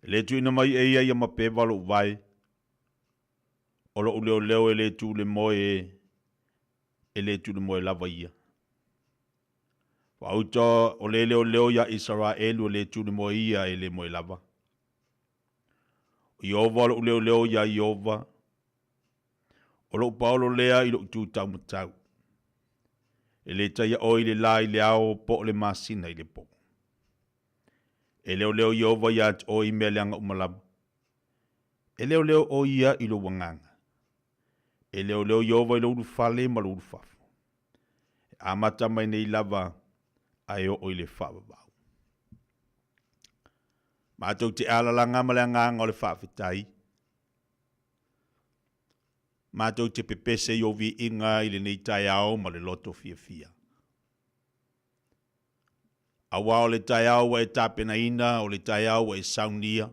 E le tuuina mai e ia ia mapeva lou vae, o lou leoleo e le tu le moe, e le tu le moe lava ia. Faauta o le leoleo ia Isaraelu e le tu le moe ia e le moe lava. O Ieova lou leoleo ia Ieova, o lou paolo lea i lou tu taumatau. E le taia oe i le la i le ao po o le masina i le po. E leoleo Ieova ia te oe i mea leaga uma lava. E leoleo o ia i lou agaga. E leoleo Ieova i lou ulufale ma lou ulufafo. E amata mai nei lava ae oo i le faavavau. Matou te alalaga ma le agaga o le faafetai. Matou te pepese i ou viiga i lenei taeao ma le loto fiafia. Auā o le taeao ua e tapenaina, o le taeao ua e saunia,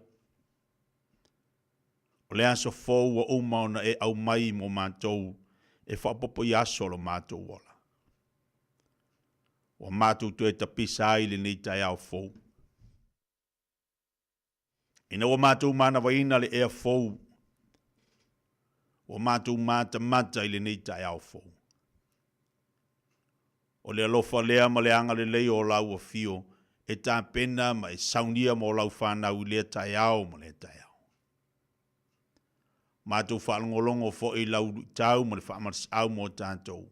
o le aso fou ua uma ona e aumai mo matou e faaopoopo i aso o lo matou ola. Ua matou toe tapisa ai i lenei taeao fou. Ina ua matou manavaina le ea fou, ua matou matamata i lenei taeao fou. O le alofa lea ma le agalelei o lau afio e tapena ma e saunia mo lau fanau i lea taeao ma lea taeao. Matou faalogologo foi i lau luitau ma le faamalosiau mo tatou.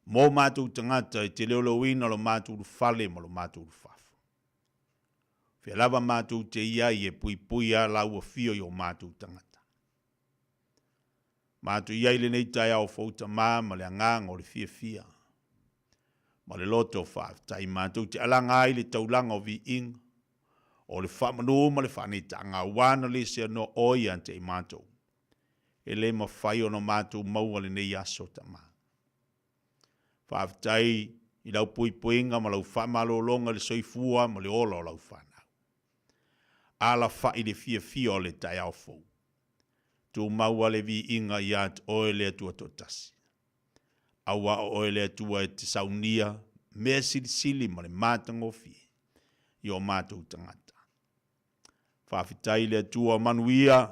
Mo matou tagata e te leoleoina lo matou ulufale ma lo matou ulufafo. Fea lava matou te i ai e puipui a lau afio i o matou tagata. Matou i ai lenei taeao fou Tamā ma le agaga o le fiafia ma le loto faafetai. Matou te alaga ai le taulaga o viiga, o le faamanu ma le faaneetaga, aua na le seanoa oe ia te i matou. E le mafai ona matou maua lenei aso Tamā. Faafetai i lau puipuiga ma lau faamalologa i le soifua ma le ola o lau fanau. Alafai le fiafia o le taeao fou. Tumau a le viiga ia te oe le Atua toatasi. Aua o oe le Atua e te saunia mea silisili ma le matagofie i o matou tagata. Faafetai i le Atua, manuia,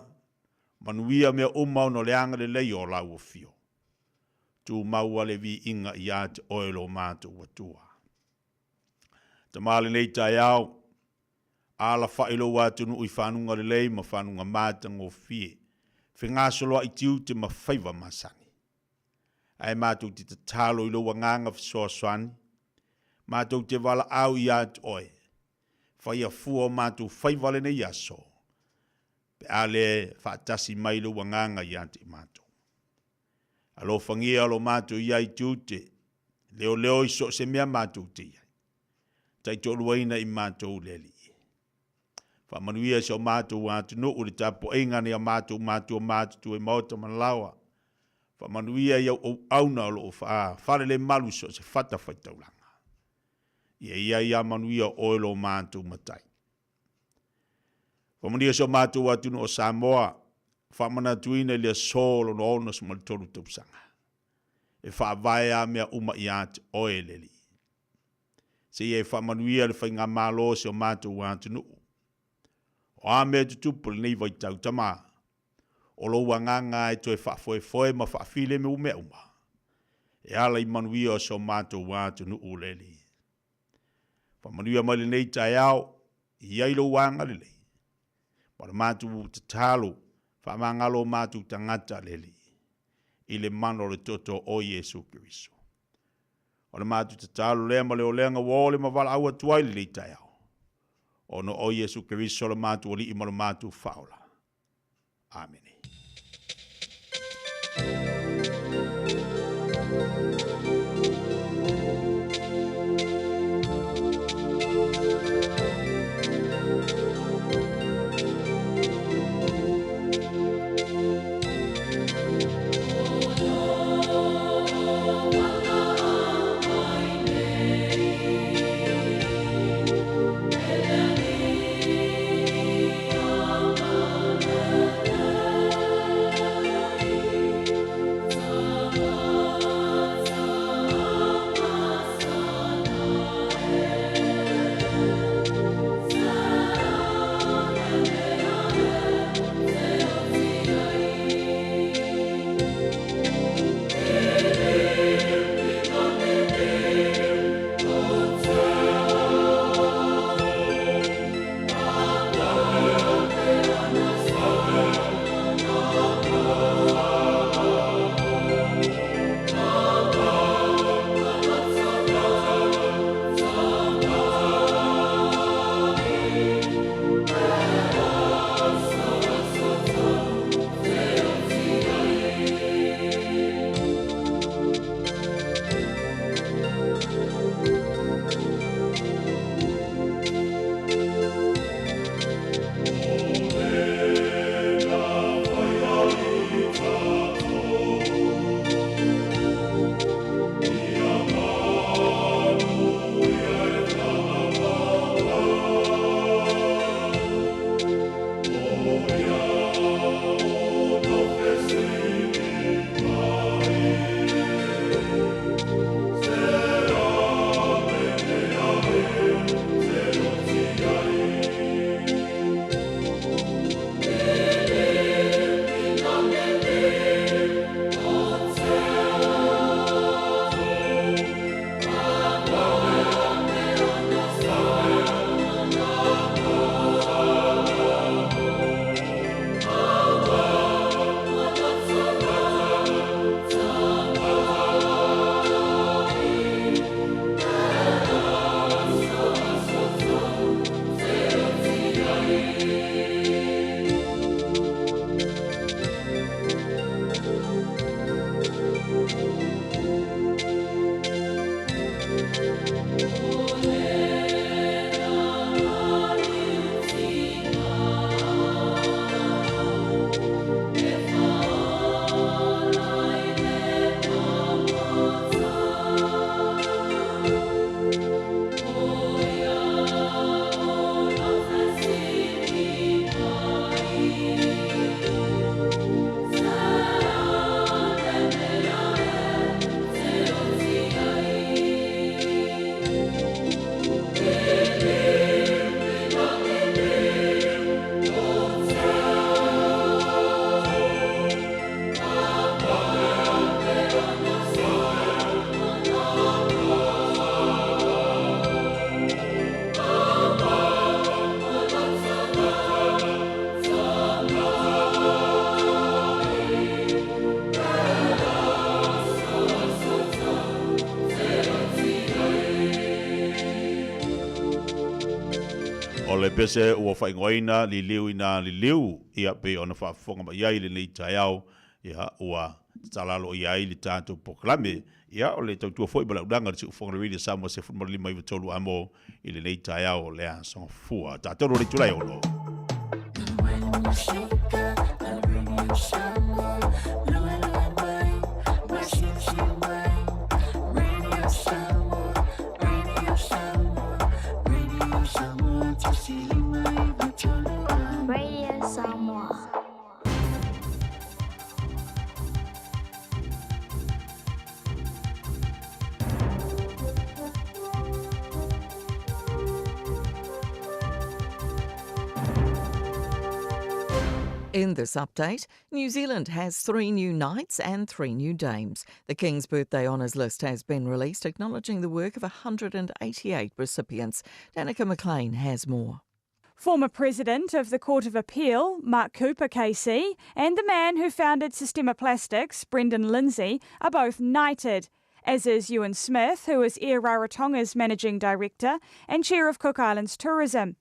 manuia mea uma ona o le agalelei o lau afio. Tumau a le viiga ia te oe lo matou Atua. Tama lenei taeao, alafai lou atunuu i fanuga lelei ma fanuga matagofie, fegasoloai tiute ma faiva masani. Ae matou te tatalo i lou agaga fesoasoani, matou te valaau ia te oe, faia fua o matou faiva lenei aso, pe a le faatasi mai lou agaga ia te i matou. Alofagia lo matou ia i tiute, leoleo i so o se mea matou te i ai. Taitoaluaina i matou le Alii. Faamanuia si o matou atunuu i le tapuaiga a nai a matou matua matutua i maota ma laoa. Faamanuia i au auauna o lo o faafalelemalu i so o se fatafaitaulaga. Ia i ai a manuia oe lo matou Matai. Faamanuia si o matou atunuu o Samoa, faamanatuina i le aso lona 63 tausaga. E faavae a mea uma ia te oe le Alii. Seia e faamanuia le faigamalo o si o matou atunuu. O a mea e tutupu i lenei vaitau, Tama, o lou agaga e toe faafoefoe ma faafilemu mea uma, e ala i manuia o si o matou atunuu le Alii. Faamanuia mai lenei taeao, i ai lou agalelei, ma le matou tatalo, faamagalo o matou tagata le Alii, i le mana o le toto o Iesu Keriso. O le matou tatalo lea ma le olega ua ole ma valaau atu ai lenei taeao, ona o Iesu Keriso lo matou Alii ma lo matou Faaola. Amene. O le pese ua faaigoaina Liliu ina Liliu, ia pei ona faafofoga mai ai i lenei taeao, ia ua tatala aloaia ai le tatou polokalame. Ia o le tautua foi ma le auaunaga a le Siufofoga o le Radio Samoa 15 93 amo i lenei taeao o le Aso Gafua. Tatou le itula e 6. Radio Samoa. In this update, New Zealand has 3 new knights and 3 new dames. The King's Birthday Honours list has been released, acknowledging the work of 188 recipients. Danica McLean has more. Former President of the Court of Appeal, Mark Cooper KC, and the man who founded Sistema Plastics, Brendan Lindsay, are both knighted, as is Ewan Smith, who is Air Rarotonga's Managing Director and Chair of Cook Islands Tourism.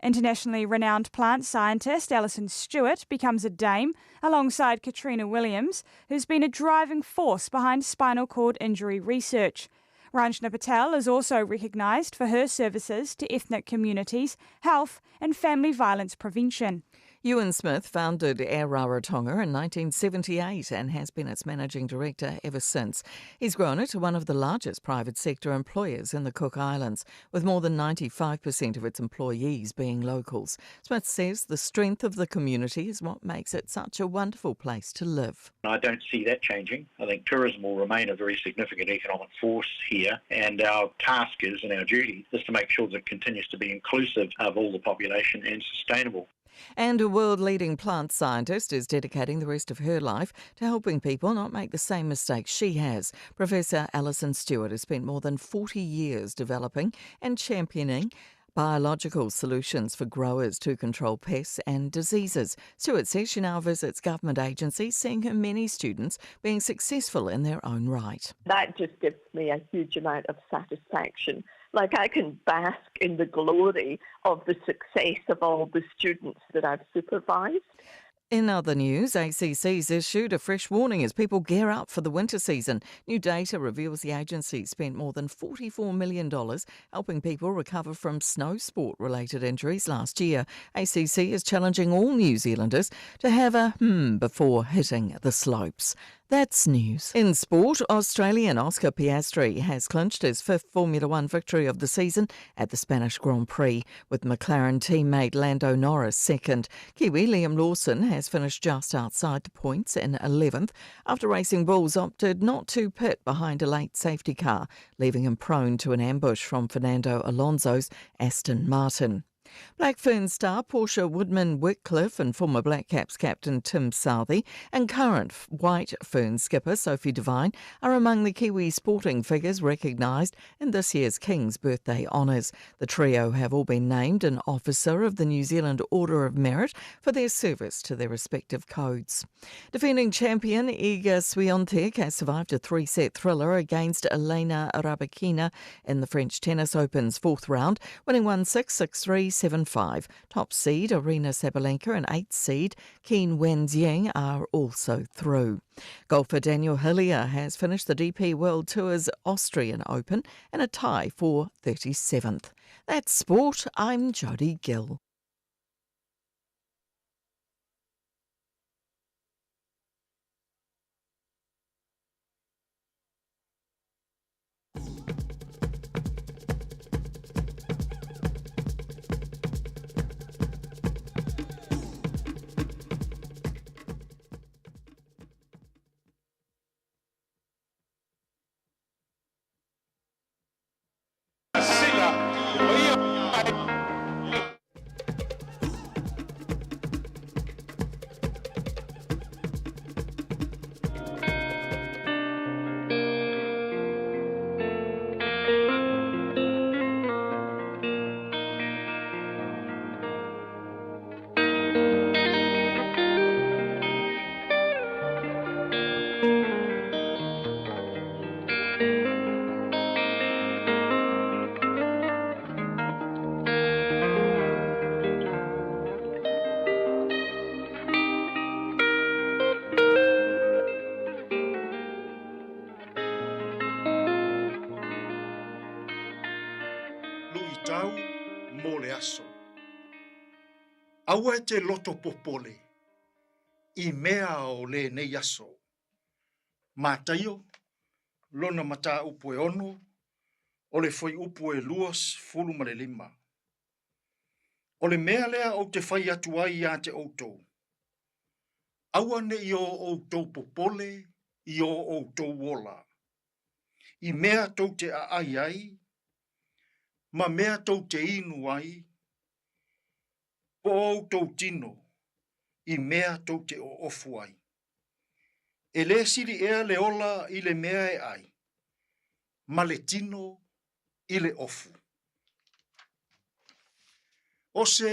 Internationally renowned plant scientist Alison Stewart becomes a dame alongside Katrina Williams, who's been a driving force behind spinal cord injury research. Ranjna Patel is also recognised for her services to ethnic communities, health and family violence prevention. Ewan Smith founded Air Rarotonga in 1978 and has been its managing director ever since. He's grown it to one of the largest private sector employers in the Cook Islands, with more than 95% of its employees being locals. Smith says the strength of the community is what makes it such a wonderful place to live. I don't see that changing. I think tourism will remain a very significant economic force here, and our task is and our duty is to make sure that it continues to be inclusive of all the population and sustainable. And a world-leading plant scientist is dedicating the rest of her life to helping people not make the same mistakes she has. Professor Alison Stewart has spent more than 40 years developing and championing biological solutions for growers to control pests and diseases. Stewart says she now visits government agencies, seeing her many students being successful in their own right. That just gives me a huge amount of satisfaction. Like, I can bask in the glory of the success of all the students that I've supervised. In other news, ACC's issued a fresh warning as people gear up for the winter season. New data reveals the agency spent more than $44 million helping people recover from snow sport-related injuries last year. ACC is challenging all New Zealanders to have a before hitting the slopes. That's news. In sport, Australian Oscar Piastri has clinched his 5th Formula One victory of the season at the Spanish Grand Prix, with McLaren teammate Lando Norris second. Kiwi Liam Lawson has finished just outside the points in 11th after Racing Bulls opted not to pit behind a late safety car, leaving him prone to an ambush from Fernando Alonso's Aston Martin. Black Fern star Portia Woodman-Wickliffe and former Black Caps captain Tim Southee and current White Fern skipper Sophie Devine are among the Kiwi sporting figures recognised in this year's King's Birthday Honours. The trio have all been named an officer of the New Zealand Order of Merit for their service to their respective codes. Defending champion Iga Swiatek has survived a 3-set thriller against Elena Rybakina in the French Tennis Open's fourth round, winning 1-6, 6-3, 7-5. Top seed Aryna Sabalenka and 8th seed Qinwen Zheng are also through. Golfer Daniel Hillier has finished the DP World Tour's Austrian Open in a tie for 37th. That's sport. I'm Jodie Gill. Sila le paia o. tatau mo le aso. Aua e te loto popole i mea o lenei aso. Mataio, lona mataupu e 6, o le fuaiupu e 25. O le mea lea ou te fai atu ai ia te outou, aua ne i o outou popole i o outou ola, i mea tou te aai ai, ma mea tou te inu ai, po o outou tino, i mea tou te oofu ai. E lē sili ea le ola i le mea e ai, ma le tino i le ofu. O se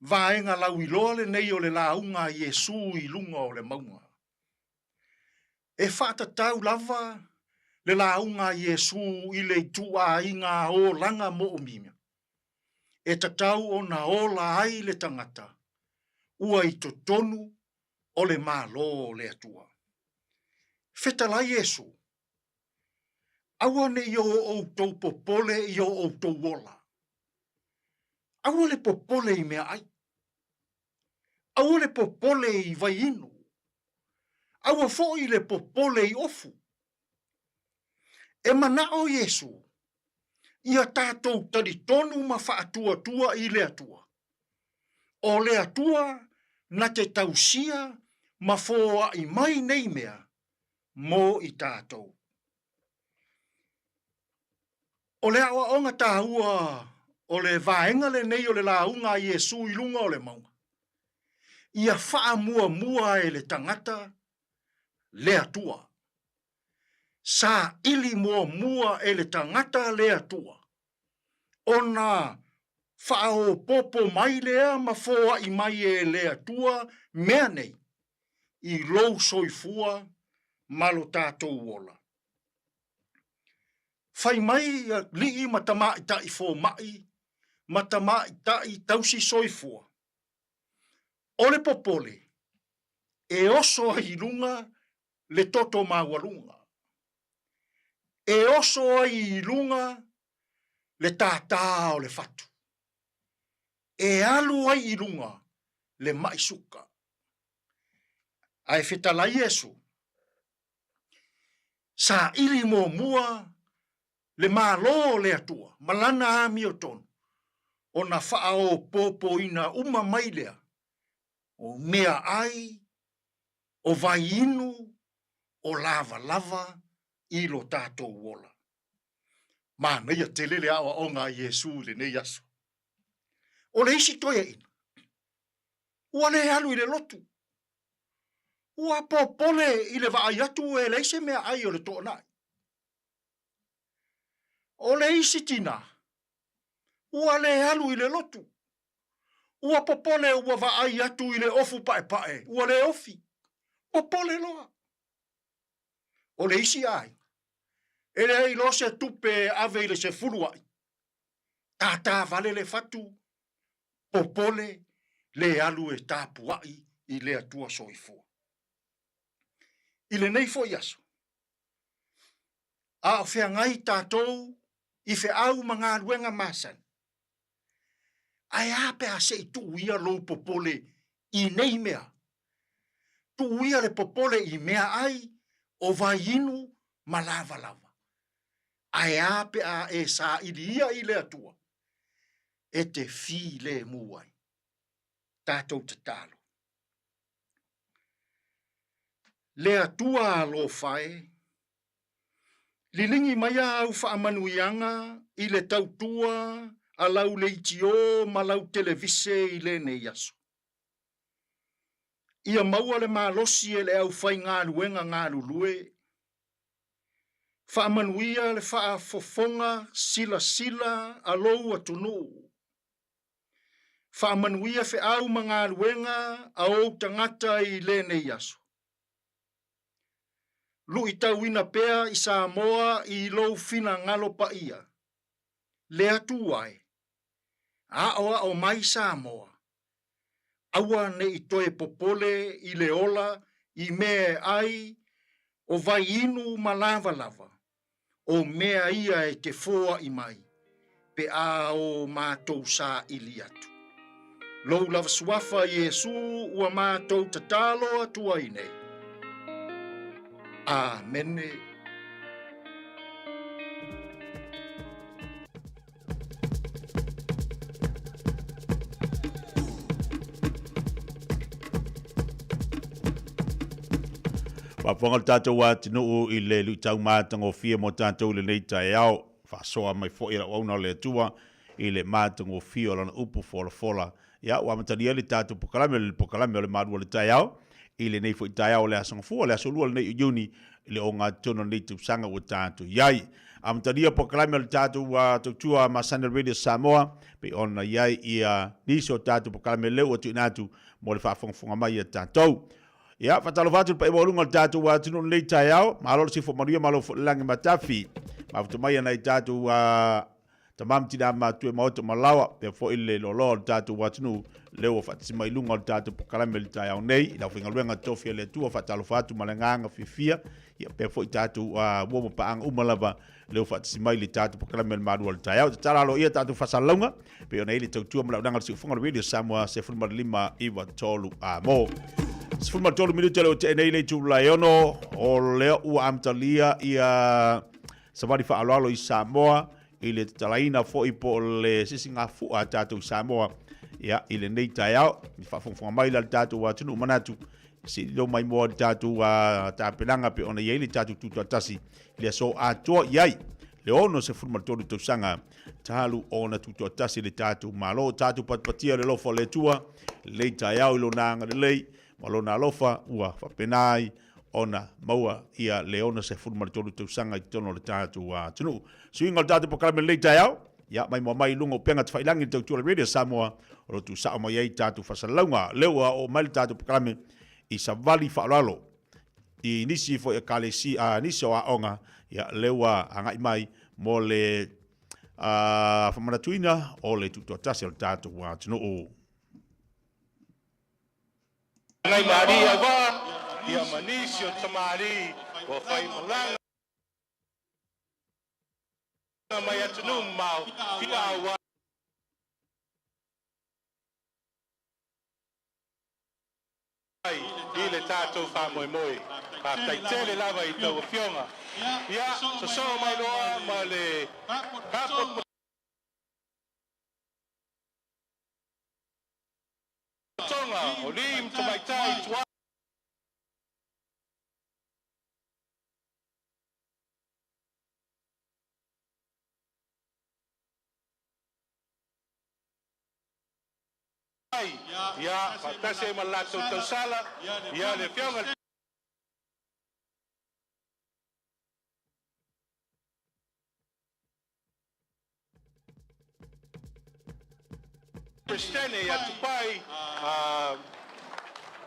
vaega lauiloa lenei o le lauga a Iesū i luga o le mauga. E faatatau lava le lauga a Iesū i le ituaiga olaga moomia e tatau ona ola ai le tagata ua i totonu o le Malo o le Atua. Fetalai Iesū, Aua ne i o outou popole i o outou ola. Aua le popole i meaai. Aua le popole i wai inu. Aua foi le popole i ofu. E manao Iesu, ia tatou talitonu ma faatuatua i le Atua. O le Atua na te tausia ma foai mai nei mea mo i tatou. O le aoaoga taua o le vaega lenei o le lauga a Iesu i luga o le mauga, ia faamuamua e le tagata le Atua. Saili muamua e le tagata le Atua, ona faaopoopo mai lea ma foai mai e le Atua mea nei i lou soifua ma lo tatou ola. Fai mai alii ma tamaitai fomai ma tamaitai tausi soifua, o le popole e oso ai i luga le toto maualuga, e oso ai i luga le tātā o le fatu, e alu ai i luga le maʻi suka. Ae fetalai Iesu, saili muamua le Malo o le Atua ma lana amiotonu, ona faaopoopoina uma mai lea o meaai, o vai inu, o lavalava i lo tatou ola. Manaia tele le aoaoga a Iesu i lenei aso. O le isi toeaina, ua le alu i le lotu. Ua popole i le vaai atu e leai se meaai o le toonai. O le isi tina, ua le alu i le lotu. Ua popole ua vaai atu i le ofu paepae, ua le ofi. Popole loa. O le isi aiga, e leai loa se tupe e ave i le sefuluai, tātā vale le fatu, popole le alu e tapuai i le Atua soifua. I lenei foi aso, a o feagai tatou i feau ma galuega masani, ae a pe a se i tuu ia lou popole i nei mea? Tuu ia le popole i meaai o vai inu ma lavalava. Ae a pe a e saili ia i le Atua e te filemu ai? Tatou tatalo. Le Atua alofa e, liligi mai a au faamanuiaga i le tautua a lau leitio ma lau televise i lenei aso. Ia maua le malosi e le aufaigaluega galulue. Faamanuia le faafofoga silasila a lou atunuu. Faamanuia feau ma galuega a ou tagata i lenei aso. Luitauina pea i Samoa i lou finagalo paia, le Atua e, aoao mai Samoa, aua ne i toe popole i le ola i mea e ai o vai inu ma lavalava, o mea ia e te foai mai. pe a o matou saili atu. Lou lava Suafa Iesu ua matou tatalo atu ai nei. Amene. Faafofoga le tatou atunuu i le luitau matagofie mo tatou i lenei taeao. Faasoa mai foi e lau auauna o le Atua i le matagofie o lana upu folafola. Ia, ua amatalia ai le tatou pokalame, le pokalame o le malu o le taeao, i lenei foi taeao o le Aso Gafua, le aso lua lenei o Iuni, i le ogatotonu o lenei tausaga ua tatou i ai. Amatalia pokalame o le tatou tautua masani o le Radio Samoa, pei ona i ai ia nisi o tatou pokalame leu ua tuuina atu mo le faafogafoga mai a tatou. Ia, faatalofa atu i le paia maualuga o le tatou atunuu i lenei taeao. Malo le sifo manuia, malo foi le lagi matafi. Mafuta mai ana i tatou tama ma tina matua i maota ma laoa, pea foi le loaloa o le tatou atunuu, lea ua faatasi mai i luga o le tatou pokalame i le taeao nei. I le aufaigaluega tofi a le Atua, faatalofa atu ma le agaga fiafia, ia pea foi tatou uo ma paaga uma lava lea ua faatasi mai i le tatou pokalame o le malu o le taeao. Tatala aloaia tatou faasalalauga, pei ona i ai le tautua ma le auaunaga a le Siufofoga o le Radio Samoa 15 9 3 amo. 13 minute le o tea nei le itula e ono, o lea ua amatalia ia savali faaaloalo i Samoa i le tatalaina foi po o le sisigafua a tatou i Samoa ia, i lenei taeao. I faafogafoga mai la le tatou atunuu manatu se i lilo mai moa le tatou tapenaga pe ona i ai le tatou tutoatasi i le aso atoa i ai le 63 tausaga talu ona tutoatasi le tatou Malo. Tatou patipatia le alofa o le Atua lelei taeao i lona agalelei ma lona alofa ua faapena ai ona maua ia le 63 tausaga i totonu o le tatou atunuu. Suiga o le tatou pokalame lelei taeao, ia mai moa mai i luga o upega tafailangi le tautua le Radio Samoa o lo o tuusao mai ai tatou faasalalauga. Lea ua oo mai le tatou pokalame i savali faaaloalo i nisi foi ekalesia, nisi o aoga, ia lea ua agai mai mo le faamanatuina o le tutoatasi o le tatou atunuu. Nai Maria va, ia ma nisi o tamalii ua fai malaga mai atunuu mamao fia auai i le tatou faamoemoe. Faafetai tele lava i tou afioga. Ia, sosoo mai loa ma le Faalapotopotoga o Alii ma Tamaitai Tuai Ia, faatasi ai ma le latou tausala, ia le Afioga i le Peresetene ia Tupai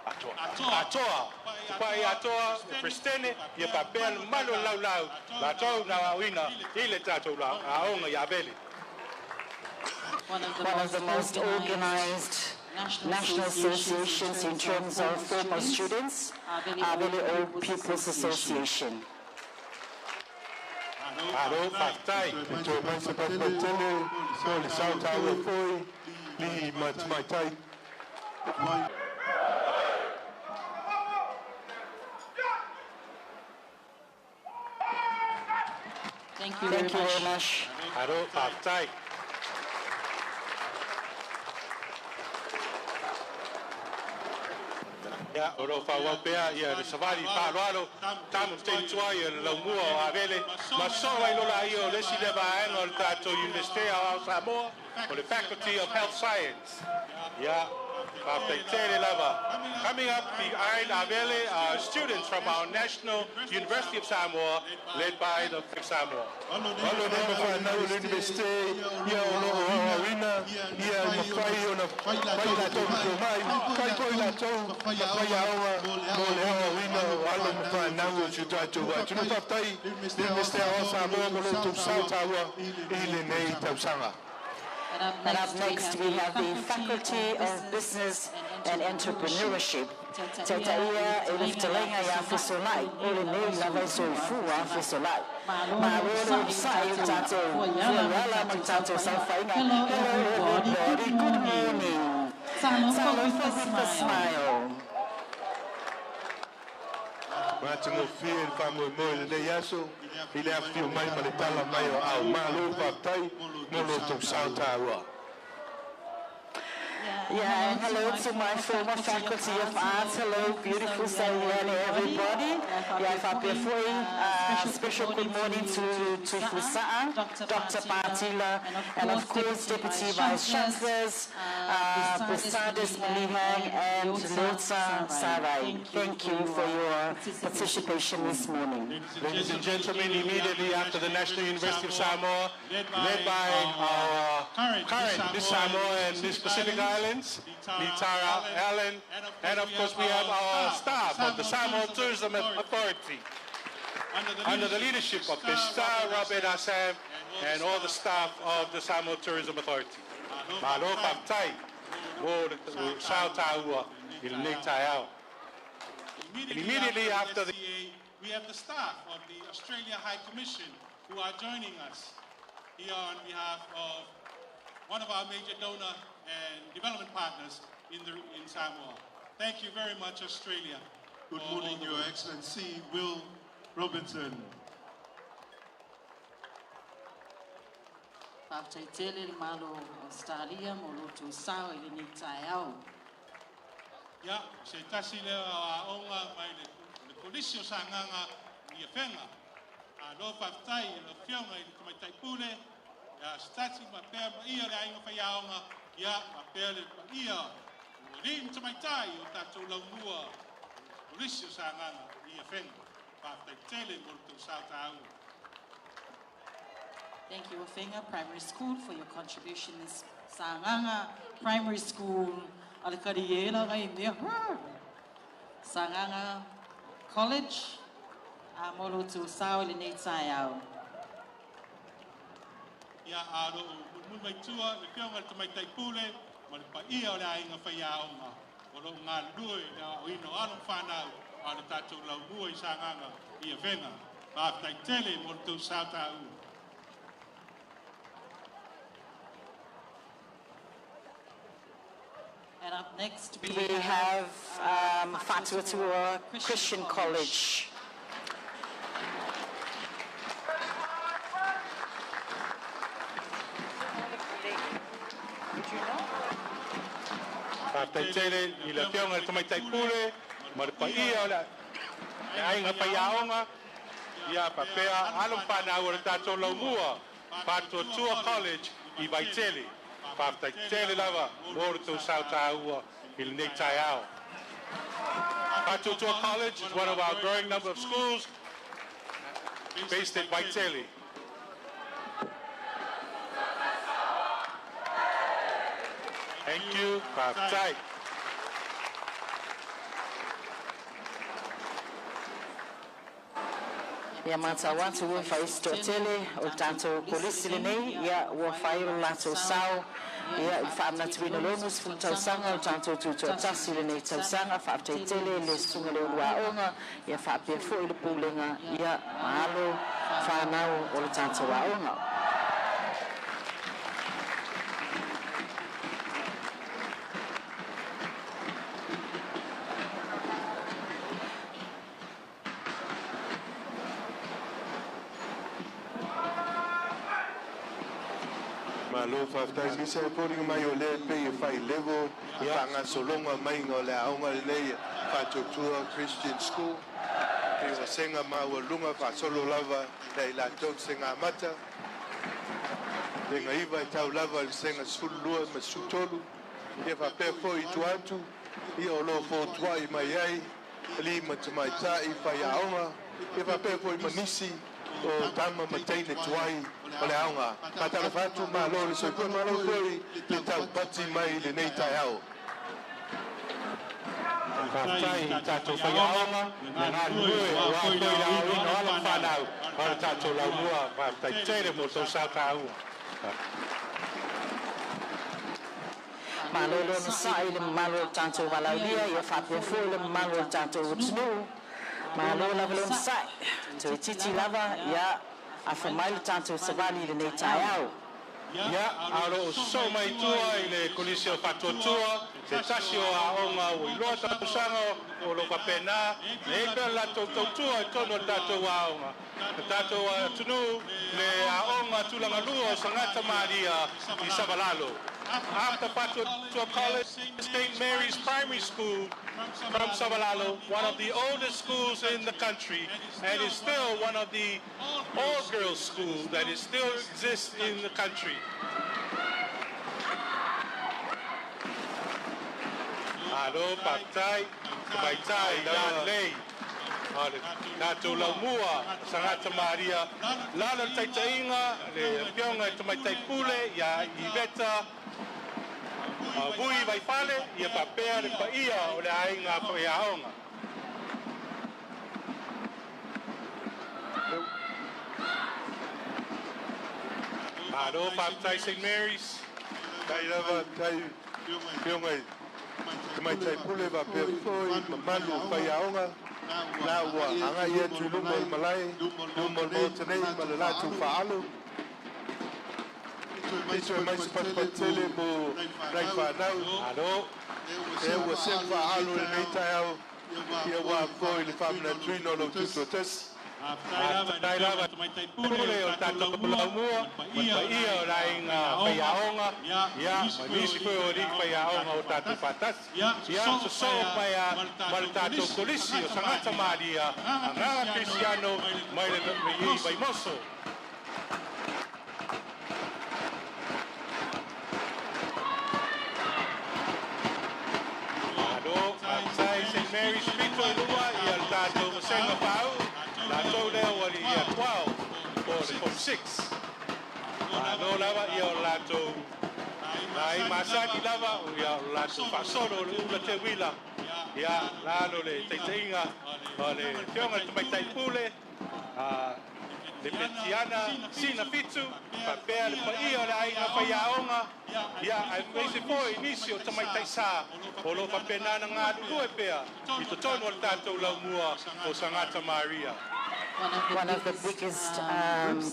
Atoa, Tupai Atoa, le Peresetene, ia faapea le mamalu o le laulau latou na aoaoina i le tatou aoga i Avele. One of the most organized national associations in terms of former students, Avele Old Pupils Association. Malo faafetai. E toe mai se paepae tele mo le sao taua foi li ma tamaitai. Thank you very much. Malo faafetai. Ia, o lo o faaauau pea ia le savali faaaloalo tamu te taimi tuai o le laumua o Avele ma sosoo ai lola ia o le isi lea vaega o le tatou Iunivesite Aoao Samoa o le Faculty of Health Science. Ia, faafetai tele lava. Coming up behind Avele are students from our National University of Samoa led by the Samoa. Alo nei ma whanau o le Universite ia o lo o aoaoina ia e mawhai ona whai latou ma fomai, whai foi latou ma whaiaoga mo le aoaoina o alo ma whanau o si o tatou atunuu. Faafetai le Universite Aoao Samoa mo lo outou sao taua i lenei tausaga. And up next we have the Faculty of Business and Entrepreneurship. Taitaia e le fetalaiga ia Fesolai, o lenei lava e soifua Fesolai. Malo le onosai i le tatou fuaiala ma le tatou saofaiga. Hello everybody, good morning. Talofa with a smile. Matagofie le faamoemoe i lenei aso i le afifio mai ma le tala mai o aao. Malo faafetai mo lo outou sao taua. Yeah, and hello to my former faculty of arts. Hello, beautiful Sailiani, everybody. Yeah, faapea foi, special good morning to Tuifusa'a, Dr. Patila, and of course Deputy Vice Chancellors, Besadis Malihang and Lotsa Sarai. Thank you for your participation this morning. Ladies and gentlemen, immediately after the National University of Samoa, led by our current Miss Samoa and Miss Pacific Islands, Litara Allen, and of course we have our staff of the Samoa Tourism Authority, under the leadership of Mr. Robert Assam and all the staff of the Samoa Tourism Authority. Malo faafetai mo le sao taua i lenei taeao. And immediately after the we have the staff of the Australia High Commission who are joining us here on behalf of one of our major donor and development partners in, the, in Samoa. Thank you very much, Australia. Good morning, Your Excellency Will Robinson. Faafetai tele le Malo o Ausetalia mo lo outou sao i lenei taeao. Ia, se tasi lea o aoga mai le, le Kolisi o Sagaga i Afega. Malo faafetai i lau Afioga i le Tamaitai Pule, ia Sitati faapea ma ia le aiga faiaoga, ia faapea le paia o alii ma tamaitai o tatou laumua Kolisi o Sagaga i Afega. Faafetai tele mo le tou sao taua. Thank you, Afega Primary School, for your contribution this Sagaga Primary School. A le kariera ngai mea. Sagaga College, a mo lo tou sao i lenei taeao. Ia, a o lo o mulimuli mai tua le Afioga i le Tamaitai Pule ma le paia o le aiga faiaoga o lo o galulue i le aoaoina o alo ma fanau a le tatou laumua i Sagaga i Afega. Faafetai tele mo le tou sao taua. And up next we, We have Faatuatua Christian College. Faafetai tele i le Afioga i le Tamaitai Pule ma le paia o le aiga faiaoga, ia faapea alo ma fanau o le tatou laumua Faatuatua College i Vaitele. Faafetai tele lava mo le tou sao taua i lenei taeao. Faatuatua College is one of our growing number of schools based at Vaitele. Thank you. Faafetai. Ia matau atu ua fai se toatele o le tatou Kolisi lenei, ia ua fai lo latou sao, ia i le faamanatuina o le 60 tausaga o le tatou Tutoatasi i lenei tausaga. Faafetai tele i le Susuga i le Ulu Aoga, ia faapea foi le Pulega, ia ma alo fanau o le tatou aoga. Malo faafetai lisa e foliga mai o lea e pei e faailevo le faagasologa maiga o le aoga lenei Faatuatua Christian School. Pei ua sega maualuga faasolo lava ia i latou le sega amata, sega 9 e tau lava i le sega 12 ma 13, ia faapea foi i tua atu, ia o lo o fotuai mai ai alii ma tamaitai faiaoga, ia faapea foi ma nisi o tama ma teine tuai o le aoga. Faatalofa atu, malo le soifua, malo foi le taupati mai i lenei taeao. Faafetai i tatou faiaoga le galulue aua foi le aoaoina o alo ma fanau o le tatou laumua. Faafetai tele mo tou sao taua. Malo le onosai i le mamalu o le tatou valaaulia, ia faapea foi le mamalu o le tatou atunuu. Malo lava le onosai, toeitiiti lava, ia afa mai le tatou savali i lenei taeao. Ia, a o lo o sosoo mai i tua i le Kolisi o Faatuatua, se tasi o aoga ua iloa tausaga o lo o faapena ona i ai pea le latou tautua i totonu o le tatou aoga, le tatou atunuu, le Aoga Tulagalua o Sagata Maria i Savalalo. After Faatuatua College, St. Mary's Primary School from Savalalo, one of the oldest schools in the country, and is still one of the all-girls school that is still exists in the country. Malo faafetai, tamaitai lalelei o le tatou laumua o Sagata Maria, lalo le taitaiga le afioga i Tamaitai Pule ia Iveta Vui Vaifale, ia faapea le paia o le aiga faiaoga. Malo faafetai St. Mary's. Tai lava tai afioga i Tamaitai Pule faapea foi mamalu o faiaoga la ua agai atu i luma o le malae, luma o le Maota nei ma le latou faaalo. E toe mai se patupatu mo nai fanau. Malo. E ua seu faaalo i lenei taeao, ia ua foi le faamanatuina o lau tutoatasi. Faafetai lava Pule o le tatou laumua ma le paia o le aiga faiaoga, ia, ma nisi foi o alii faiaoga o tatou faatasi. Ia, sosoo mai ma le tatou Kolisi o Sagata Maria, Agaga Kerisiano mai le i Vaimoso. Malo, faafetai St. Mary's pito i lua ia le tatou vasega faauu, latou lea ua le Year 12 po o le Form 6. Malo lava ia o latou nai masani lava ia o latou faasolo o le ula teuila ia lalo le taitaiga o le afioga i le Tamaitai Pule le Petiana Sina Fitu, faapea le paia o le aiga faiaoga, ia, aemaise foi nisi o tamaitai sa o lo o faapena ona galulue pea i totonu o le tatou laumua o Sagata Maria. One of the biggest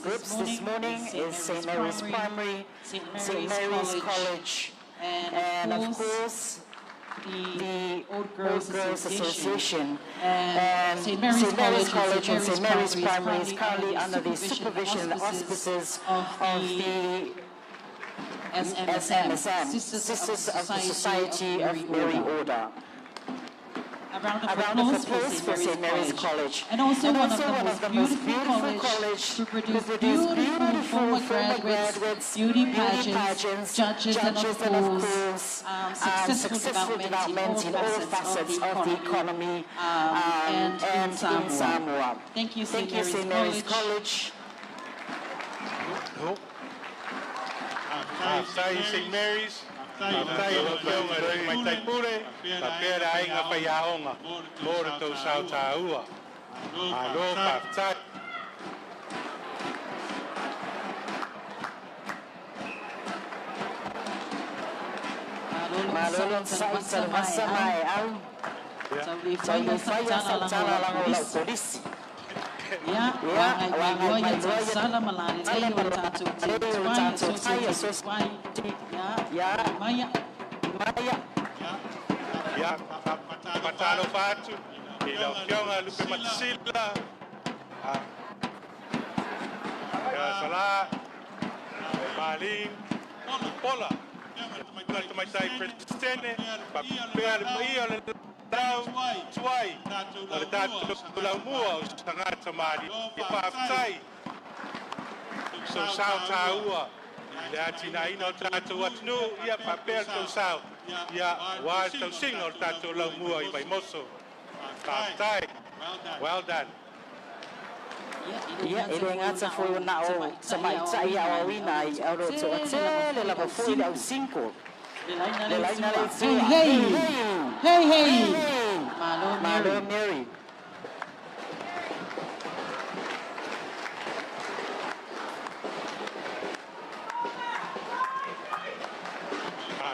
groups this morning is St. Mary's Primary, St. Mary's College, and of course the Old Girls Association. And St. Mary's College and St. Mary's Primary is currently under the supervision and auspices of the SMSM, Sisters of the Society of Mary Order. A round of A round of applause applause for St. Mary's College. And also one of the most the most beautiful beautiful college college who who produce produce beautiful beautiful former former graduates, graduates, beauty beauty pageants, pageants, judges, and of judges, and of course, course, successful successful development development in all facets of the economy and in and in Samoa. Samoa. Thank you, St. Thank you, Mary's St. Mary's College. College. Faafetai St. Mary's, faafetai i lau afioga i le Tamaitai Pule, faapea le aiga faiaoga mo le tou sao taua. Malo faafetai. Malo le onosai talavasa ma e au. Tau le faia sau tala lago o lau kolisi. Ia, Ia, ua ua agai mai agai loa mai ia loa ia tausala ma lalelei o le tatou lalelei o le Tuai tatou Tai Associated Associated. Tuai. Ia, Ia, maia. maia. Ia, faatalofa atu i lau afioga Lupe Matasila, ia Sala, Malin, Pola, le Tamaitai Peresetene, faapea le paia o le lau tuai o le tatou laumua o Sagata Maria. Faafetai sou sao taua i le atinaeina o tatou atunuu, ia faapea le tou sao, ia ua le tausiga o le tatou laumua i Vaimoso. Faafetai. Well done. Ia, e le gata foi o na o tamaitai aoaoina ai, ae o lo o toatele lava foi le au single. Le laina Le le laina le tua. tua. Hey, Hey, hey. hey. Hey, Hey, hey. hey. Malo Malo Mary. Mary.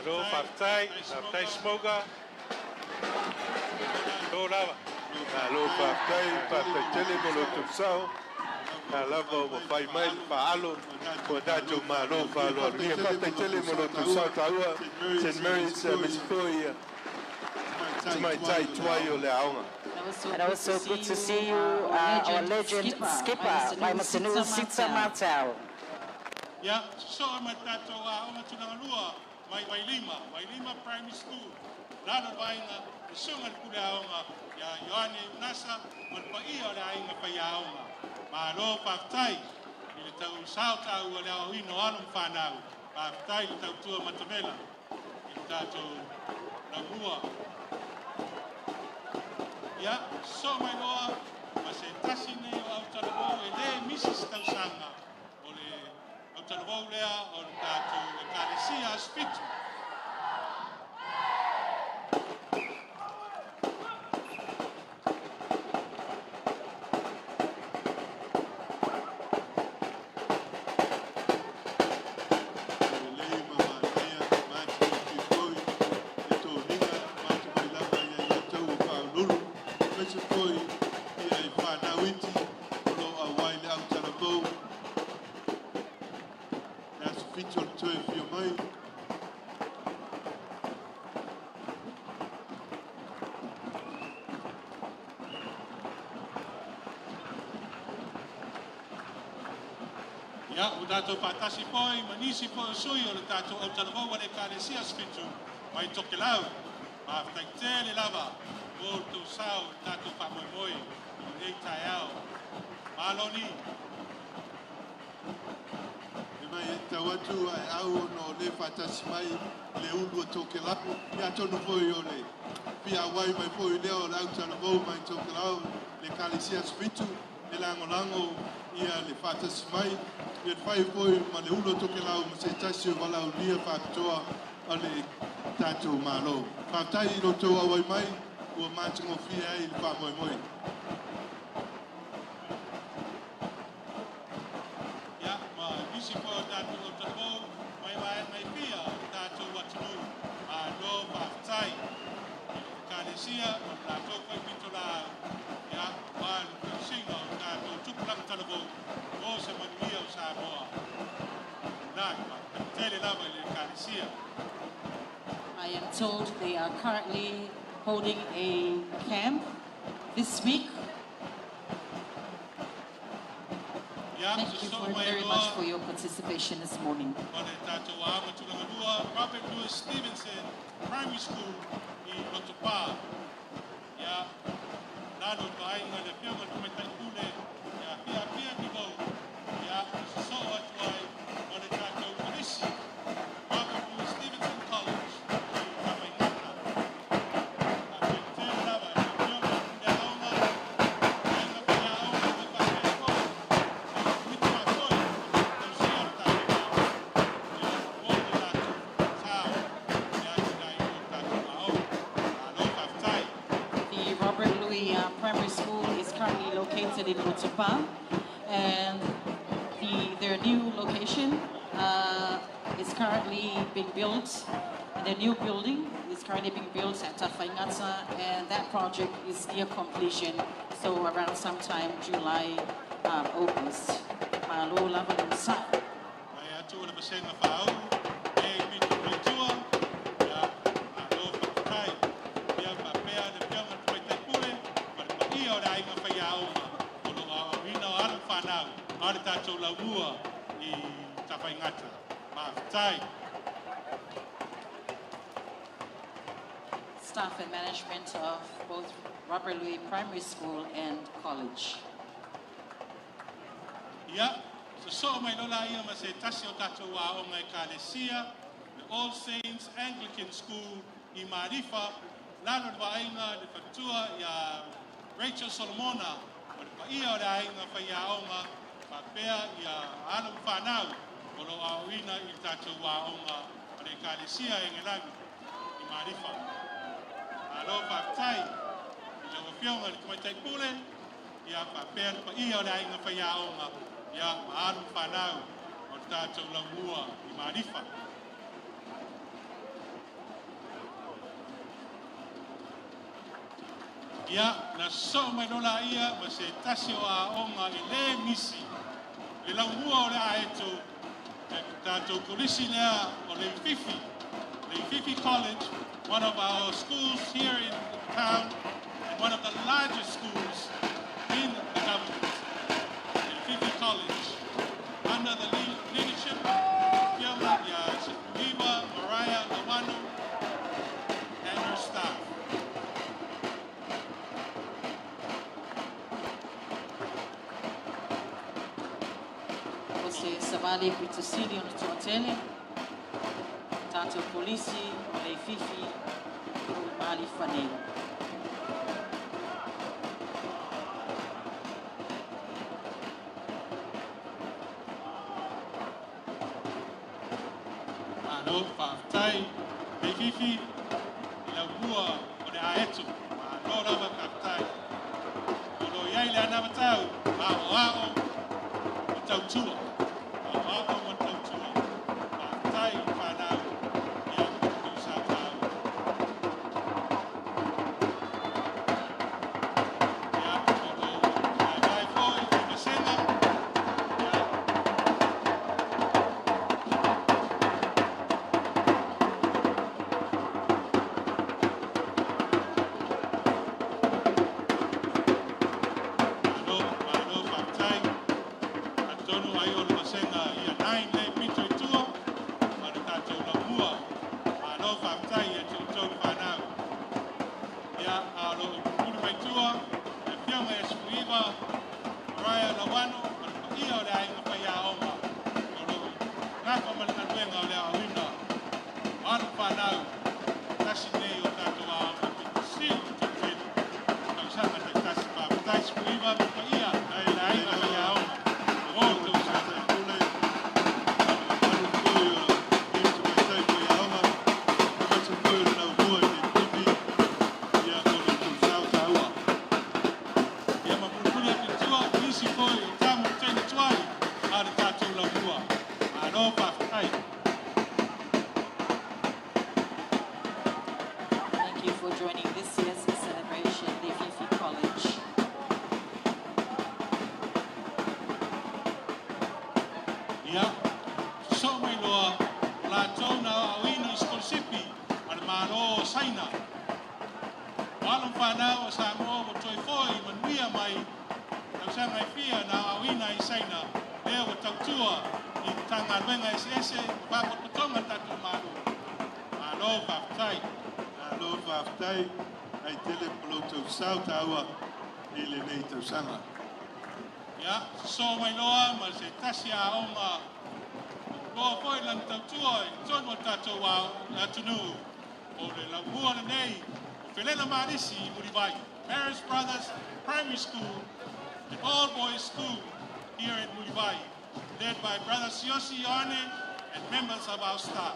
Malo faafetai, faafetai Smoker. Malo lava. Malo faafetai, faafetai tele mo lo outou sao. A lava ua fai mai le faaalo mo tatou malo faaaloalo. Ia faafetai tele mo lo outou sao taua, St Mary's aemaise foi tamaitai tuai o le aoga. And also good to see you, our legend skipper, by Mr. Sitsa Martel. Ia, sosoo ma le tatou aoga tulagalua mai Vailima, Vailima Primary School, lalo le vaaiga le susuga i le pule aoga ia Ioane Unasa ma le paia o le aiga faiaoga. Malo faafetai i le tau sao taua i le aoaoina o alo ma fanau. Faafetai le tautua matavela i le tatou laumua. Ia, sosoo mai loa ma se tasi nei o autalavou e le misi se tausaga o le autalavou lea o le tatou Ekalesia Aso Fitu. Lelei ma manaia matagofie foi le toniga matou mai lava ia i latou o faauluulu aemaise foi ia i fanau iti o lo o auai le autalavou le aso 7 o le toe afio mai. Ia, ua tatou faatasi foi ma nisi foi o sui o le tatou autalavou a le Ekalesia Aso Fitu mai Tokelau. Faafetai tele lava mo le tou sao i le tatou faamoemoe i lenei taeao. Maloni. E mai e tau atu ae au ona o lē faatasi mai le ulu o Tokelau, ia atonu foi o le fia auai mai foi lea o le autalavou mai Tokelau le Ekalesia Aso Fitu e lagolago ia le faatasi mai ia le fai foi ma le ulu o Tokelau ma se tasi o valaaulia faapitoa a le tatou Malo. Faafetai i lo outou auai mai ua matagofie ai le faamoemoe. Ia, ma nisi foi o tatou autalavou mai vaega e fia o le tatou atunuu. Malo faafetai i le Ekalesia ma le latou foi pitolaau, ia, aua le tausiga o tatou tupulaga talavou mo se manuia o Samoa. Lena, faafetai tele lava i le Ekalesia. I am told they are currently holding a camp this week. Ia, Thank you sosoo for mai very much loa for your participation this morning. ma le tatou aoga tulagalua Robert Louis Stevenson Primary School i Lotopa. Ia, lalo i le vaaiga le Afioga i le Tamaitai Pule ia Pia Pia Nivou, ia, sosoo atu ai ma le tatou Kolisi Robert Louis Stevenson College i Tafaigata. Faafetai tele lava i le Afioga i le Pule Aoga, aiga faiaoga ma faapea foi le Komiti Faafoe tausia o le tatou aoga. Ia, mo le latou sao i atinaeina o le tatou aoga. Malo faafetai. The Robert Louis Primary School is currently located in Lotopa, and their new location is currently being built. The new building is currently being built at Tafaigata, and that project is near completion, so around sometime July, August. Malo lava le onosai. Mai atu o le vasega faaulu e pito mai tua, ia, malo faafetai. Ia faapea le Afioga i le Tamaitai Pule ma le paia o le aiga faiaoga o lo o aoaoina o alo ma fanau a le tatou laumua i Tafaigata. Faafetai. Staff and management of both Robert Louis Primary School and College. Ia, sosoo mai loa laia ma se tasi o tatou aoga Ekalesia, le All Saints Anglican School i Malifa, lalo le vaaiga le faletua ia Rachel Solomona ma le paia o le aiga faiaoga faapea ia alo ma fanau o lo o aoaoina i le tatou aoga a le Ekalesia e Engelani i Malifa. Malo faafetai i lau Afioga i le Tamaitai Pule, ia faapea le paia o le aiga faiaoga, ia ma alo ma fanau o le tatou laumua i Malifa. Ia, na soo mai loa laia ma se tasi o aoga e lē misi le laumua o le aeto le tatou kolisi lea o Leififi, Leififi College, one of our schools here in town and one of the largest schools in the government. Leififi College, under the leadership of Afioga ia Sefuiva Mariah Lawanu and her staff. O se savali pito sili ona toatele, tātou polisi o Leififi o le mali fanei. Malo, faafetai, Leififi, i laumua o le aeto. Malo lava faafetai. O lo o i ai le anavatau, aoao ma tautua. Aoao ma tautua. Faafetai fanau ia outou sautaua. Ia, o lo o vaevae foi i vasega. Ia, malo, malo, faafetai. Atonu ai o le vasega ia nine le pito i tua, ma le tatou laumua. Malo faafetai ia te outou fanau. Ia, a o lo o pupulu mai tua, le afioga ia Sefuiva, Mariah Lawano, ma le paia o le aiga faiaoga, o lo o gafa ma le galuega o le aoaoina. O alo fanau, tasi nei o tatou aoga pito sili toatele. Tausaga taitasi faafetai Sefuiva ma le paia le aiga faiaoga. O outou sautaua. Pule, alu foi o alii tamaitai faiaoga, aemaise foi o le laumua i Leififi, ia o lo outou sao taua. Ia ma mulimuli atu i tua, nisi foi o tama teine tuai a le tatou laumua. Malo faafetai. Thank you for joining this year's celebration, Leififi College. Ia, sosoo mai loa, o latou na aoaoina i sikolasipi a le Malo o Saina. O alo ma fanau a Samoa ua toe foi manuia mai tausaga e fia na aoaoina i Saina, lea ua tautua i Matagaluega eseese ma faalapotopotoga a le tatou Malo. Malo faafetai. Malo faafetai, ai tele po lo outou sao taua i lenei tausaga. Ia, sosoo mai loa ma se tasi aoga loa foi lana tautua i totonu o le tatou atunuu. O le laumua lenei o Felela Marisi i Mulivai, Marist Brothers Primary School and All Boys School here at Mulivai, led by Brother Siosi Ioane and members of our staff.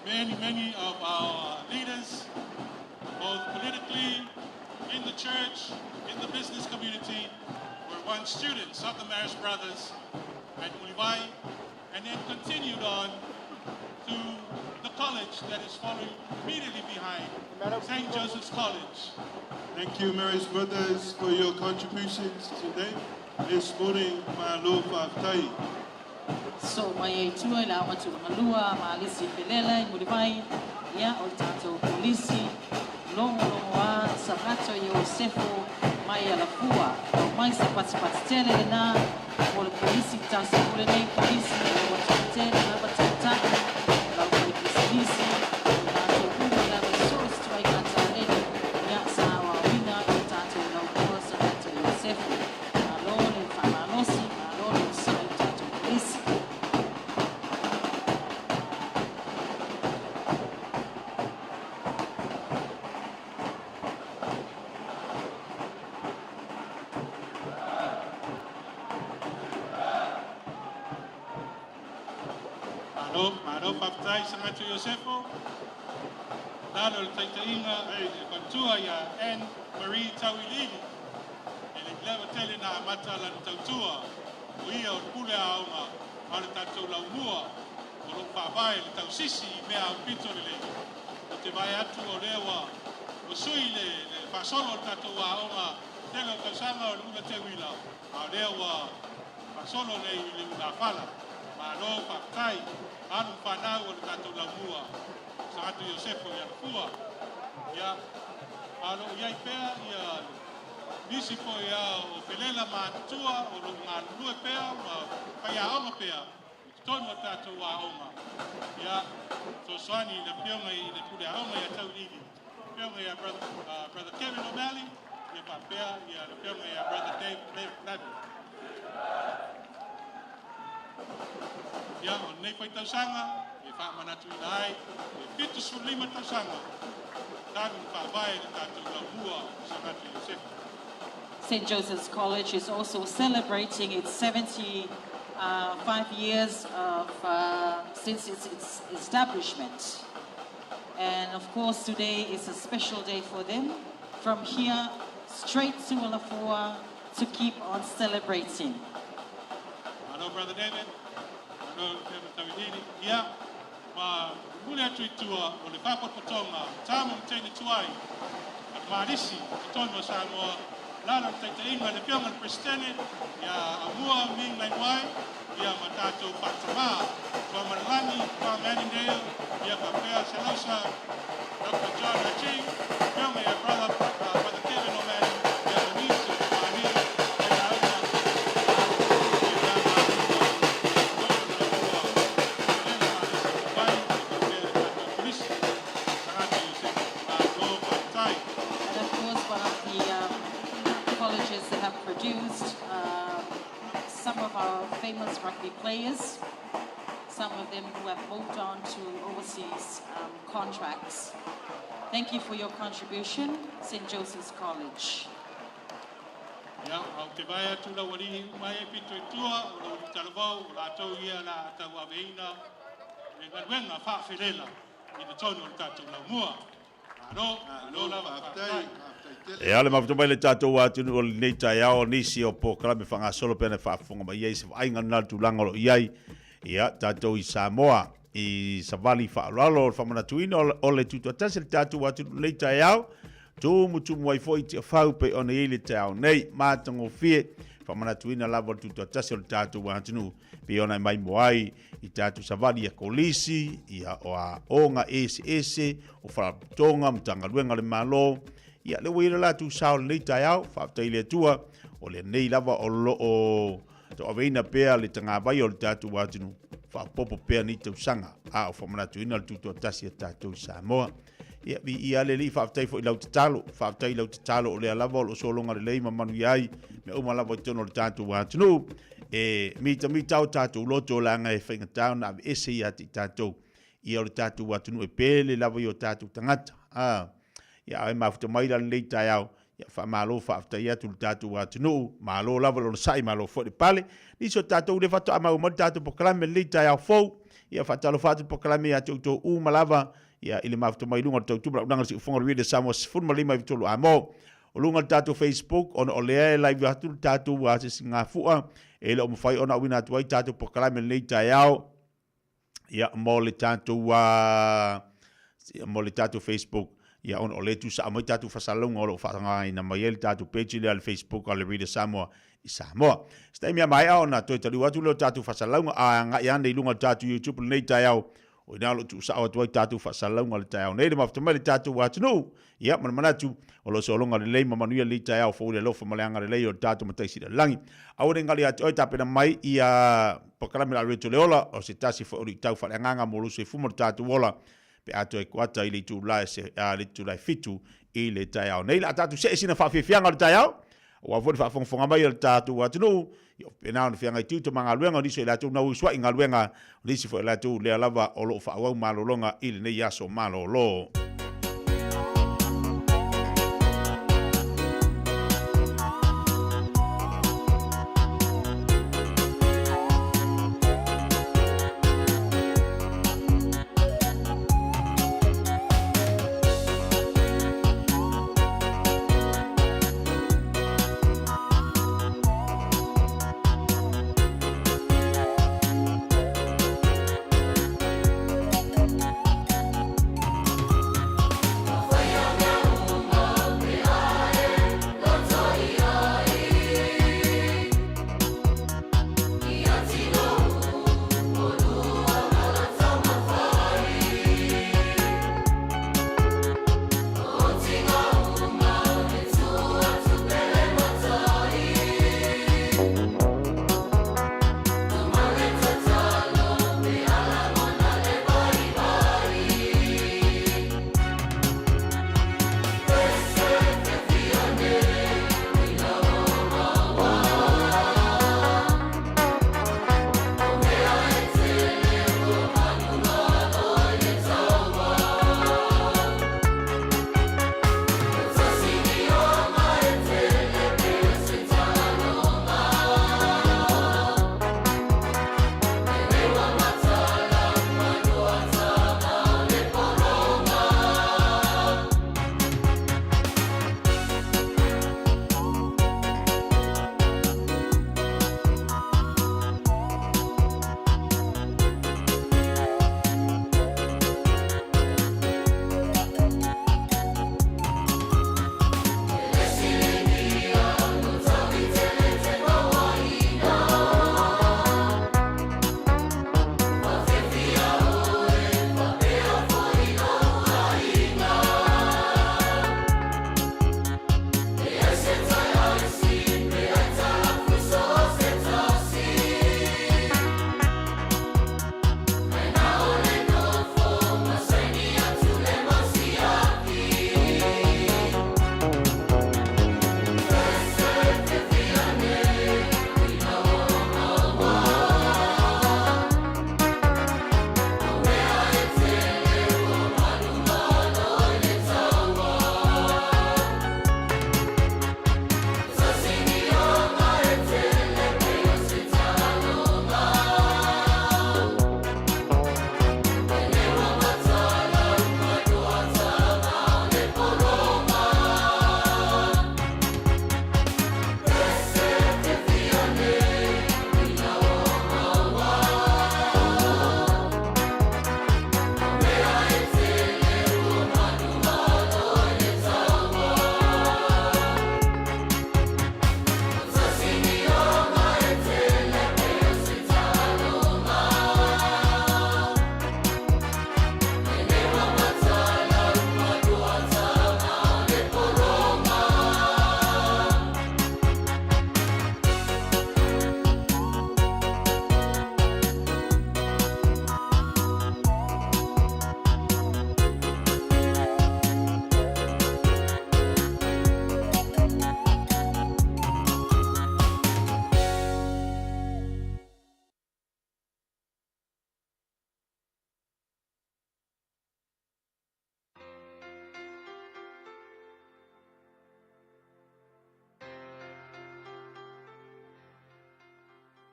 Many, many of our leaders, both politically, in the church, in the business community, were once students of the Marist Brothers at Mulivai, and then continued on to the college that is following immediately behind, St. Joseph's College. Thank you, Marist Brothers, for your contributions today. This morning, malo faafetai. So mai e tua i la aoga tulagalua Malisi Felela i Mulivai, ia o le tatou polisi, logologo a Sagato Iosefo mai Alafua. Au mai se patipati tele lena mo le polisi tasi o lenei polisi ua toatele lava taitai, lau faipisinisi, o latou uma lava so o se tuaiga taleni, ia sa aoaoina i le tatou laumua Sagato Iosefo. Malo le faamalosi, malo le onosai i le tatou polisi. Malo, malo faafetai Sagato Iosefo. Lalo le taitaiga e le faletua ia Anne Marie Tauilili. E le leva tele na amata lana tautua. O ia o le pule aoga a le tatou laumua o lo o faavae le tausisi i mea aupito lelei. Ou te vaai atu o lea ua ua sui le le faasolo o le tatou aoga tele o tausaga o le ula teuila, a o lea ua faasolo nei i le ulafala. Malo faafetai, alu ma fanau o le tatou laumua, Sagatu Iosefo i Alafua. Ia, a o lo o i ai pea ia nisi foi a o felela ma matutua o lo o galulue pea ma faiaoga pea i totonu o tatou aoga. Ia, fesoasoani i le Afioga i le Pule Aoga ia Tauiliili, Afioga ia Brother, Brother Kevin O'Malley, ia faapea ia le Afioga ia Brother Dave Levy. Ia, o lenei foi tausaga e faamanatuina ai le 75 tausaga talu ona faavae le tatou laumua o Sagatu Iosefa. St. Joseph's College is also celebrating its 75 years of, since its, its establishment. And of course, today is a special day for them. From here, straight to Alafua to keep on celebrating. Malo Brother David, malo Kevin Tawilili. Ia, ma momoli atu i tua o le faapotopotoga Tama ma Teine Tuai a le Malisi i totonu o Samoa, lalo i le taitaiga a le Afioga i le Peresetene ia Aumua Ming Leng Wai, ia ma tatou faatamā Tuamanalagi, Tom Annandale, ia faapea Selausa Doctor John Ah Ching, Afioga ia Brother, Brother Kevin O'Malley, ia ma nisi o kamupani faiaoga a le Matagaluega i totonu o le Laumua o Felela Malisi Tupai, ia faapea le tatou Kolisi Sagata Iosefa. Malo faafetai. And of course, one of the colleges that have produced some of our famous rugby players, some of them who have moved on to overseas contracts. Thank you for your contribution, St. Joseph's College. Ia, a ou te vae atu lau alii uma e pito i tua o lau alii talavou, o latou ia la a tauaveina le galuega faafelela i totonu o le tatou laumua. Malo, malo lava, faafetai. E ala mafuta mai le tatou atunuu o lenei taeao o nisi o polokalame faagasolo pe ana faafofoga mai ai se vaaiga lena le tulaga o lo o i ai ia tatou i Samoa i savali faaaloalo o le faamanatuina o le tutoatasi le tatou atunuu lenei taeao tumutumu ai foi Tiafau pei ona i ai le taeao nei matagofie faamanatuina lava o le tutoatasi o le tatou atunuu pei ona e maimoa ai i tatou savali ia kolisi, ia o aoga eseese, o faalapotopotoga, Matagaluega a le Malo. Ia, lea ua i ai le latou sao i lenei taeao, faafetai i le Atua, o lenei lava o lo o tauaveina pea le tagavai o le tatou atunuu, faaopoopo pea nei tausaga, a o faamanatuina le tutoatasi a tatou i Samoa. Ia, viia le Alii, faafetai foi i lau tatalo, faafetai i lau tatalo o lea lava o lo o sologa lelei ma manuia ai mea uma lava i totonu o le tatou atunuu. E mitamita o tatou loto leaga e faigata ona aveese ia te i tatou ia o le tatou atunuu e pele lava i o tatou tagata. A, ia a e mafuta mai la lenei taeao, ia faamalo faafetai atu i le tatou atunuu, malo lava le onosai, malo foi le pale. Nisi o tatou lea faatoa maua mai le tatou polokalame lenei taeao fou, ia faatalofa atu le polokalame ia te outou uma lava, ia i le mafuta mai luga o le tautumu launaga le siufofoga o le Radio Samoa 15 i 3 amo. O luga o le tatou Facebook, ona o lea e live atu le tatou asiasiga fua, e le o mafai ona auina atu ai tatou polokalame lenei taeao, ia, mo le tatou, mo le tatou Facebook, ia, ona o lea e tuusaa mai tatou faasalalauga o lo o faaaogaina mai ai le tatou page lea le Facebook a le Radio Samoa i Samoa. Se taimi a maea ona toe taliu atu lea o tatou faasalalauga, a agai ane i luga o le tatou YouTube lenei taeao, O i ina o lo o tuusao atu ai tatou faasalalauga o le taeao nei, le mafuta mai le tatou atunuu. Ia, ma le manatu, o lo o sologa lelei ma manuia lenei taeao fou i le alofa ma le agalelei o le tatou Matai Sili o le Lagi. Aua ne i gali ia te oe, tapena mai ia polokalame o le a Reto le Ola, o se tasi foi o luitau faaleagaga mo lou soifua ma lo tatou ola, pe a toe kuata i le itula e se, a, le itula e 7 i le taeao nei. O le a tatou see sina faafiafiaga o le taeao, aua foi le faafogafoga mai a le tatou atunuu, ia faapena ona feagai tiute ma galuega o nisi o i latou na usuai i galuega, o nisi foi o i latou lea lava o lo o faaauau malologa i lenei aso malolo.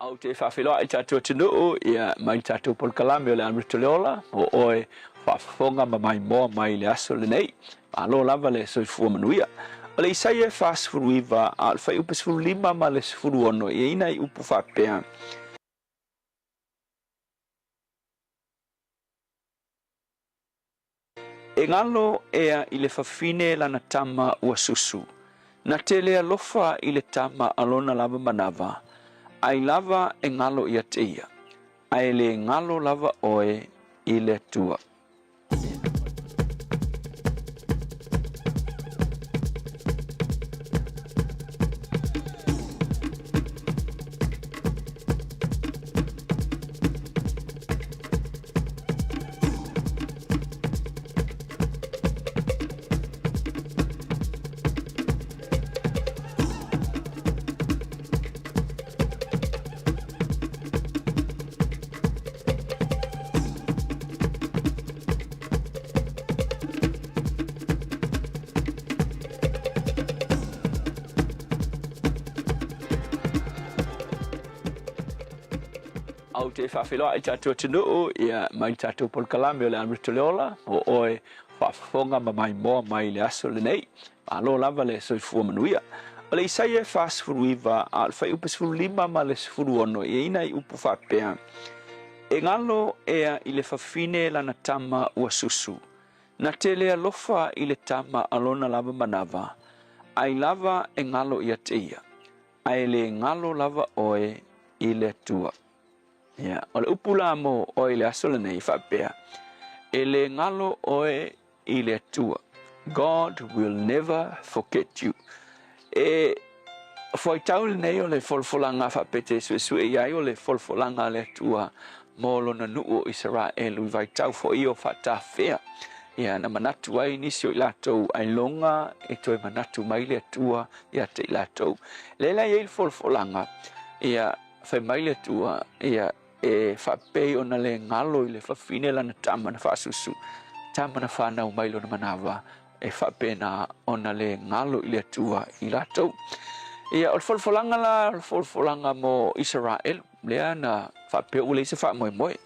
Ou te faafeiloai i tatou atunuu ia mai le tatou polokalame o le Amrita le Ola mo oe faafofoga ma maimoa mai i le aso lenei. Malo lava le soifua manuia. O le Isaia 49 a o le fuaiupu 15 ma le 16 e i ai nai upu faapea. E galo ea i le fafine lana tama ua susu, na te le alofa i le tama a lona lava manava, ai lava e galo ia te ia, ae le galo lava oe i le Atua. Ou te faafeiloai i tatou atunuu ia mai le tatou polokalame o le Amrita le Ola mo oe faafofoga ma maimoa mai i le aso lenei. Malo lava le soifua manuia. O le Isaia 49 a o le fuaiupu 15 ma le 16 e i ai nai upu faapea, E galo ea i le fafine lana tama ua susu, na te le alofa i le tama a lona lava manava, ai lava e galo ia te ia. Ae le galo lava oe i le Atua. Ia, o le upu la mo oe i le aso lenei e faapea, e le galo oe i le Atua. God will never forget you. E fuaitau lenei o le folafolaga faapete e suesue i ai o le folafolaga a le Atua mo lona nuu o Isaraelu i vaitau foi o faatafea. Ia, na manatu ai nisi o i latou ailoga e toe manatu mai le Atua ia te i latou. Lea la e i ai le folafolaga, ia, fai mai le Atua, ia, e faapei ona le galo i le fafine lana tama na faasusu, tama na fanau mai lona manava, e faapena ona le galo i le Atua i latou. Ia, o le folafolaga la, o le folafolaga mo Isaraelu, lea na faapea ua leai se faamoemoe.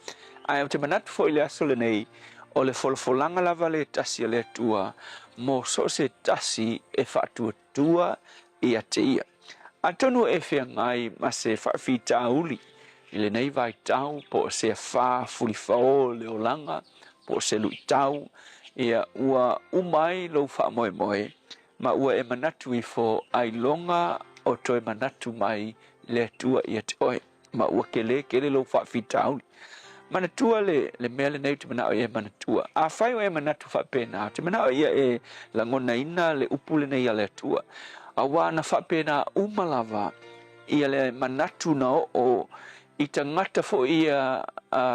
Ae ou te manatu foi i le aso lenei, o le folafolaga lava le tasi a le Atua mo so o se tasi e faatuatua ia te ia. Atonu e feagai ma se faafitauli i lenei vaitau po o se afā fulifao o le olaga po o se luitau, ia ua uma ai lou faamoemoe ma ua e manatu ifo ailoga o toe manatu mai le Atua ia te oe, ma ua kelē tele lou faafitauli. Manatua le, le mea lenei ou te manao ia e manatua. Afai o e manatu faapena, ou te manao ia e lagonaina le upu lenei a le Atua, auā na faapena uma lava ia le manatu na oo i tagata foi ia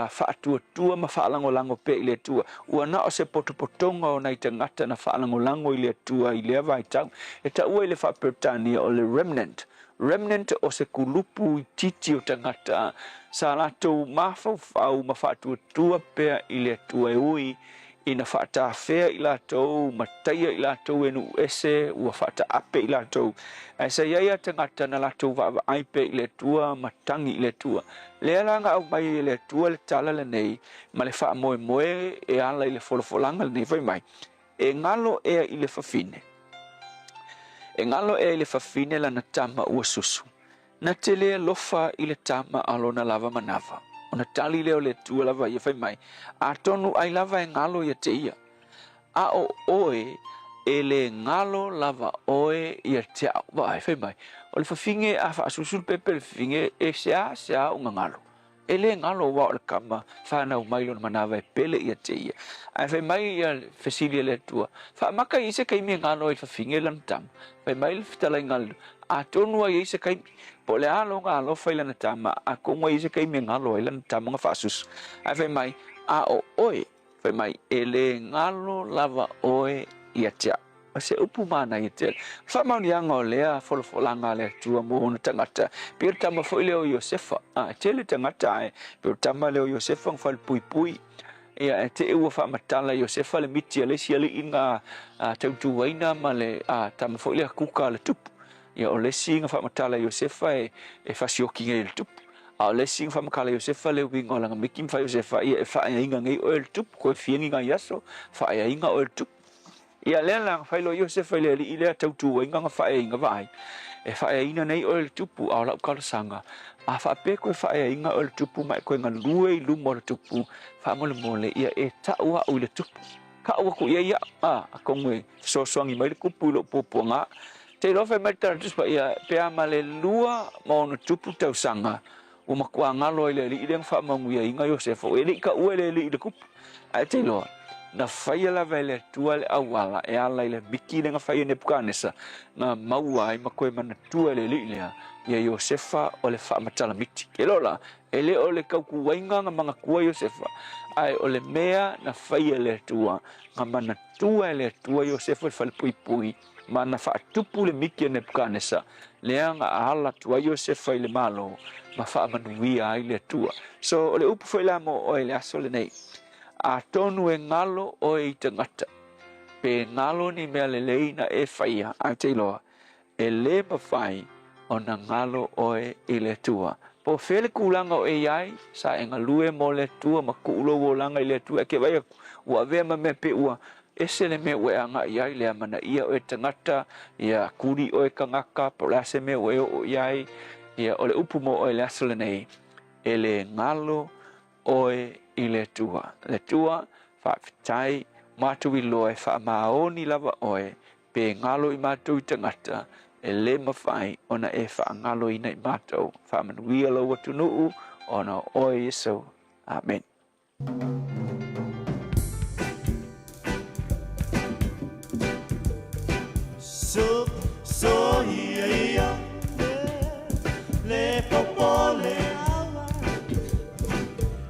faatuatua ma faalagolago pea i le Atua. Ua na o se potopotoga o nai tagata na faalagolago i le Atua i lea vaitau. E taua i le faa-Peretania o le remnant. Remnant o se kulupu itiiti o tagata sa latou mafaufau ma faatuatua pea i le Atua e ui ina faatafea i latou ma taia i latou e nuu ese ua faataape i latou. Ae sa i ai a tagata na latou vaavaai pea i le Atua ma tagi i le Atua. Lea la na aumai ai e le Atua le tala lenei ma le faamoemoe e ala i le folafolaga lenei fai mai, E galo ea i le fafine. E galo ea i le fafine lana tama ua susu. Na te le alofa i le tama a lona lava manava. Ona tali lea o le Atua lava ia fai mai, Atonu ai lava e galo ia te ia. A o oe, e le galo lava oe ia te au. Vaai, fai mai, o le fafine a faasusu le pepe le fafine, e seasea ona galo. E le galo aua o le kama fanau mai lona manava e pele ia te ia. Ae fai mai ia fesili a le Atua, Faamaka i ai se kaimi e galo ai le fafine lana tama? Fai mai le fetalaiga a le Atonu ai ai se kaimi, po o le a lona alofa i lana tama, atonu ai ai se kaimi e galo ai lana tama na faasusu. Ae fai mai, A o oe, Fai mai, e le galo lava oe ia te au. O se upu manaia tele. O le faamaoniaga o lea folafolaga a le Atua mo ona tagata, pei o le tama foi lea o Iosefa. A, e tele tagata ae pei o le tama lea o Iosefa na falepuipui. Ia, e te i ua faamatala e Iosefa le miti a le isi alii na tautuaina ma le tama foi lea kuka a le tupu. Ia, o le isi na faamatala e Iosefa e fasioki nei e le tupu. A o le isi na faamatala e Iosefa le uiga o lana miti ma fai Iosefa, Ia e faaeaina nei oe e le tupu, toe fia ni nai aso, faaeaina oe e le tupu. Ia lea la na fai loa Iosefa i le alii lea tautuaina na faaeaina, Vaai, e faaeaina nei oe e le tupu, a o lau talosaga, a faapea e toe faaeaina oe e le tupu ma e toe galue i luma o le tupu, faamolemole, ia e tau au i le tupu. Tau atu i ai au, a, atonu e fesoasoani mai le tupu i lou puapuaga. Te iloa fai mai le Tala o le Tusi Paia, pe a ma le 26 tausaga ua matua galo ai le alii lea na faamanuiaina Iosefa, e le i taua e le alii i le tupu. Ae te iloa, na faia lava e le Atua le auala e ala i le miti lea na fai e Nepukanesa, na maua ai ma toe manatua e le alii lea ia Iosefa o le faamatala miti. Ke loa la, e le o le tautuaiga na manatua Iosefa, ae o le mea na faia e le Atua, na manatua e le Atua Iosefa i le falepuipui, ma na faatupu le miti a Nepukanesa, lea na ala atu ai Iosefa i le Malo ma faamanuia ai le Atua. So, o le upu foi la mo oe i le aso lenei, atonu e galo oe i tagata, pe galo ni mea lelei na e faia, ae te iloa, e lē mafai ona galo oe i le Atua. Po o fea le tulaga o e i ai, sa e galue mo le Atua ma tuu lou olaga i le Atua, e te vaai atu, ua avea ma mea pei ua ese le mea ua e agai i ai, le amanaia oe tagata, ia kuli oe tagata, po o le a se mea ua e oo i ai, ia o le upu mo oe i le aso lenei, e lē galo oe i le Atua. Le Atua, faafetai, matou iloa e faamaoni lava oe, pe galo i matou i tagata, e lē mafai ona e faagaloina i matou. Faamanuia lou atunuu ona o oe Iesu. Amene. So, so ia ia le popole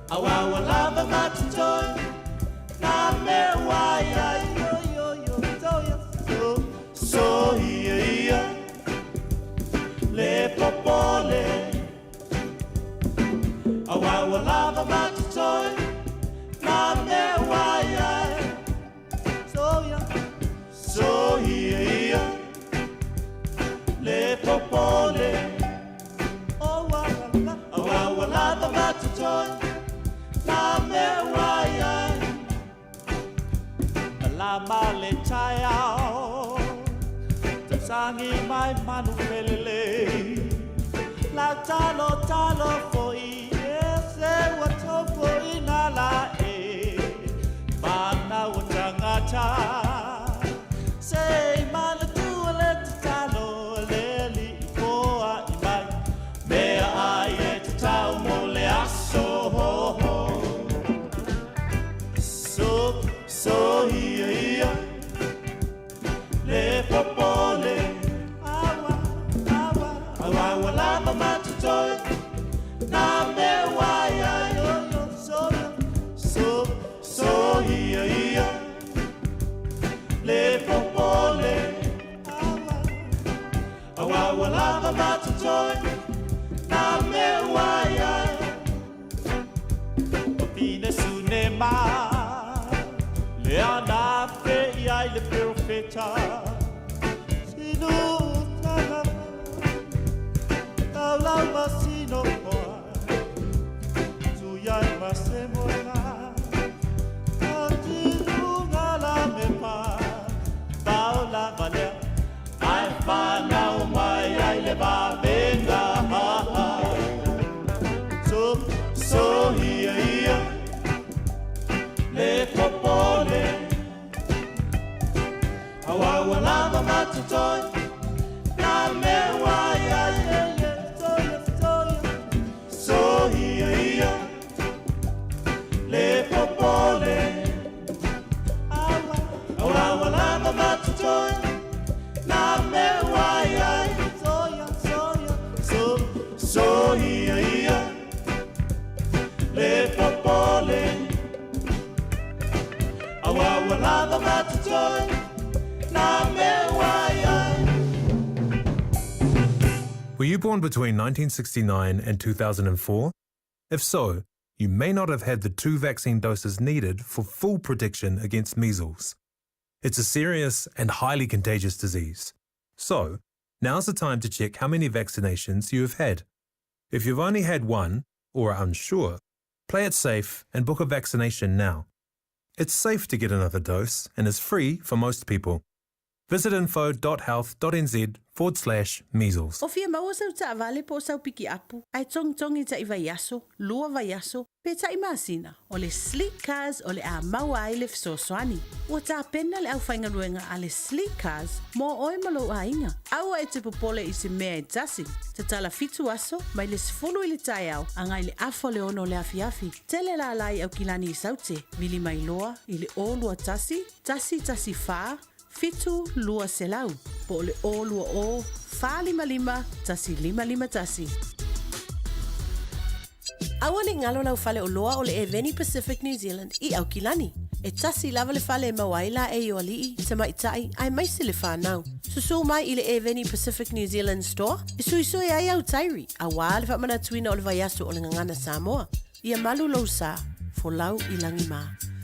aua ua lava matotoe na mea ua i ai yo yo yo so so so ia ia le popole aua ua lava matotoe na mea ua i ai so ia so ia ia le popole aua ua lava matotoe na mea ua i ai Malama le taeao Tausagi mai manu felelei Lau talo talo foi e se ua topo i nā la e Mana o tagata Se i manatua le tatalo a le Alii foai mai Mea ai e tatau mo le aso So, so ia ia Le popole Aua, aua, aua ua lava matotoe Nā mea ua i ai yo, yo, so, yo, so, so ia ia Le popole Aua, aua ua lava matotoe Nā mea ua i ai Wafine Sunema, le ana fe i ai le perofeta. Sinu tala, taulau ma sino koa, tu iai ma se moena, atiluga la me pa, taola valea, ai whanau mai ai le vavenga. So, so ia ia, le popole, aua ua lava matotoe, nā mea ua i ai, ye, ye, so ia, so ia, so ia ia, le popole, aua, aua ua lava matotoe, nā mea ua i ai, so ia, so ia, so, so ia ia, le popole, aua ua lava matotoe, nā mea ua i ai. Were you born between 1969 and 2004? If so, you may not have had the two vaccine doses needed for full protection against measles. It's a serious and highly contagious disease. So, now's the time to check how many vaccinations you have had. If you've only had one, or are unsure, play it safe and book a vaccination now. It's safe to get another dose and is free for most people. Visit info.health.nz forward slash measles. O fia maua sau taavale po o sau pikiapu, ae togitogi taʻi vaiaso, lua vaiaso, pe taʻi masina, o le Sleek Cars o le a maua ai le fesoasoani. Ua tapena le aufaigaluega a le Sleek Cars mo oe ma lou aiga. Aua e te popole i se mea e tasi. Tatala fitu aso, mai le 10 i le taeao agai le afa o le ono o le afiafi. Tele lala i Aukilani i Saute, vili mai loa i le 0 21 114 7 200 po o le 020 455 1551. Aua ne i galo lau fale oloa o le Eveni Pacific New Zealand i Aukilani. E tasi lava le fale e maua ai laei o alii, tamaitai, aemaise le fanau. Susū mai i le Eveni Pacific New Zealand Store e suisui ai au tairi, auā le faamanatuina o le vaiaso o le Gagana Samoa. Ia malu lou sa, folau i lagi mā.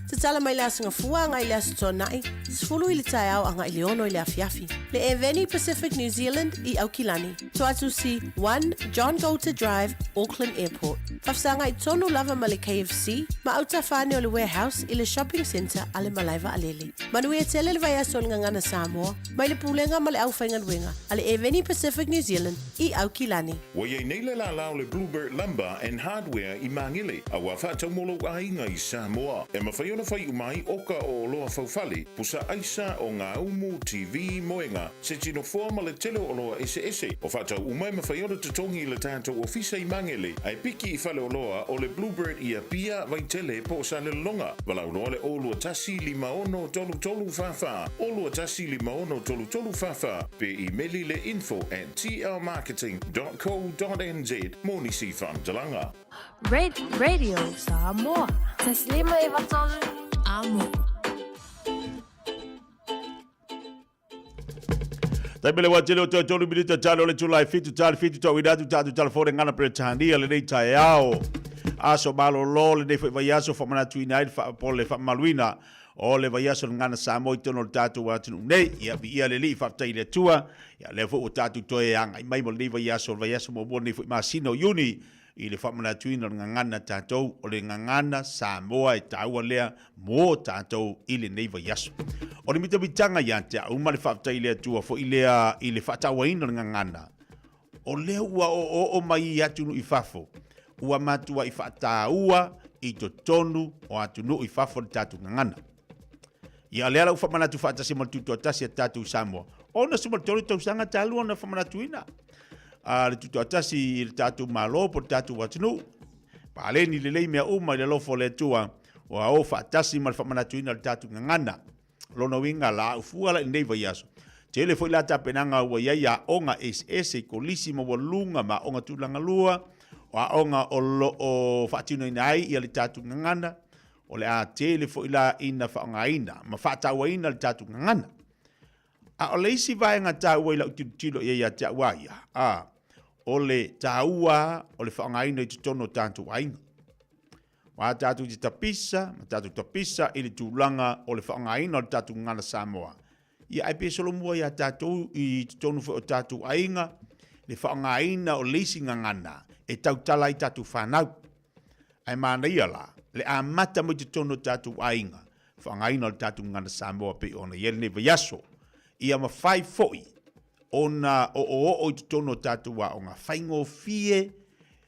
Tatala mai le Aso Gafua agai i le Aso Toonai, 10 i le taeao agai i le 6 i le afiafi. Le Eveni Pacific New Zealand i Aukilani, Toatusi 1 John Goulter Drive, Auckland Airport. Faafesagai tonu lava ma le KFC ma autafa ane o le Warehouse i le Shopping Centre a le Malae Vaalele. Manuia tele le vaiaso o le Gagana Samoa mai le Pulega ma le Aufaigaluega a le Eveni Pacific New Zealand i Aukilani. Ua i ai nei le lālā o le Bluebird Lumber and Hardware i Māngele, a ua faatau mo lou aiga i Samoa. E mafai ona fai uma ai oka o oloa faufale, pusa aisa, o gaumu, TV, moega, seti nofoa ma le tele o oloa eseese. O faatau uma e mafai ona totogi i le tatou ofisa i Māngele, ae piki i fale oloa o le Bluebird i Apia, Vaitele po o Salelologa. Valaau loa le 0 21 56 33 44, 0 21 56 33 44, pe imeli le info at tlmarketing dot co dot nz mo nisi faamatalaga. Radio Samoa. Taslima e vatolu amo. Taimele wa tele o toe tolu minita talo le tula e fitu tali fitu tau ina atu tātu telefone ngana Peretania lenei taeao. Aso malolo lenei foi vaiaso whamanatuina ai le wha, po le whaamaluina O le vaiaso le gagana Samoa i totonu o le tatou atunuu nei. Ia, viia le Alii, faafetai i le Atua. Ia, lea foi ua tatou toe agai mai mo lenei vaiaso, le vaiaso muamua lenei foi masina o Iuni, i le faamanatuina o le gagana tatou, o le gagana Samoa e taua lea mo tatou i lenei vaiaso. O le mitamitaga ia te au ma le faafetai i le Atua foi lea i le faatauaina o le gagana, O lea ua oooo mai i atunuu i fafo, ua matuai faataua i totonu o atunuu i fafo le tatou gagana. Ia, o lea la ua faamanatu faatasi ma le tutoatasi a tatou i Samoa, 63 tausaga talu ona faamanatuina a le tutoatasi i le tatou Malo po o le tatou atunuu. Paleni lelei mea uma i le alofa o le Atua, ua o faatasi ma le faamanatuina o le tatou gagana. Lona uiga, la ufua la i lenei vaiaso. Tele foi la tapenaga ua i ai aoga eseese i kolisi maualuluga ma aoga tulaga lua, o aoga o lo o faatinoina ai ia le tatou gagana, o le a tele foi la ina faaaogaina ma faatauaina le tatou gagana. A o le isi vaega taua i lau tilotilo i ai ia te au a ia, a, o le taua o le faaaogaina i totonu o tatou aiga. Aua tatou te tapisa ma tatou tapisa i le tulaga o le faaaogaina o le tatou gagana Samoa. Ia ae pe solomua iā tatou i totonu foi o tatou aiga le faaaogaina o le isi gagana e tautala ai tatou fanau. Ae manaia la le amata mai totonu o tatou aiga faaaogaina o le tatou gagana Samoa pei ona i ai lenei vaiaso. Ia mafai foi ona oooo i totonu o tatou aoga faigofie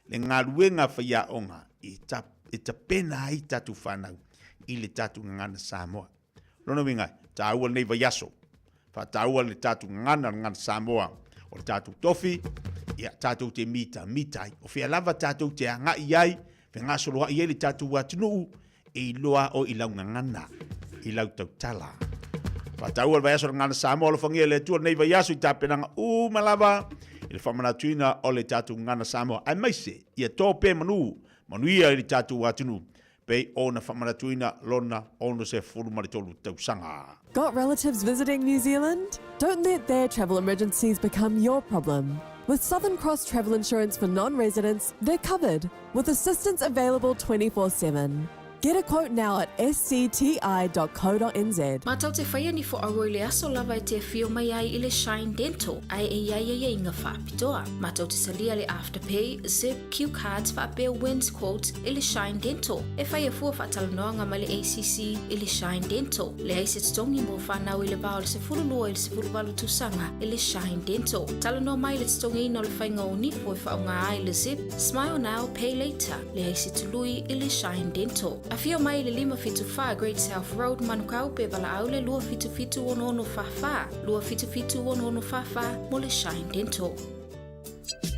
le galuega a faiaoga e tapena ai tatou fanau i le tatou gagana Samoa. Lona uiga, e taua lenei vaiaso, faataua le tatou gagana, le gagana Samoa o le tatou tofi, ia tatou te mitamita ai. O fea lava tatou te agai ai, fegasoloai ai le tatou atunuu, E iloa oe i lau gagana, i lau tautala. Faataua le vaiaso o le Gagana Samoa, alofagia e le Atua lenei vaiaso i tapenaga uma lava i le faamanatuina o le tatou Gagana Samoa, aemaise ia to pea manu manuia i le tatou atunuu pei ona faamanatuina lona 63 tausaga. Got relatives visiting New Zealand? Don't let their travel emergencies become your problem. With Southern Cross Travel Insurance for non-residents, they're covered, with assistance available 24-7. Get a quote now at scti.co.nz. Matou te whaia ni fo aua i le aso lava e te afio mai ai i le Shine Dental ae e iai aiaiga faapitoa. Matou te talia le Afterpay, Zip, Q Cards faapea Wins Quotes i le Shine Dental. E faia fua faatalanoaga ma le ACC i le Shine Dental. Leai se totogi mo fanau i le va o le 12 i le 18 tausaga i le Shine Dental. Talanoa mai i le totogiina o le faiga o nifo e faaaoga ai le Zip, Smile Now, Pay Later. Leai se tului i le Shine Dental. Afio mai i le 574 Great South Road, Manukau, pe valaau le 277 6644, 277 6644 mo le Shine Dental.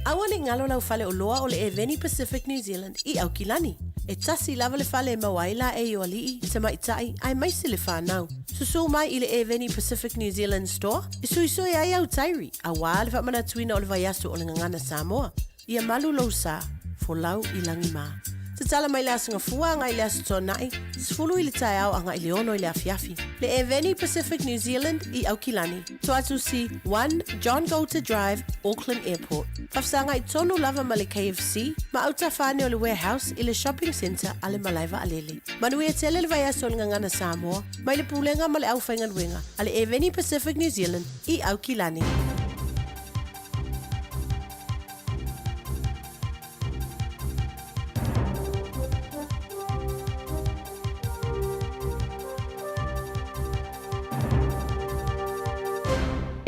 Aua ne i galo lau fale oloa o le Eveni Pacific New Zealand i Aukilani. E tasi lava le fale e maua ai laei o aliʻi, tamaitai, aemaise le fanau. Susū mai i le Eveni Pacific New Zealand Store e suisui ai au tairi, auā le faamanatuina o le vaiaso o le Gagana Samoa. Ia malu lou sa, folau i lagi mā. Tatala mai le Aso Gafua agai i le Aso Toonai, 10 i le taeao agai i le 6 i le afiafi. Le Eveni Pacific New Zealand i Aukilani, Toatusi 1 John Goulter Drive, Auckland Airport. Faafesagai tonu lava ma le KFC ma autafa ane o le Warehouse i le Shopping Centre a le Malae Vaalele. Manuia tele le vaiaso o le Gagana Samoa mai le Pulega ma le Aufaigaluega a le Eveni Pacific New Zealand i Aukilani.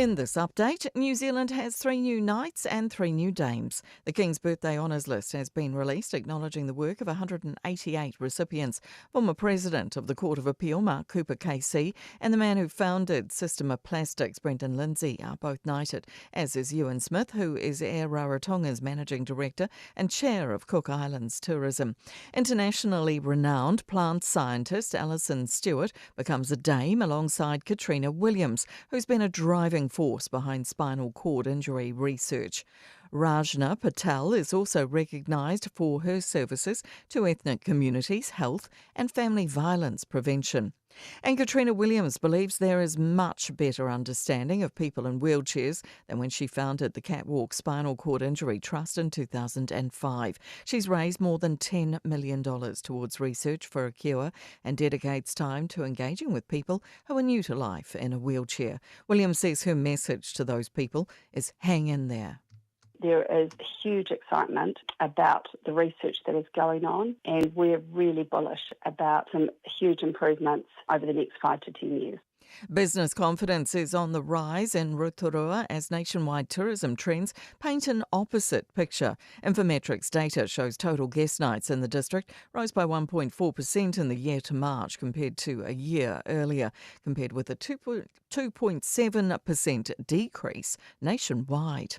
In this update, New Zealand has three new knights and three new dames. The King's Birthday Honours List has been released, acknowledging the work of 188 recipients. Former President of the Court of Appeal, Mark Cooper KC, and the man who founded Sistema Plastics, Brendan Lindsay, are both knighted, as is Ewan Smith, who is Air Rarotonga's Managing Director and Chair of Cook Islands Tourism. Internationally renowned plant scientist Alison Stewart becomes a dame alongside Katrina Williams, who's been a driving force behind spinal cord injury research. Rajna Patel is also recognised for her services to ethnic communities, health, and family violence prevention. And Katrina Williams believes there is much better understanding of people in wheelchairs than when she founded the Catwalk Spinal Cord Injury Trust in 2005. She's raised more than $10 million towards research for a cure and dedicates time to engaging with people who are new to life in a wheelchair. Williams says her message to those people is hang in there. There is huge excitement about the research that is going on, and we're really bullish about some huge improvements over the next 5 to 10 years. Business confidence is on the rise in Rotorua as nationwide tourism trends paint an opposite picture. Infometrics data shows total guest nights in the district rose by 1.4% in the year to March compared to a year earlier, compared with a 2.7% decrease nationwide.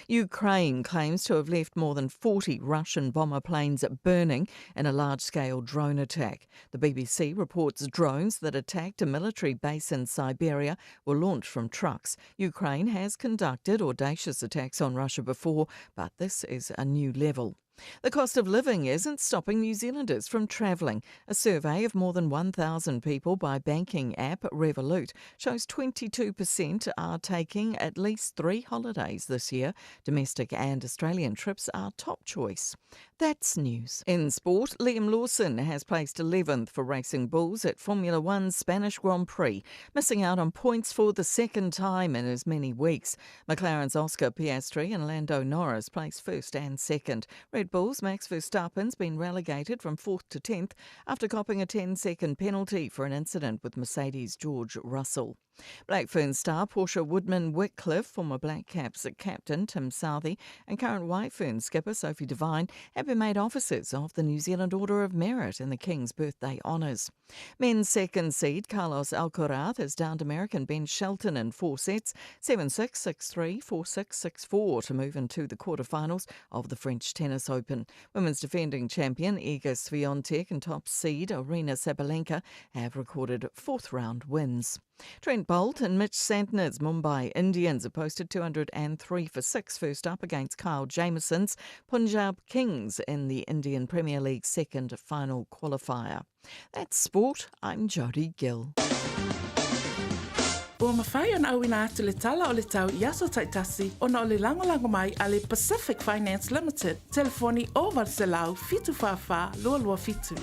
Ukraine claims to have left more than 40 Russian bomber planes burning in a large scale drone attack. The BBC reports drones that attacked a military base in Siberia were launched from trucks. Ukraine has conducted audacious attacks on Russia before, but this is a new level. The cost of living isn't stopping New Zealanders from travelling. A survey of more than 1,000 people by banking app Revolut shows 22% are taking at least three holidays this year. Domestic and Australian trips are top choice. That's news. In sport, Liam Lawson has placed 11th for Racing Bulls at Formula One's Spanish Grand Prix, missing out on points for the second time in as many weeks. McLaren's Oscar Piastri and Lando Norris placed first and second. Red Bull's Max Verstappen's been relegated from fourth to 10th after copping a 10 second penalty for an incident with Mercedes George Russell. Black Fern star Portia Woodman Wickliffe, former Black Caps captain Tim Southee, and current White Fern skipper Sophie Devine have been made officers of the New Zealand Order of Merit in the King's Birthday Honours. Men's second seed Carlos Alcaraz has downed American Ben Shelton in four sets 7 6, 6 3, 4 6, 6 4 to move into the quarterfinals of the French Tennis Open. Women's defending champion Iga Swiatek and top seed Aryna Sabalenka have recorded fourth round wins. Trent Boult and Mitch Santner's Mumbai Indians have posted 203 for 6 first up against Kyle Jamieson's Punjab Kings in the Indian Premier League second final qualifier. That's sport. I'm Jodie Gill. Ua mafai ona auina atu le tala o le tau i aso taitasi ona o le lagolago mai a le Pacific Finance Limited, telefoni 0800 744 227.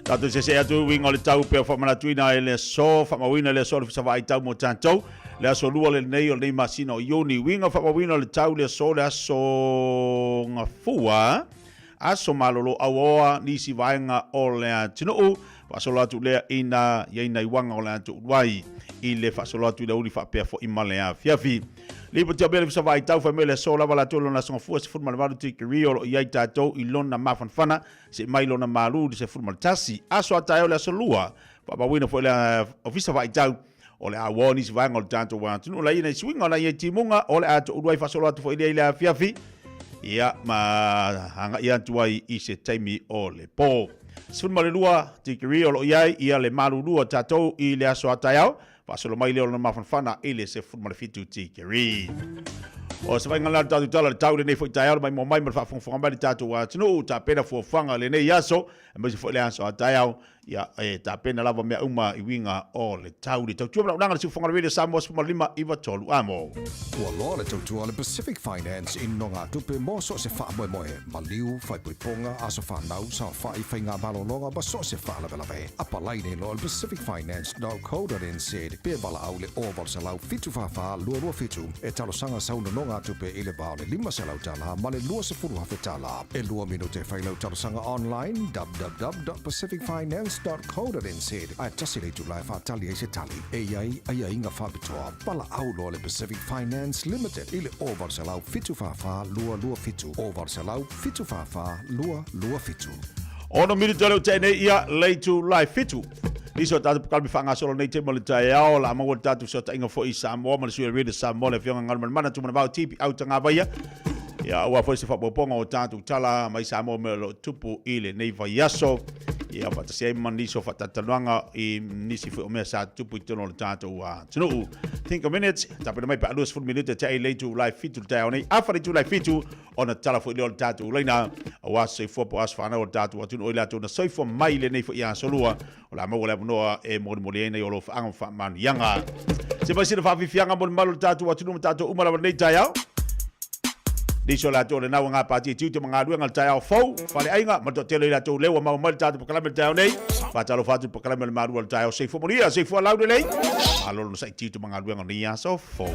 Tatou sese'e atu i uiga o le tau pea faamanatuina ai le aso, faamauina le aso o le fesavaai tau mo tatou, le aso lua lenei o lenei masina o Iuni. Uiga faamauina o le tau le aso, le aso Gafua, aso malolo auaoa nisi vaega o le atunuu, faasolo atu lea ina i ai nai uaga o le atouluai i le faasolo atu i le aoauli faapea foi ma le afiafi. Lipoti a le fesavaai tau fai mai le aso lava latou lona aso Gafua 18 tikeri o lo o i ai tatou i lona mafanafana seia mai lona malu i le 11 aso a taeao le aso lua. Faamauina foi le Ofisa Vaaitau o le a ua nisi vaega o le tatou atunuu la i nei suiga o la i timuga o le a toulu ai faasolo atu foi lea i le afiafi ia ma agai atu ai i se taimi o le po. 12 tikeri o lo o i ai ia le malulu o tatou i le aso a taeao Faasolo mai lea o lona mafanafana i le 17 tikeri. O se vaaiga lena o le tatou tala o le tau i lenei foi taeao, le maimoa mai ma le faafogafoga mai le tatou atunuu, tapena fuafuaga i lenei aso, aemaise foi le aso a taeao, ia e tapena lava mea uma i uiga o le tau. Le tautua ma le auaunaga a le Siufofoga o le Radio Samoa 15 93 amo. Ua loa le tautua a le Pacific Finance i nogatupe mo so o se faamoemoe, maliu, faaipoipoga, aso fanau, saofai, faiga malologa ma so o se faalavelave. Apalai nei loa i le pacificfinance.co.nz pe valaau i le 0800 744 227 e talosaga sau nonogatupe i le va o le $500 ma le $20,000. E lua minute e fai lau talosaga online www.pacificfinance.co.nz ae tasi le itula e faatali ai se tali. E i ai aiaiga faapitoa. Valaau loa le Pacific Finance Limited i le 0800 744 227, 0800 744 227. Ono minute o lea ua tea nei ia le itula e 7. Nisi o tatou polokalame faagasolo nei taimi o le taeao, o le a maua le tatou fesootaiga foi i Samoa ma le sui o le Radio Samoa, le Afioga Galumalemana Tumanavao Tipi Autagavaia. Ia, aua foi se faaopoopoga o tatou tala mai Samoa mea o lo o tupu i lenei vaiaso. Ia, faatasi ai ma nisi o faatalatalanoaga i nisi foi o mea sa tupu i totonu o le tatou atunuu. Think a minute, tapena mai pe a 20 minute tea i le itula e 7 le taeao nei. Afa le itula e 7, ona tatala foi lea o le tatou laina aua se soifua po o aso fanau o le tatou atunuu o i latou na soifua mai i lenei foi aso lua o le a maua le avanoa e molimoli ai nai o alofaaga ma faamanuiaga. Se mai sina faafiafiaga mo le mamalu o le tatou atunuu ma tatou uma lava lenei taeao. Nisi o latou o lenā ua gapatia i tiute ma galuega le taeao fou, faleaiga, ma le toatele o i latou lea ua maua mai le tatou polokalame i le taeao nei. Faatalofa atu i le polokalame o le malu o le taeao. Soifua manuia, soifua laulelei. Malo le onosai i tiute ma galuega o lenei aso fou.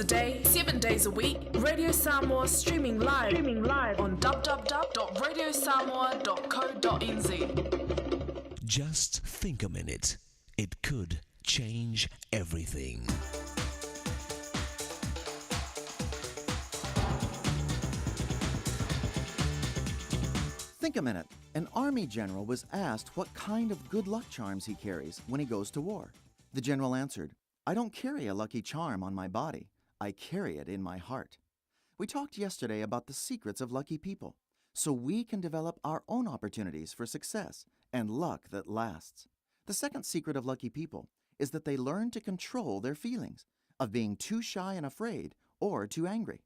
a day, 7 days a week. Radio Samoa streaming live, streaming live on www.radiosamoa.co.nz. Just think a minute. It could change everything. Think a minute. An army general was asked what kind of good luck charms he carries when he goes to war. The general answered, I don't carry a lucky charm on my body, I carry it in my heart. We talked yesterday about the secrets of lucky people, so we can develop our own opportunities for success and luck that lasts. The second secret of lucky people is that they learn to control their feelings of being too shy and afraid or too angry.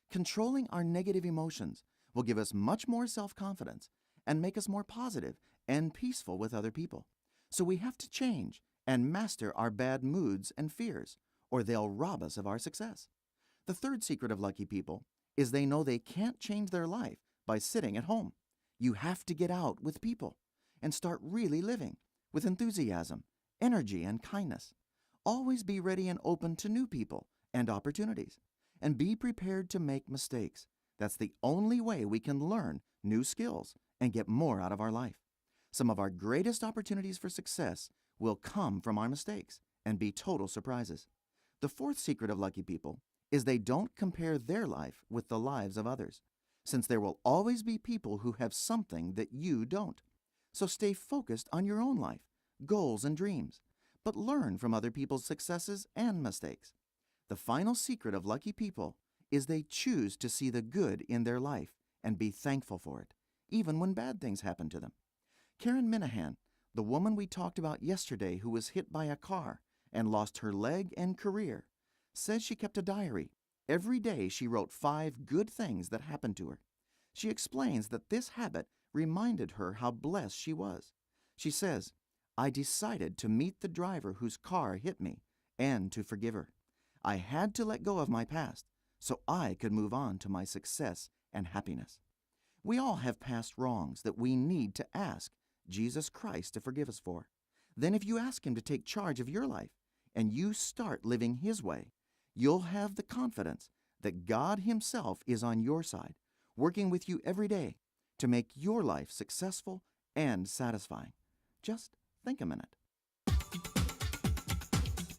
Controlling our negative emotions will give us much more self confidence and make us more positive and peaceful with other people. So we have to change and master our bad moods and fears, or they'll rob us of our success. The third secret of lucky people is they know they can't change their life by sitting at home. You have to get out with people and start really living with enthusiasm, energy, and kindness. Always be ready and open to new people and opportunities, and be prepared to make mistakes. That's the only way we can learn new skills and get more out of our life. Some of our greatest opportunities for success will come from our mistakes and be total surprises. The fourth secret of lucky people is they don't compare their life with the lives of others, since there will always be people who have something that you don't. So stay focused on your own life, goals, and dreams, but learn from other people's successes and mistakes. The final secret of lucky people is they choose to see the good in their life and be thankful for it, even when bad things happen to them. Karen Minahan, the woman we talked about yesterday who was hit by a car and lost her leg and career, says she kept a diary. Every day she wrote five good things that happened to her. She explains that this habit reminded her how blessed she was. She says, I decided to meet the driver whose car hit me and to forgive her. I had to let go of my past so I could move on to my success and happiness. We all have past wrongs that we need to ask Jesus Christ to forgive us for. Then, if you ask Him to take charge of your life and you start living His way, you'll have the confidence that God Himself is on your side, working with you every day to make your life successful and satisfying. Just think a minute.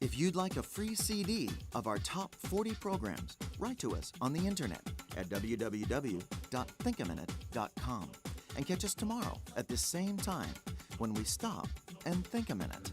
If you'd like a free CD of our top 40 programs, write to us on the internet at www.thinkaminute.com and catch us tomorrow at this same time when we stop and think a minute.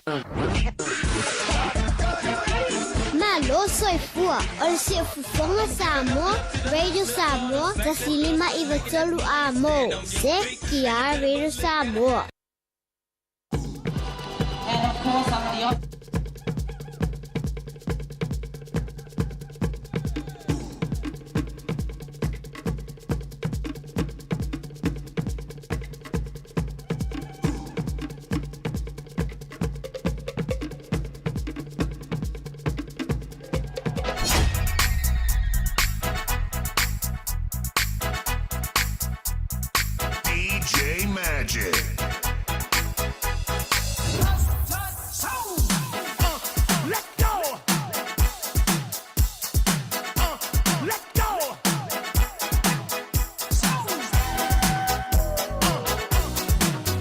Malo soifua o le Siufofoga Samoa, Radio Samoa, 105 93 Amo. CKR Radio Samoa. And of course, I'm the DJ Magic. Let go. Let go.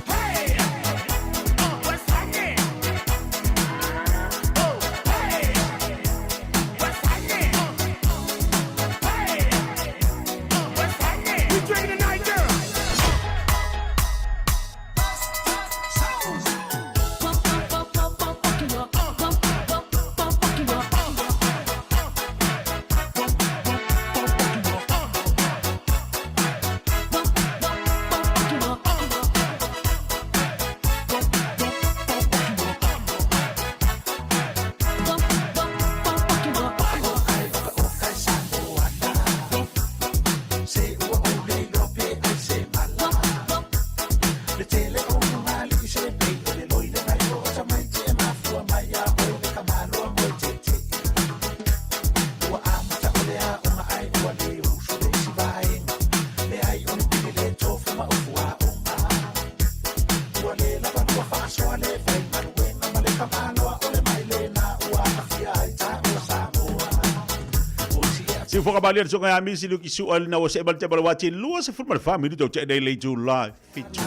Hey, what's happening? Oh, hey, what's happening? Hey, what's happening? We drinking tonight, girl. Si foka bali le songa amisi lu ki su al na wase bal te bal wati lua se fut mal fa mi tu te nei le tu la fitu.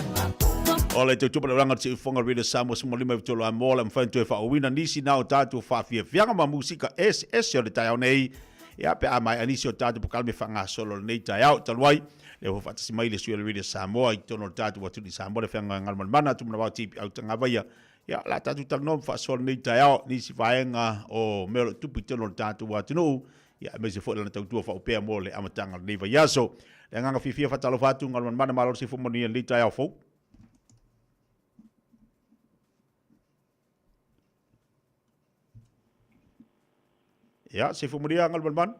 O le tu tu bal ranga si fonga radio Samoa se mo lima tolo a mola mfai tu e fa wina nisi na o tatu fa fia fianga ma musika S S o le tai nei. Ia pe a mai anisi o tatu po kalme fa nga solo nei tai au talwai. Le ho fatasi mai le sui le Samoa i tono tatu watu ni Samoa le fianga ngal mana tu mna wati au tanga vaia. Ia la tatu talno fa solo nei tai au nisi vaenga o meo tupu tono tatu watu no. Ia me se foi lana tautua fa upea mo le amatanga nei vaiaso. Le nganga fifia fa talofa atu ngal mana malo si fu mo ni le tai au fou. Ia, se fu mo ni ngal man.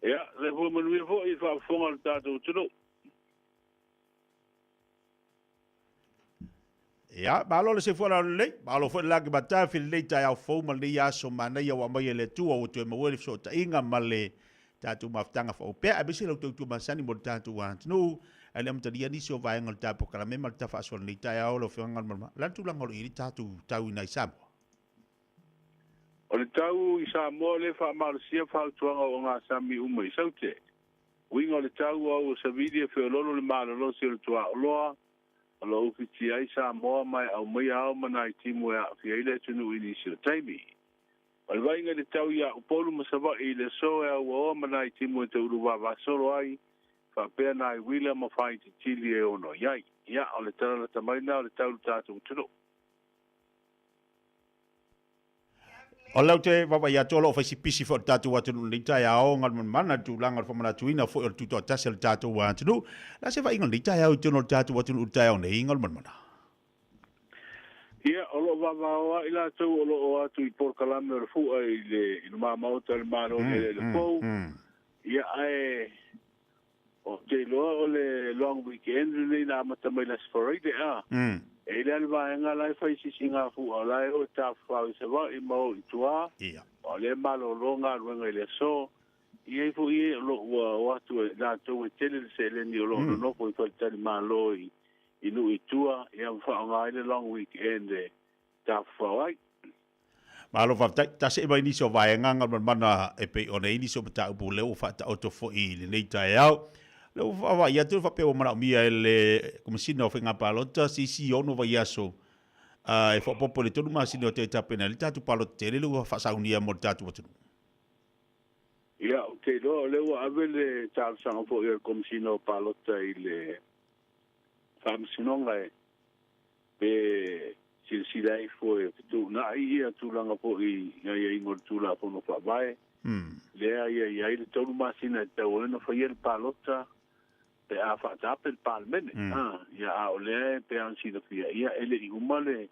Ia, le fu mo ni fo i fa fonga le tatou tunu. Ia, malo le se fu la le, malo fu la ke bata fi le tai au fou ma le aso mana ia wa mai le tua o tu e mo le so ta inga ma le tatu maftanga fa upea a bisi lo tu tu masani mo tatu wa no ale am talia ni so vai ngal ta po kala me mal ta fa so le tai au lo fi ngal ma la tu la ngol i tatu tau ina i Samoa. O le tau i Samoa le fa malosia fa tuanga o ngā sami uma i saute. Uiga o le tau au o savili e feololo le malolosi o le tuaoloa o lo ufiti ai Samoa mai au mai ao mana i timu e aafia i le atunuu i nisi o taimi. O le vaaiga le tau ia Upolu ma Savaii i le aso e auaoa mana i timu e taulu vavasolo ai faapea nai uila ma faaititili e ono i ai. Ia o le talalata maina o le tau le tatou atunuu. O lau te wawa ia tolo o whaisi pisi fo tātou atu nei tai ao ngal man mana tu langa fo mana tuina fo o tuto tasi le tātou atu. La se vai ngal nei tai ao tino tātou atu no tai ao nei ngal man mana. Ia, o lo wawa i lātou o lo o atu i porokalame o le fua i le i le mamauta le malo le le pou. Ia, ae o te loa o le long weekend nei na amata mai last Friday a. E le vaenga lai fai sisi ngā fua lai o tāwhau i se wā i mau i tua. Ia. O le malo longa ruenga i le so. Ia i fo i lo ua o atu e lātou e tele le seleni o lo nofo i whalitali malo i nu i tua. Ia mwhaonga i le long weekend e tāwhau ai. Malo whaftai, ta se mai nisi o vaenga ngal mana e pe o nei nisi o mata upu leo whata o tofo i le nei tai au. Le wa ia tu fa pe o mana mia le komisina o whenga palota si si ono vai aso. E fo popo le tonu masina o te tapena le tatu palota te le ua whasaunia mo le tatu watunu. Ia, o te loa o le ua ave le talosaga foi o le komisina o palota i le faamasinoga e pe silasila ifo e fetuunai ia tulaga fo'i i aiaiga o le Tulafono Faavae lea ia i ai le 3 masina e tatau ai ona faia le palota pe a faataape le Palemene. Ia a o lea e pei ona silafia ia e le'i uma le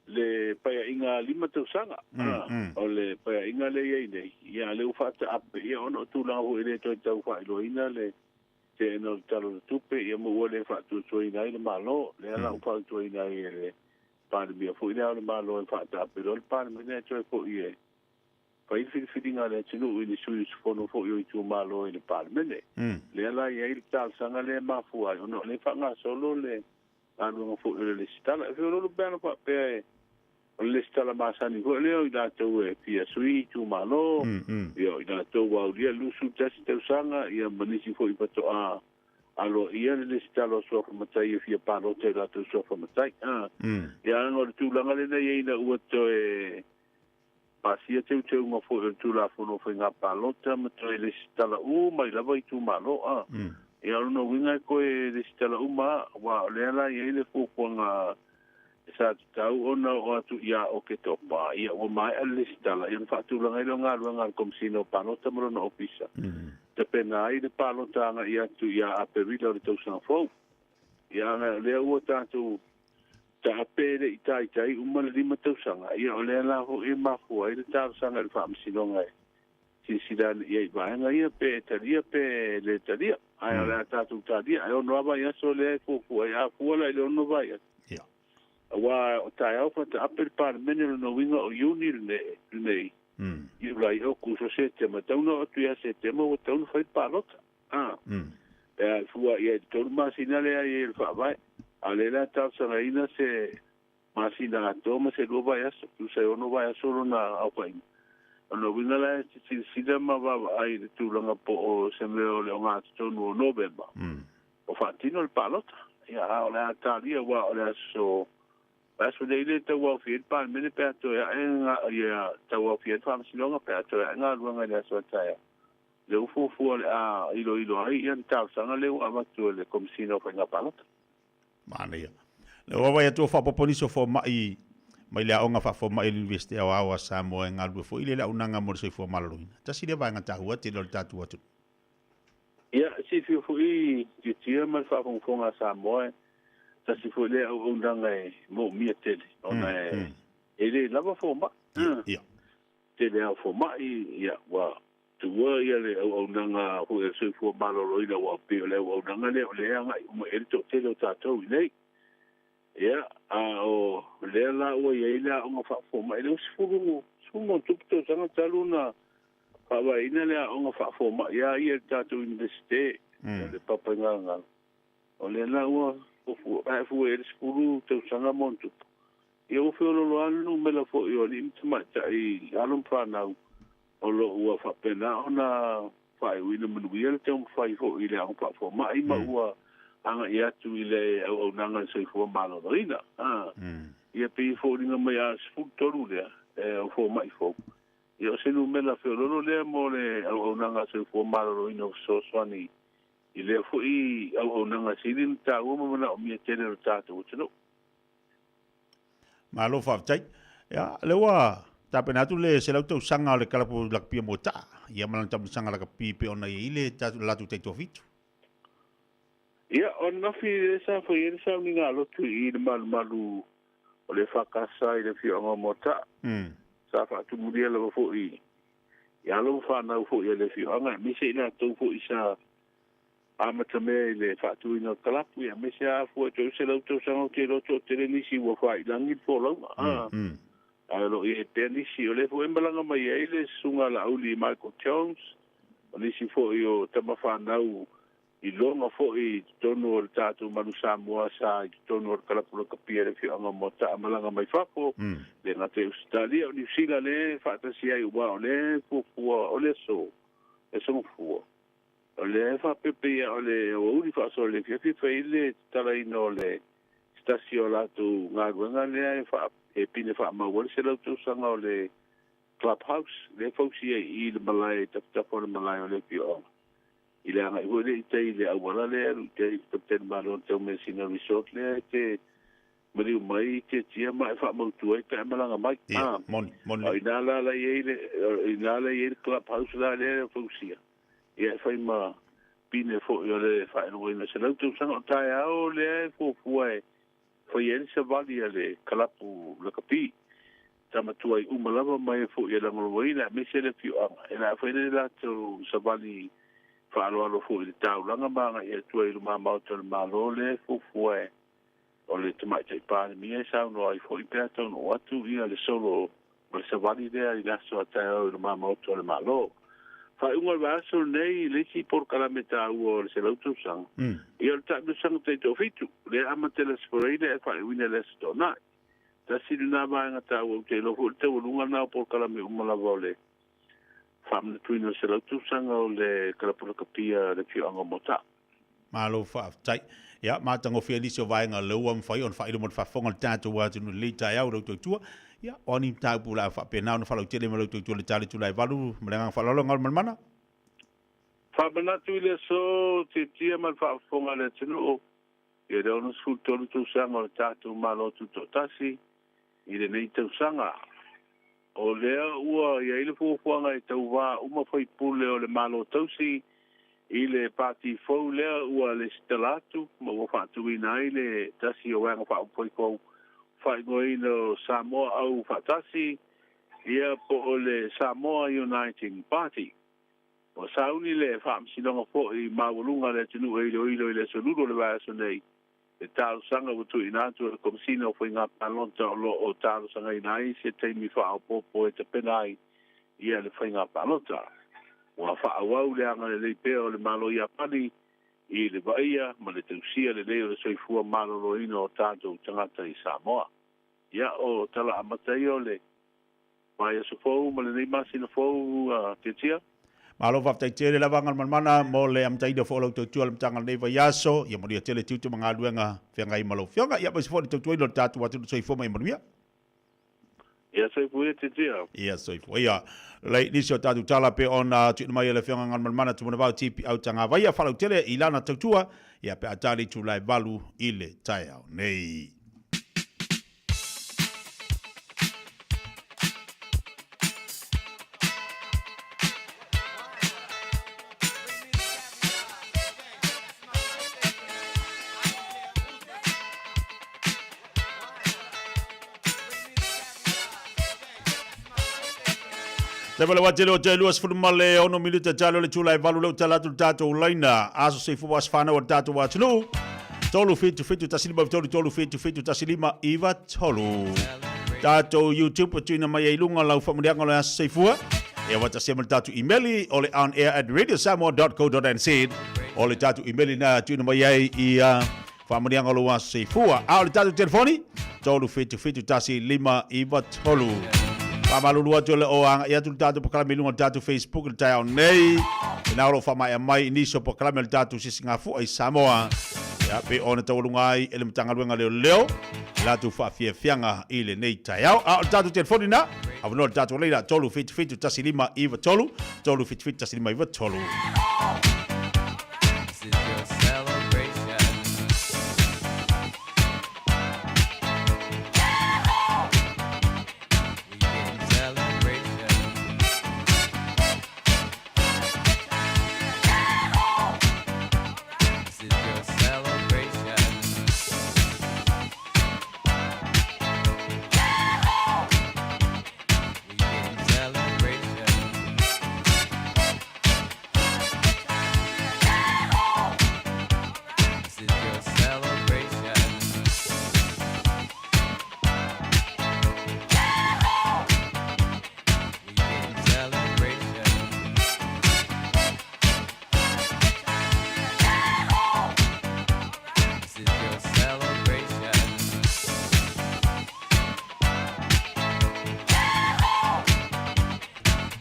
le paeaiga 5 tausaga o le paeaiga lea i ai nei, ia a lea ua faataape ia ona o tulaga foi e le toe tau faailoaina le teena o le Tala o le Tupe, ia ma ua le faatuatuaina ai le Malo. Lea la ua fautuaina ai e le Palemia foi le Ao o le Malo e faataape loa le Palemene ae toe foi e fai le filifiliga a le atunuu i ni sui usufono foi o itumalo i le Palemene. Lea la e i ai le talosaga lea e mafua ai ona o lea e faagasolo le galuega foi o le lesitala. E feoloolo pe ana faapea e o le lesitala masani foi lea o i latou e fia sui itumalo, ia o i latou ua aulia le 21 tausaga, ia ma nisi foi faatoa aloaia le lesitala o suafa matai e fia palota i latou suafa matai. Ia aga o le tulaga lena e i ai ina ua toe pasia teuteuga foi o le Tulafono o Faiga Palota ma toe lesitala uma ai lava itumalo. Ia o lona uiga e toe lesitala uma lava, aua o lea la e i ai le fuafuaga sa tatau ona oo atu ia Oketopa, ia ua maea le lesitala, ia ona faatulaga ai lea o galuega a le Komesina o Palota ma lona Ofisa, tapena ai le palota agai atu ia Aperila o le tausaga fou. Ia o lea ua tatou taape e le i taitai uma le 5 tausaga, ia o lea la foi e mafua ai le talosaga i le Faamasinoga e silasila ane i ai i vaega ia, pe talia pe le talia. Ae o le a tatou talia, ae 6 lava vaiaso lea e fuafua ai, a fua la i le 6 vaiaso. Aua o taeao faataape le Palemene, lona uiga o Iuni lenei, Iulai, Okuso, Setema, tau na oo atu ia Setema ua tau na fai le palota. Pe a fua i ai i le 3 masina lea i ai o le faavae, a o lea la e talosagaina se masina atoa ma se 2 vaiaso, tusa e 6 vaiaso lona aofaiga. O lona uiga la e silasila ma vaavaai i le tulaga po o se mea o le ogatotonu o Novema, o faatino le palota. Ia, a o le a talia, aua o le aso aso nei le tauaofia ai le Palemene pe a toe ae ia tauaofia ai le Faamasinoga pe a toe ae galuega i le aso a taeao. Lea ua fuafua o le a iloilo ai ia le talosaga lea ua avatu e le Komesina o Faiga Palota. Manaia. Lea ua vaai atu o faaopoopo nisi o fomai mai le Aoga Faafomai a le Iunivesite Aoao a Samoa e galulue foi i le auaunaga mo le soifua maloloina. Tasi lea vaega taua tele o le tatou atunuu. Ia, silafia foi Tiatia ma le faafogafoga a Samoa, tasi foi lea auaunaga e moomia tele ona e le lava fomai. Tele lava o fomai, ia, ua tuua ia le auaunaga foi a le soifua maloloina, aua pei o le auaunaga lea o lea e agai uma i ai le toatele o tatou i nei. Ia, a o lea la ua i ai le aoga faafomai, lea ua 10 ma ona tupu tausaga talu ona faavaeina le aoga faafomai a ia i le tatou Iunivesite, o le Papaigalagala. O lea la ua ae fua i ai le 10 tausaga ma ona tupu. Ia ua feoloolo lava le numera foi o alii ma tamaitai, alo ma fanau, o lo o ua faapena ona faaiuina manuia le taumafai foi i le aoga faafomai ma ua agai atu i le auaunaga a le soifua maloloina. Ia pei e foliga mai a 13 lea o fomai fou. Ia o se numera feoloolo lea mo le auaunaga a le soifua maloloina o fesoasoani i lea foi auaunaga sili ona taua ma manaomia tele o le tatou atunuu. Malo faafetai. Ia, lea ua tapena atu le 100 tausaga o le kalapu lakapi o Moetaa, ia ma lana taamilosaga lakapi pei ona i ai le latou taitoafitu. Ia, o ananafi lea sa fai ai le sauniga a lotu i le malumalu o le EFKS i le afioaga o Moetaa. Sa faatumulia lava foi i alo ma fanau foi a le afioaga, aemaise i latou foi sa amatamea i le faatuina o le kalapu, ia aemaise lava fua i 300 tausaga ou te iloa toatele nisi ua faailagi le folauga. Ae o lo o i ai pea nisi, o lea foi e malaga mai ai le susuga a Laauli Michael Jones, o nisi foi o tama fanau i loga foi i totonu o le tatou Manu Samoa sa i totonu o le kalapu lakapi a le afioaga o Moataa malaga mai fafo, le gata i Ausetalia, o Niu Sila lea e faatasi ai aua o lea e fuafua o le aso, le aso Gafua. O lea e faapepe ia o le aoauli faasoa i le afiafi fai ai le tatalaina o le se tasi o latou galuega lea e faa e pine faamau ai le 100 tausaga o le Club House lea e fausia i i le malae tafatafa o le malae o le afioaga i le agai foi lea i tai i le auala lea e alu i tai i le Kapateni Malo i le Taumeasina Resort lea e te Maliu mai Tiatia ma e faamautu ai pe a malaga mai. Ia, moni, moni. A o ina la la i ai le, o ina la i ai le club house la lea e fausia, ia e fai ma pine foi o le faailogaina o le 100 tausaga. O taeao lea e fuafua e fai ai le savali a le kalapu lakapi. Tama tuai uma lava ma e foi e lagolagoina aemaise le afioaga e le a fai le latou savali faaaloalo foi i le taulaga ma agai atu ai i luma maota o le Malo lea e fuafua e o le Tamaitai Palemia e saunoa ai foi pe a taunuu atu ia le solo o le savali lea i le aso a taeao i luma maota o le Malo. Faaiuga o le vaiaso lenei i le isi polokalame taua o le 100 tausaga, ia o le taamilosaga taitoafitu, lea e amata i le Aso Faraile ae faaiuina i le Aso Toonai. Tasi lena vaega taua ou te iloa foi o le taualuga lena o polokalame uma lava o le faamanatuina o le 100 tausaga o le kalapu lakapia a le afioaga o Moataa. Malo faafetai. Ia, matagofie nisi o vaega lea ua mafai ona faailo mo le faafofoga o le tatou atunuu i lenei taeao i lau tautua. Ia, o a ni mataupu o le a faapena ona faalautele ma lau tautua i le tala itula e 8 ma le agaga faaaloalo Galumalemana. Faamanatu i le aso Tiatia ma le faafofoga a le atunuu i le 63 tausaga o le tatou Malo Tutoatasi i lenei tausaga. O lea ua i ai le fuafuaga e tauva uma faipule o le Malo Tausi i le pati fou lea ua lesitala atu ma ua faatuina ai le tasi o Vaega Faaupufai fou faaigoaina o Samoa Au Faatasi, ia po o le Samoa Uniting Party. Ua sauni le Faamasinoga foi Maualuga a le atunuu e iloilo i le aso Lulu o le vaiaso nei le talosaga ua tuuina atu e le Komesina o Faiga Palota o lo o talosagaina ai se taimi faaopoopo e tapena ai ia le faiga palota. Ua faaauau le agalelei pea o le Malo Iapani i le vaaia ma le tausia lelei o le soifua maloloina o tatou tagata i Samoa. Ia, o tala amata ia o le Vaiaso fou ma lenei masina fou a Tiatia. Malo faafetai tele lava Galumalemana mo le amataina foi o lau tautua i le amataga o lenei vaiaso. Ia manuia tele tiute ma galuega feagai ma lau Afioga. Ia aemaise foi le tautuaina o le tatou atunuu. Soifua ma ia manuia. Ia soifua ia Tiatia. Ia soifua ia. Lei nisi o tatou tala pe ona tuuina mai e le Afioga Galumalemana Tumanavao TP Autagavaia faalautele i lana tautua ia pe a tali itula e 8 i le taeao nei. Te wale wate leo te 26 minute talo le tula e valu leo tala atu le tātou laina. Aso soifua aso whanau o le tātou atunuu. 3 7 7 1 5 3 3 7 7 1 5 9 3. Tātou YouTube tuina mai ai lunga lau whamulianga o le aso soifua. E wata se ma le tātou emaili o le onair at radiosamoa.co.nz o le tātou emaili na tuina mai ai i Faamanuiaga o lou aso soifua. A o le tatou telefoni, 3 7 7 1 5 9 3. Faamalulu atu e le o agai atu le tatou polokalame i luga o le tatou Facebook i le taeao nei. Ina o lo o faamaea mai i nisi o polokalame o le tatou sisigafua i Samoa. Ia, pei ona taualuga ai e le Matagaluega Leoleo le latou faafiafiaga i lenei taeao. A o le tatou telefoni na, avanoa le tatou laina 3 7 7 1 5 9 3, 3 7 7 1 5 9 3. This is your celebration. We can celebration. This is your celebration. We can celebration. This is your celebration. We can celebration. This is your celebration.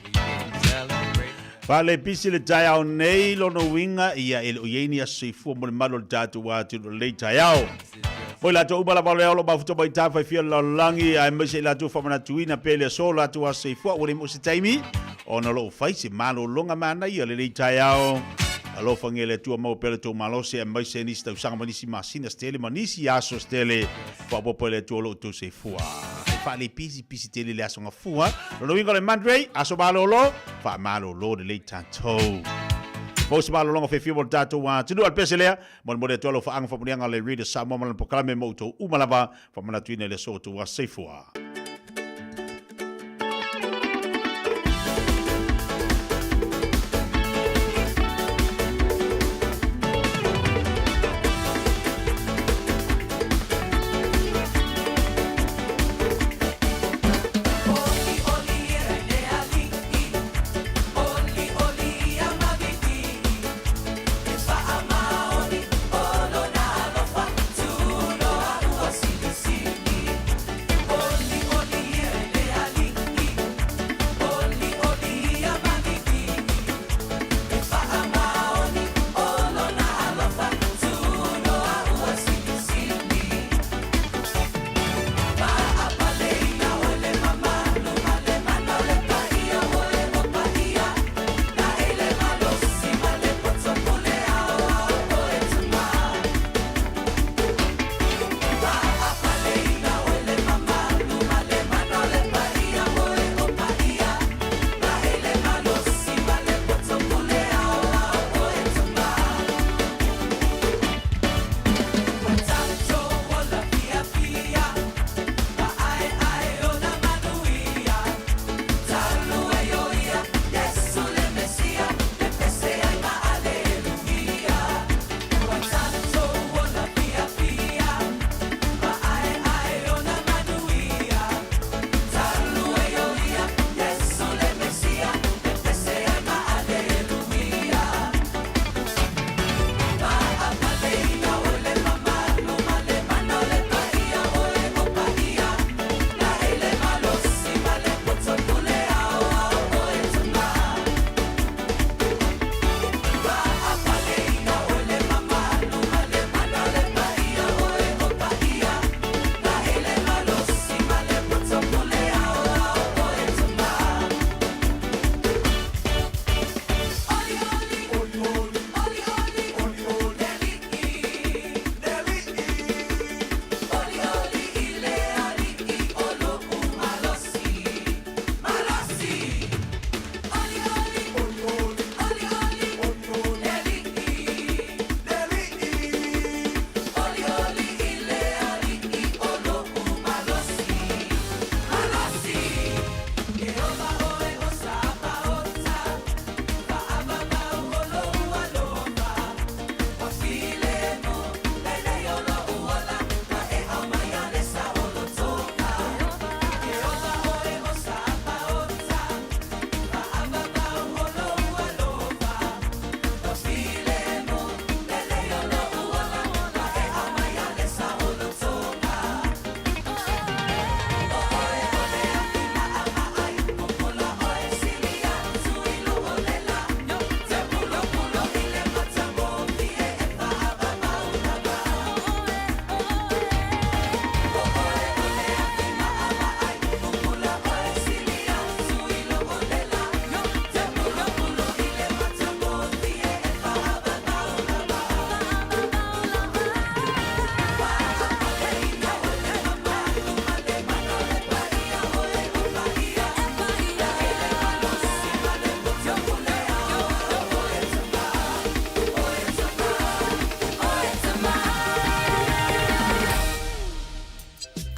We can celebrate. Faalepisi le taeao nei lona uiga ia e le o i ai ni aso soifua mo le malu o le tatou atunuu i lenei taeao. Mo i latou uma lava o le ao lo mafuta mai tāwhai o le lalolagi aemaise i latou faamanatuina pea i le aso o latou aso soifua ua le mo se taimi ona o lo o fai se malologa manaia lenei taeao. Alofagia e le Atua maua pea lo outou malosi aemaise nisi tausaga ma nisi masina se tele ma nisi aso se tele. Faaopoopo e le Atua lo outou soifua. E faalepisipisi tele le aso gafua. Lona uiga o le Monday, aso malolo, faamalolo lelei tatou. Maua se malologa fiafia mo le tatou atunuu. A o le pese lea, molimoli atu ai lau faaaga faamanuiaga a le Radio Samoa ma lana polokalame mo outou uma lava, faamanatuina i le aso o outou aso. Soifua.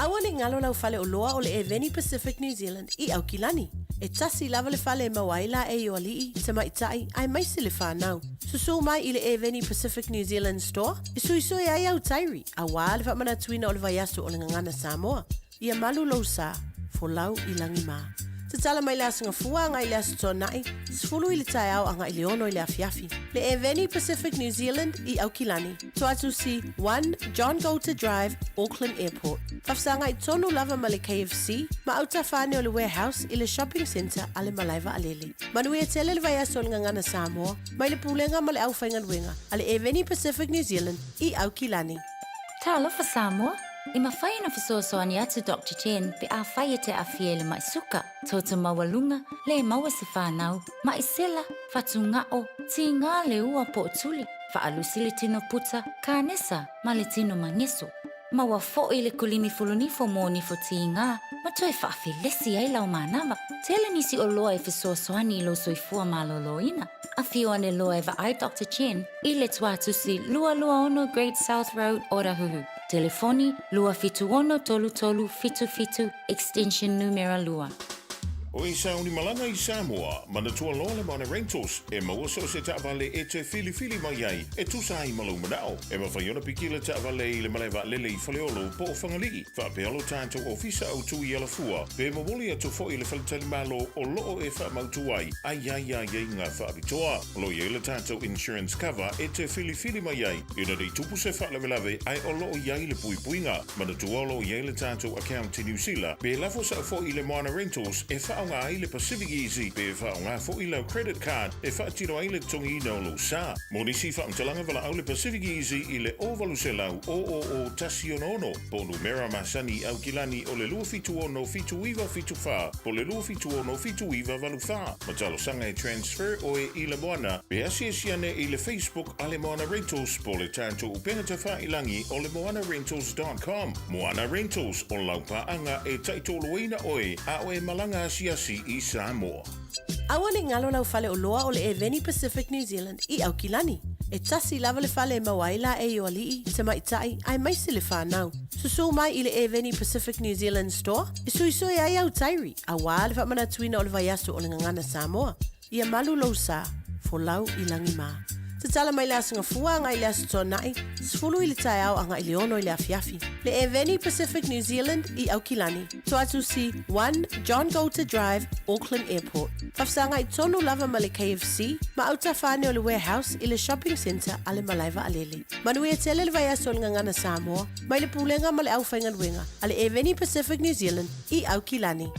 Aua ne i galo lau faleoloa o le Eveni Pacific New Zealand i Aukilani. E tasi lava le fale e maua ai laei o alii, tamaitai, aemaise le fanau. Susū mai i le Eveni Pacific New Zealand Store e suisui ai au tairi, auā le faamanatuina o le vaiaso o le Gagana Samoa. Ia malu lou sa, folau i lagi mā. Tatala mai le Aso Gafua agai i le Aso Toonai, 10 i le taeao agai i le 6 i le afiafi. Le Eveni Pacific New Zealand i Aukilani, Toatusi 1 John Goulter Drive, Auckland Airport. Faafesagai tonu lava ma le KFC ma autafa ane o le Warehouse i le Shopping Centre a le Malae Vaalele. Manuia tele le vaiaso o le Gagana Samoa mai le Pulega ma le Aufaigaluega a le Eveni Pacific New Zealand i Aukilani. Talofa Samoa! E mafai ona fesoasoani atu Doctor Chen pe afai e te aafia i le mai suka, toto maualuga, le maua se fanau, mai sela, fatugao, Tīgā le ua pootuli, faalusi le tino puta, kānesa ma le tino mageso. Ma ua foʻi le kulimi fulunifo mo nifo tīgā ma toe faafelesi ai lau manava. Tele nisi oloa e fesoasoani i lou soifua malōlōina. Afio ane loa e vaai Doctor Chen i le Tuatusi 226 Great South Road, Otahuhu. Telefoni, 276 3377, extension numera 2. O e sauni malaga i Samoa, manatua loa le Moana Rentals e maua so o se taavale e te filifili mai ai e tusa ai ma lou manao. E mafai ona piki le taavale i le malae vaalele i Faleolo po o Fagalii, faapea lo tatou ofisa autu i Alafua, pe momoli atu foi i le faletalimalo o loo e faamautu ai a i ai aiaiga faapitoa. O lo o i ai le tatou insurance cover e te filifili mai ai ina ne i tupu se faalavelave ae o lo o i ai le puipuiga. Manatua o lo o i ai le tatou account i Niu Sila, pe lafo sao foi i le Moana Rentals e faaaoga ai le Pacific Easy pe faaaoga foi lau credit card e faatino ai le totogiina o lou sa. Mo nisi faamatalaga valaau le Pacific Easy i le 0800 000 166 po o numera masani i Aukilani o le 276 7974 po o le 276 7984. Ma talosaga e transfer oe i le Moana pe asiasi ane i le Facebook a le Moana Rentals po o le tatou upega tafailangi o le moanarentals.com. Moana Rentals, o lau paaga e taitoloina oe a o e malaga asiasi i Samoa. Aua ne i galo lau fale oloa o le Eveni Pacific New Zealand i Aukilani. E tasi lava le fale e maua ai laei o alii, tamaitai, aemaise le fanau. Susū mai i le Eveni Pacific New Zealand Store e suisui ai au tairi, auā le faamanatuina o le vaiaso o le Gagana Samoa. Ia malu lou sa, folau i lagi mā. Tatala mai le Aso Gafua agai i le Aso Toonai, 10 i le taeao agai i le 6 i le afiafi. Le Eveni Pacific New Zealand i Aukilani, Toatusi 1 John Goulter Drive, Auckland Airport. Faafesagai tonu lava ma le KFC ma autafa ane o le Warehouse i le Shopping Centre a le Malae Vaalele. Manuia tele le vaiaso o le Gagana Samoa mai le Pulega ma le Aufaigaluega a le Eveni Pacific New Zealand i Aukilani.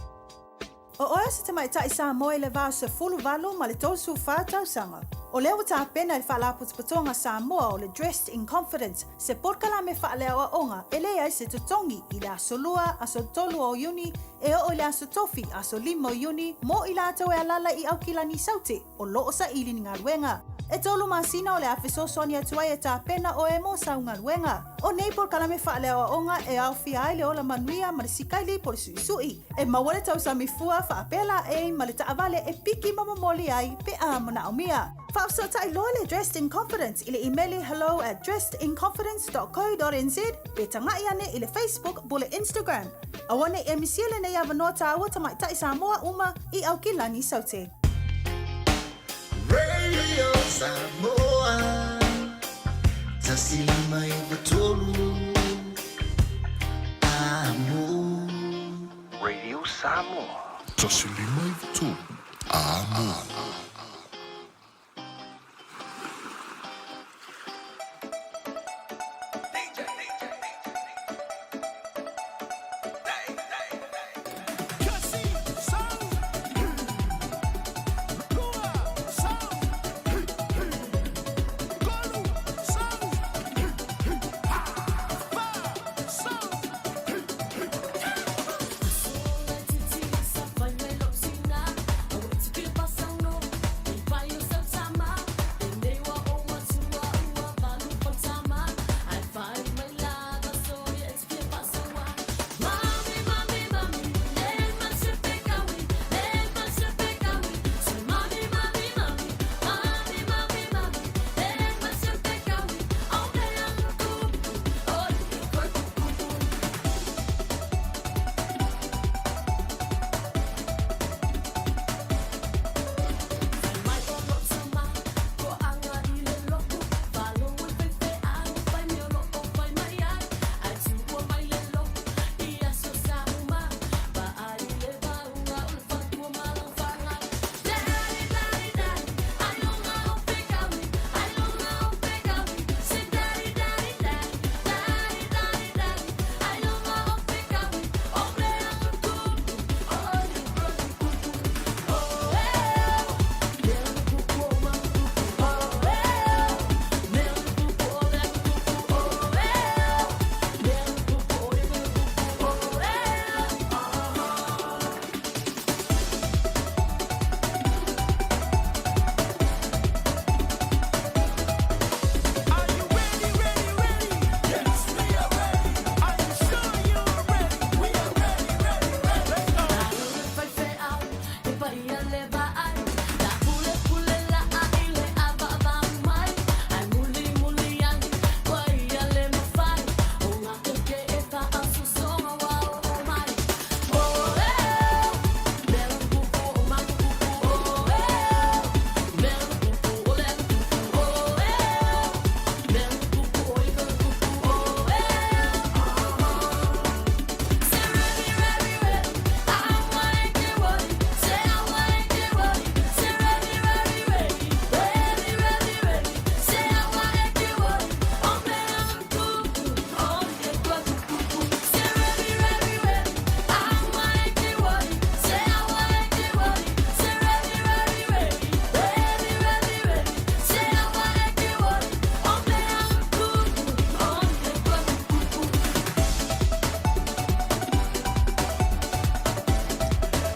O oe o se tamaitai Samoa i le va o 18 ma le 34 tausaga. O lea ua tapena e le Faalapotopotoga Samoa o le Dressed in Confidence se polokalame faaleaoaoga e leai se totogi i le aso Lua, aso 3 o Iuni e oo i le aso Tofi, aso 5 o Iuni mo i latou e alala i Aukilani Saute o lo o saili ni galuega. E tolu masina o le a fesoasoani atu ai e tapena oe mo sau galuega. O nei polokalame faaleaoaoga e aofia ai le ola manuia ma le sikaili po o le suʻisuʻi. E maua le tausami fua faapea laei ma le taavale e piki ma momoli ai pe a manaomia. Faafesootai loa le Dressed in Confidence i le imeli hello at dressedinconfidence.co.nz pe tagaʻi ane i le Facebook po o le Instagram. Aua ne i e misia lenei avanoa tāua tamaitai Samoa uma i Aukilani Saute. Radio Samoa 153 Amo. Radio Samoa. 153 Amo.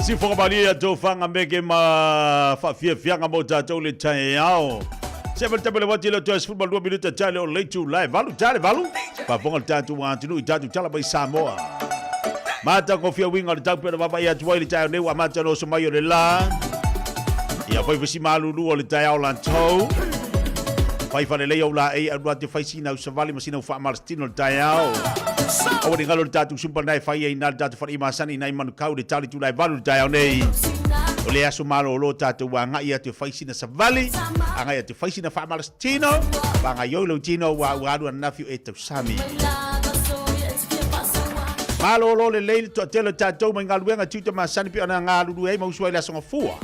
Siufoga malie ia tofaga meke ma faafiafiaga mo tatou le taeao. 7 wati le toe 12 minuta tale o leitu lai valu tale valu. Faafofoga le tatou atunuu i tatou tala mai Samoa. Matagofie uiga o le tau pei ona vaavaai atu ai le taeao nei ua amata ona oso mai o le la. Ia fai foi si malulu o le taeao latou. Fai falelei au laei alu atu fai sina au savali ma sina au faamalositino le taeao. Aua ne i galo le tatou sumpa lena e fai ai ina le tatou fale'i masani ina i Manukau le tali tulai valu le taeao nei. O le aso malolo tatou agai atu e fai sina savali, agai atu e fai sina faamalositino, faagaioi lou tino ua ua alu ananafi o e tausami. Malolo lelei le toatele o tatou mai galuega tiute masani pei ona galulue ai ma usu ai le Aso Gafua.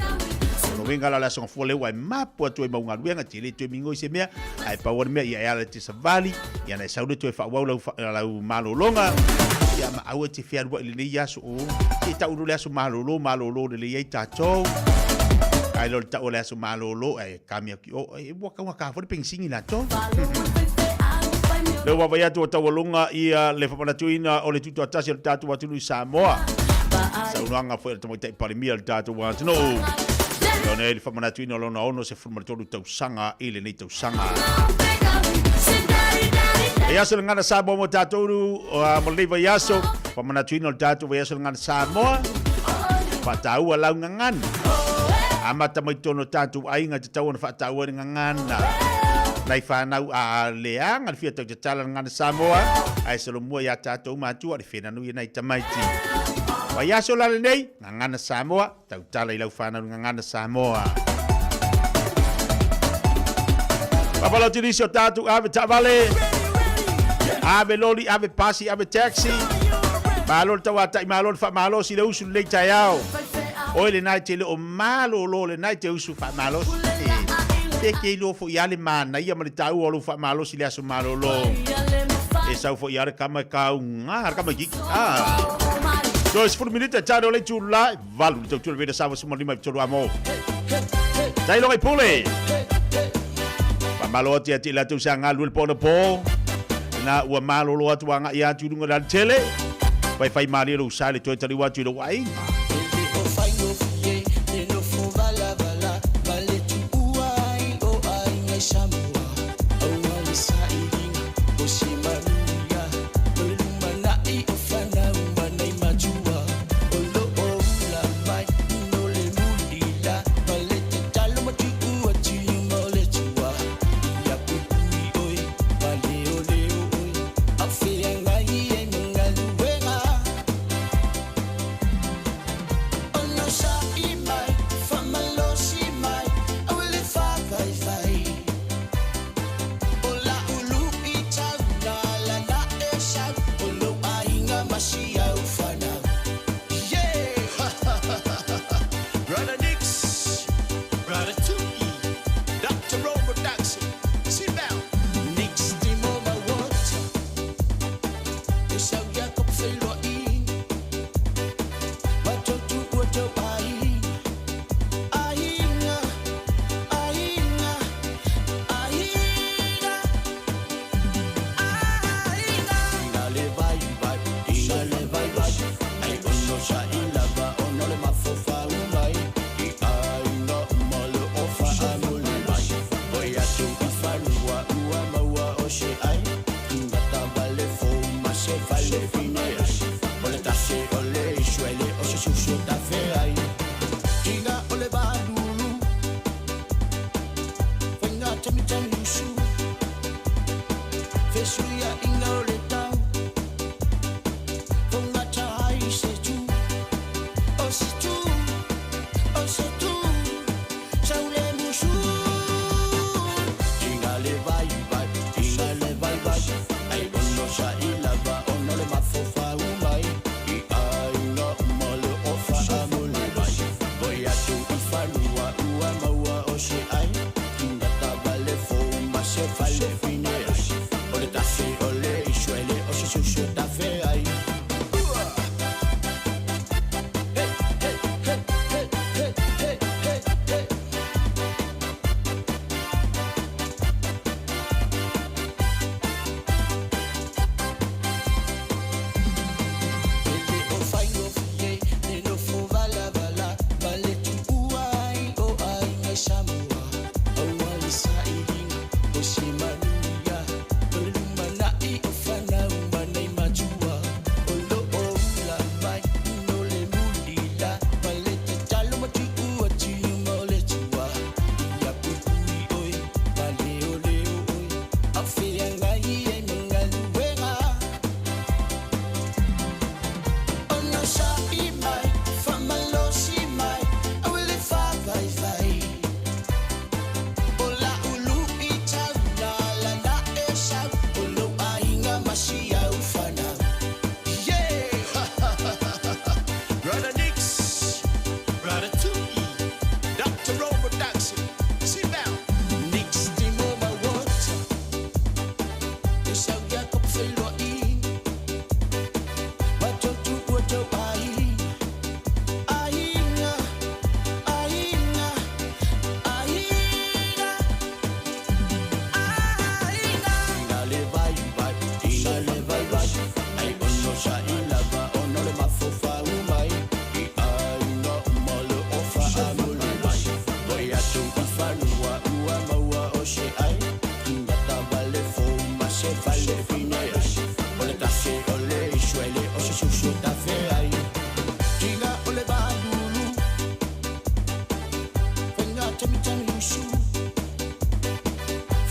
O lona uiga la o le Aso Gafua lea ua e mapu atu ai mau galuega, te le toe migoi se mea, ae pau lava le mea ia e ala i te savali, ia ona e sau lea toe faaauau lau, lau malologa, ia ma aua e te fealuai i lenei aso, o, se i tau loa le aso malolo, malolo lelei ai tatou. Ae le o le tau o le aso malolo, ae kami atu i o, e ua taugata foi le penisini latou. Lea ua vaavaai atu ua taualuga ia le faamanatuina o le tutoatasi o le tatou atunuu i Samoa. Saunoaga foi a le Tamaitai Palemia o le tatou atunuu. E ona ai le faamanatuina o lona 63 tausaga i lenei tausaga. E aso le gagana Samoa mo tatou mo lenei vaiaso. Faamanatuina o le tatou vaiaso le gagana Samoa. Faataua lau gagana. Amata mai totonu o tatou aiga e tatau ona faataua ai le gagana. Nai whanau a leaga le fia tau tatala le gagana Samoa, ae solomua ia tatou matua le whenanui e nai tamaiti. Vaiaso la lenei, gagana Samoa, tautala i lau whanau le gagana Samoa. Papaloti nisi o tatou ave taavale, ave loli, ave pasi, ave taxi. Malo le tauatai, malo le faamalosi le usu lenei taeao. Oe lena e te le o malolo lena e te usu faamalosi. Pe ke iloa foi lava le manaia ma le taua o lou faamalosi i le aso malolo. E sau foi lava le kama e kauga le kama itiiti. Ah. Toe 10 minute tane o le itula e valu le tautua le vena sava suma lima i tolu amo. Tailoga i pule. Faamalo atu ia te i latou sa galulue le po anapo. Na ua malolo atu agai atu i luga o le alatele. Faifai malie lou sa i le toe taliu atu i lou aiga.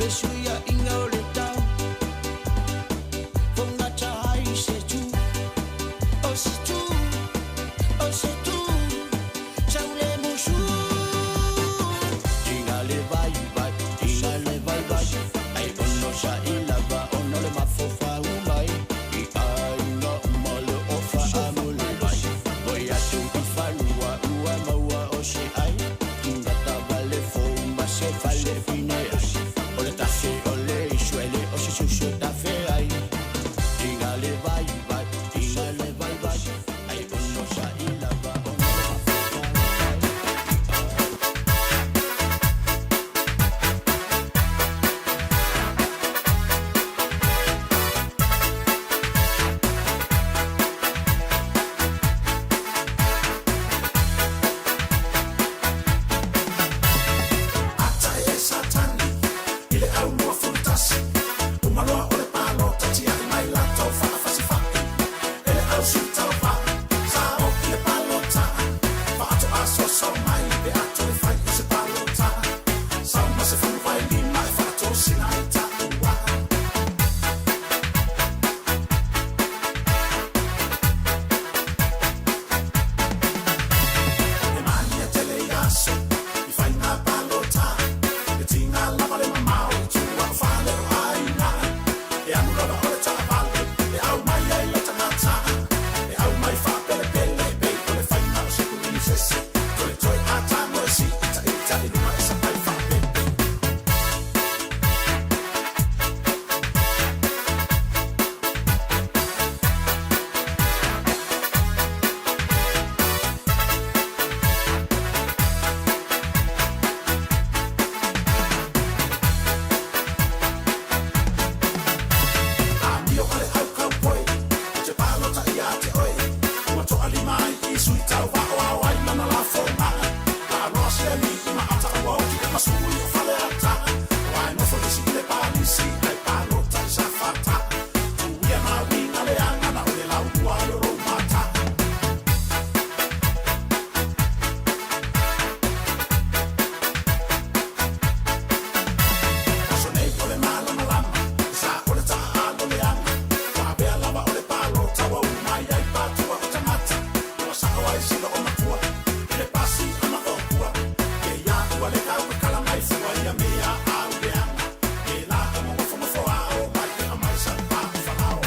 Fesuiaiga o le tau Faugata ai se tu O se tu O se tu Sau le musu Tiga le vai vai Tiga le vai vai Ai ono sa i lava Ono le mafofau mai I aiga uma le ofa a mo le vai Voi atu i falua ua maua o se ai Tugata vale fou ma se fale fine ai O le tafe o le isuele o se susu tafe ai Tiga le vai vai Tiga le vai vai Ai ono sa i lava ono le Ata e Satani i le au 21 Umaloa o le palota tiai mai latou faafasifai E le au sui tauva sa o i le palota Faatoa soso mai pe a toe fai o se palota Sau ma se 15 e faatosina ai taua. E mania tele i aso i faiga palota E tiga lava le mamao i tua o fale o aiga E alu lava o le taavale e au mai ai le tagata E au mai faapelepele pei o le faiga o se kuminisese Toetoe a tago e siitaita i luga e sapai faapepe. Amio a le au kaupoi Te palota ia te oe Ua toalima ai i sui tauva o ao ai lana lafoga Laaloa se alii ma ata ua oti e masui o Faleata Ua e nofo lisi i le palisi ai palota i Safata Tuia nā uiga leaga na o le laulua ai o lou mata. Aso nei o le malamalama Sa o le taaalo leaga Ua avea lava o le palota ua uma ai ai patua o tagata Ua sao ai sila o matua I le pasi a maopua Ke ia ua le taukakala mai fua ia mea au leaga Ke la o magofogofo ao mai e amai sa pa o falao.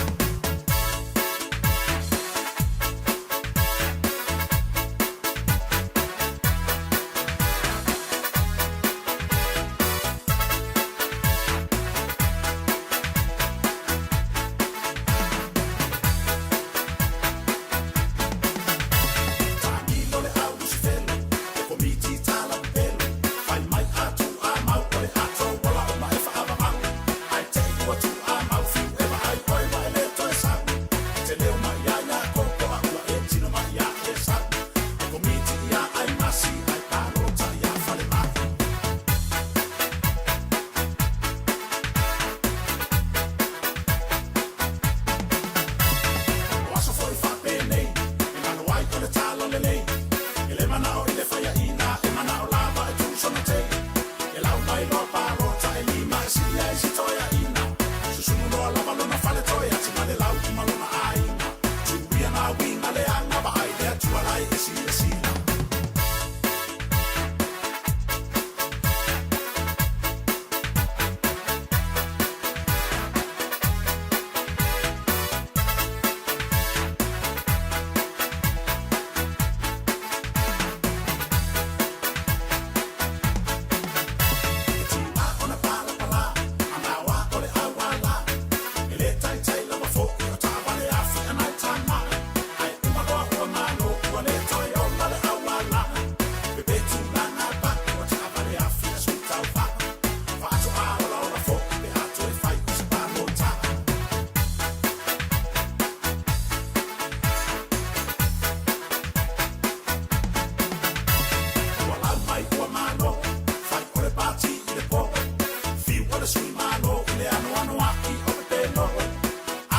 Taamilo le au lusifelo E komiti talapelo Fai mai a tu a mau o le ato Wala o ma e faavavau Ai te i ua tu a mau fiu e vaai oe wa e le toe sau Te leo mai ia ia koko a ua e tino mai ia e sau E komiti ia ai masi ai palota ia fale mai. O aso foi faapenei E galo ai o le tala lelei E le manao i le faiaina E manao lava e tuusonatei E lau mai loa palota e lima e silia i si toeaina Susunu loa lava lona faletoe ati ma le lau ma lona aiga Tuia nā uiga leaga vaai le Atua lai e silasila. Tiga ona palapala Anaoa o le auala E le taitai lava fo'i o taavale afi anai tama Ai uma loa ua malo ua le toe ola le auala Pepe tulaga pa'i o taavale afi a sui tauva Faatoa olaola fo'i pe a toe fai o se palota. Ua lau mai ua malo Fai o le pati i le po Fiu o le sui malo i le anoano ai o pepelo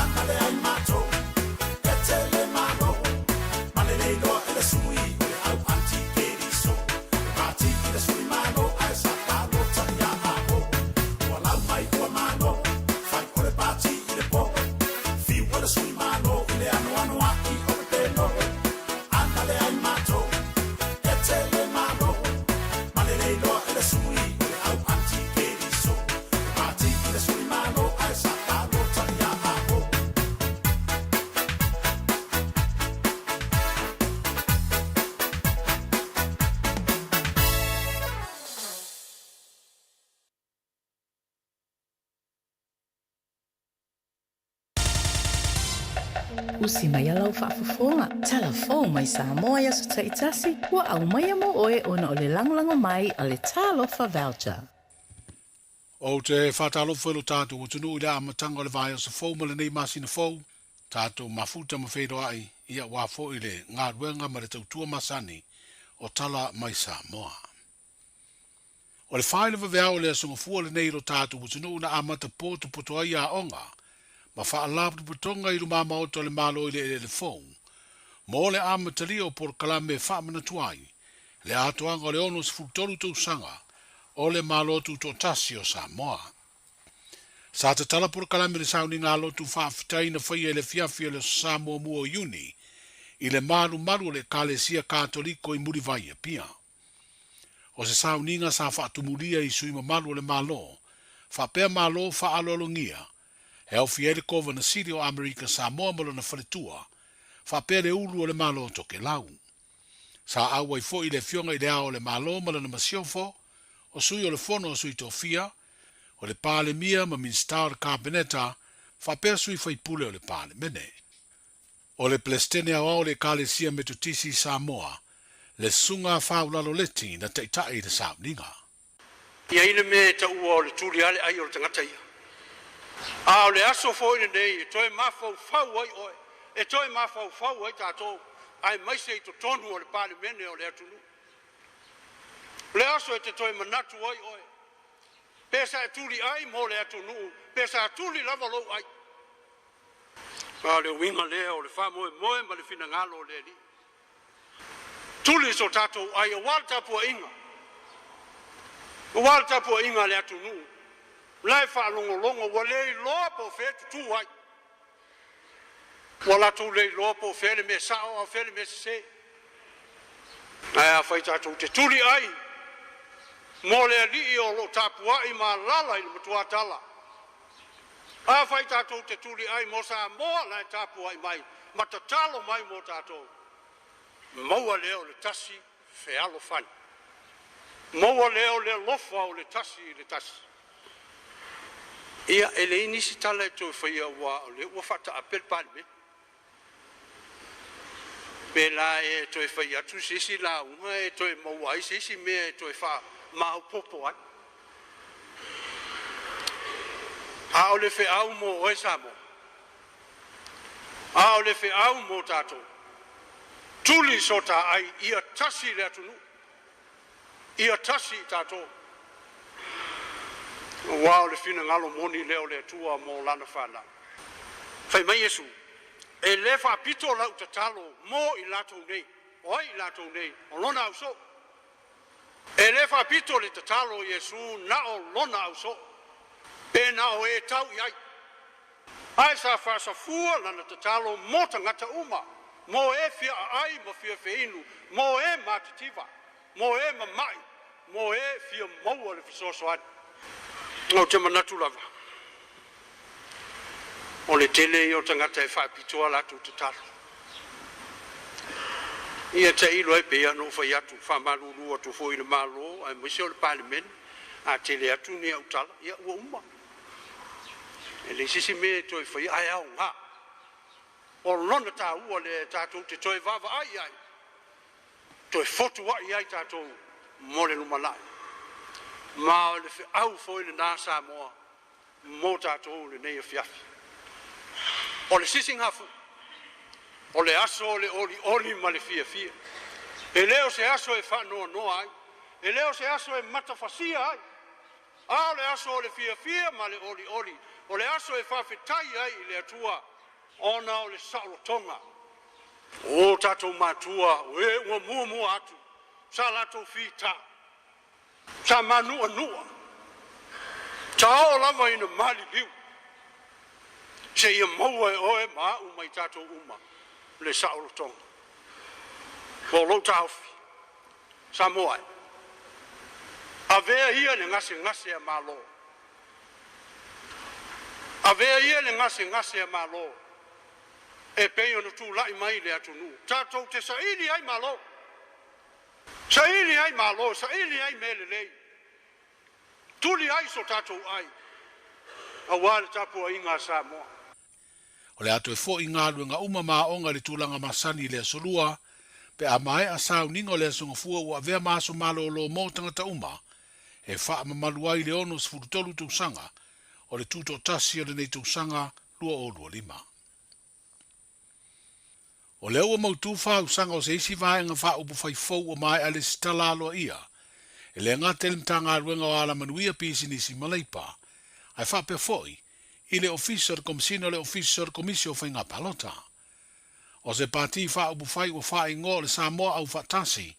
Ana le ai matou E tele malo Ma lelei loa e le sui o le au anti-keriso E pati i le sui malo ae sa palota ia apo Ua lau mai Usi mai lau faafofoga. Tala fou mai Samoa i aso taitasi, ua aumaia mo oe ona o le lagolago mai a le Talofa Voucher. Ou te faatalofa i lo tatou atunuu i le amataga o le vaiaso fou ma lenei masina fou, tatou mafuta ma feiloai ia aua foi le galuega ma le tautua masani o Tala mai Samoa. O le 4 i le vaveao o le Aso Gafua lenei i lo tatou atunuu na amata potopoto ai aoga ma faalapotopotoga i lumamaota o le Malo i le eleele fou mo le amatalia o polokalame e faamanatu ai le atoaga o le 63 tausaga o le Malo Tutoatasi o Samoa. Sa tatala polokalame i le sauniga lotu faafetai na faia i le afiafi o le Aso Sa muamua o Iuni i le malumalu o le Ekalesia Katoliko i Mulivai, Apia. O se sauniga sa faatumulia i sui mamalu o le Malo faapea Malo faaaloalogia e aofia ai le Kovana Sili o Amerika Samoa ma lona faletua faapea le ulu o le Malo o Tokelau. Sa auai foi le Afioga i Le Ao o le Malo ma lana Masiofo, o Sui o le Fono a Sui Tofia, o le Palemia ma Minisita o le Kapeneta faapea sui faipule o le Palemene. O le Peresetene Aoao o le Ekalesia Metotisi i Samoa, le Susuga a Faulalo Leti na taitai i le sauniga. I ai le mea e taua o le tuli lava le ai o le tagata ia. A o le aso foi lenei e toe mafaufau ai oe, e toe mafaufau ai tatou, aemaise i totonu o le Palemene o le atunuu. O le aso e te toe manatu ai oe, pe sa e tuli ai mo le atunuu, pe sa tuli lava lou ai. A o le uiga lea o le faamoemoe ma le finagalo o le Alii. Tuli so tatou ai aua le tapuaiga, aua le tapuaiga a le atunuu la e faalogologo ua le iloa po o fea e tutū ai. Ua latou le iloa po o fea le mea sao a o fea le mea sese. Ae afai tatou te tuli ai mo le Alii o lo o tapuai ma alaala i le matuatala, Afai tatou te tuliai mo Samoa la e tapuai mai ma tatalo mai mo tatou, maua lea o le tasi fealofani. Maua lea o le alofa o le tasi i le tasi. Ia, e leai nisi tala e toe faia aua o lea ua faataape le Palemene. Pe la e toe fai atu se isi lauga e toe maua ai se isi mea e toe faamaopoopo ai. A o le feau mo oe Samoa, a o le feau mo tatou, tuli so ta ai ia tasi le atunuu, ia tasi i tatou. Aua o le finagalo moni lea o le Atua mo lana fanau. Fai mai Iesu, E le faapito lau tatalo mo i latou nei. O ai i latou nei? O lona ausoo. E le faapito le tatalo o Iesu na o lona ausoo, pe na o e tau i ai. Ae sa faasafua lana tatalo mo tagata uma, mo e fia aai ma fia feinu, mo e matitiva, mo e mama'i, mo e fia maua le fesoasoani. Ou te manatu lava, o le tele ia o tagata e faapitoa latou tatalo. Ia tailo ai pei ona ou fai atu, faamalulu atu foi i le Malo aemaise o le Palemene, a tele atu ni au tala, ia ua uma. E leai se isi mea e toe faia ae aoga. O lona taua lea tatou te toe vaavaai i ai, toe fotuai ai tatou mo le lumanai. Ma o le feau foi lena Samoa mo tatou lenei afiafi. O le sisigafu, o le aso o le olioli ma le fiafia. E le o se aso e faanoanoa ai, e le o se aso e matafasia ai, a o le aso o le fiafia ma le olioli, o le aso e faafetai ai i le Atua ona o le saolotoga o tatou matua o e ua muamua atu sa latou fita, sa manuanua, sa oo lava ina maliliu, seia maua e oe ma au ma i tatou uma le saolotoga. O lou taofi, Samoa e, avea ia le gasegase a Malo, avea ia le gasegase a Malo e pei ona tulai mai le atunuu, tatou te saili ai Malo, saili ai Malo, saili ai mea lelei, tuli ai so tatou ai, aua le tapuaiga a Samoa. O le a toe fo'i galuega uma ma aoga i le tulaga masani i le Aso Lua, pe a maea sauniga o le Aso Gafua ua avea ma aso malōlō mo tagata uma e faamamalu ai le 63 tausaga o le tutoatasi o lenei tausaga 2025. O lea ua mautū faausaga o se isi vaega faaupufai fou ua maea lesitala aloaia e le gata i le Matagaluega o Alamanuia Pisinisi ma Leipa, ae faapea foi i le Ofisa o le Komesina o le Ofisa o le Komisi o Faiga Palota. O se pati faaupufai ua faaigoa o le Samoa Aufaatasi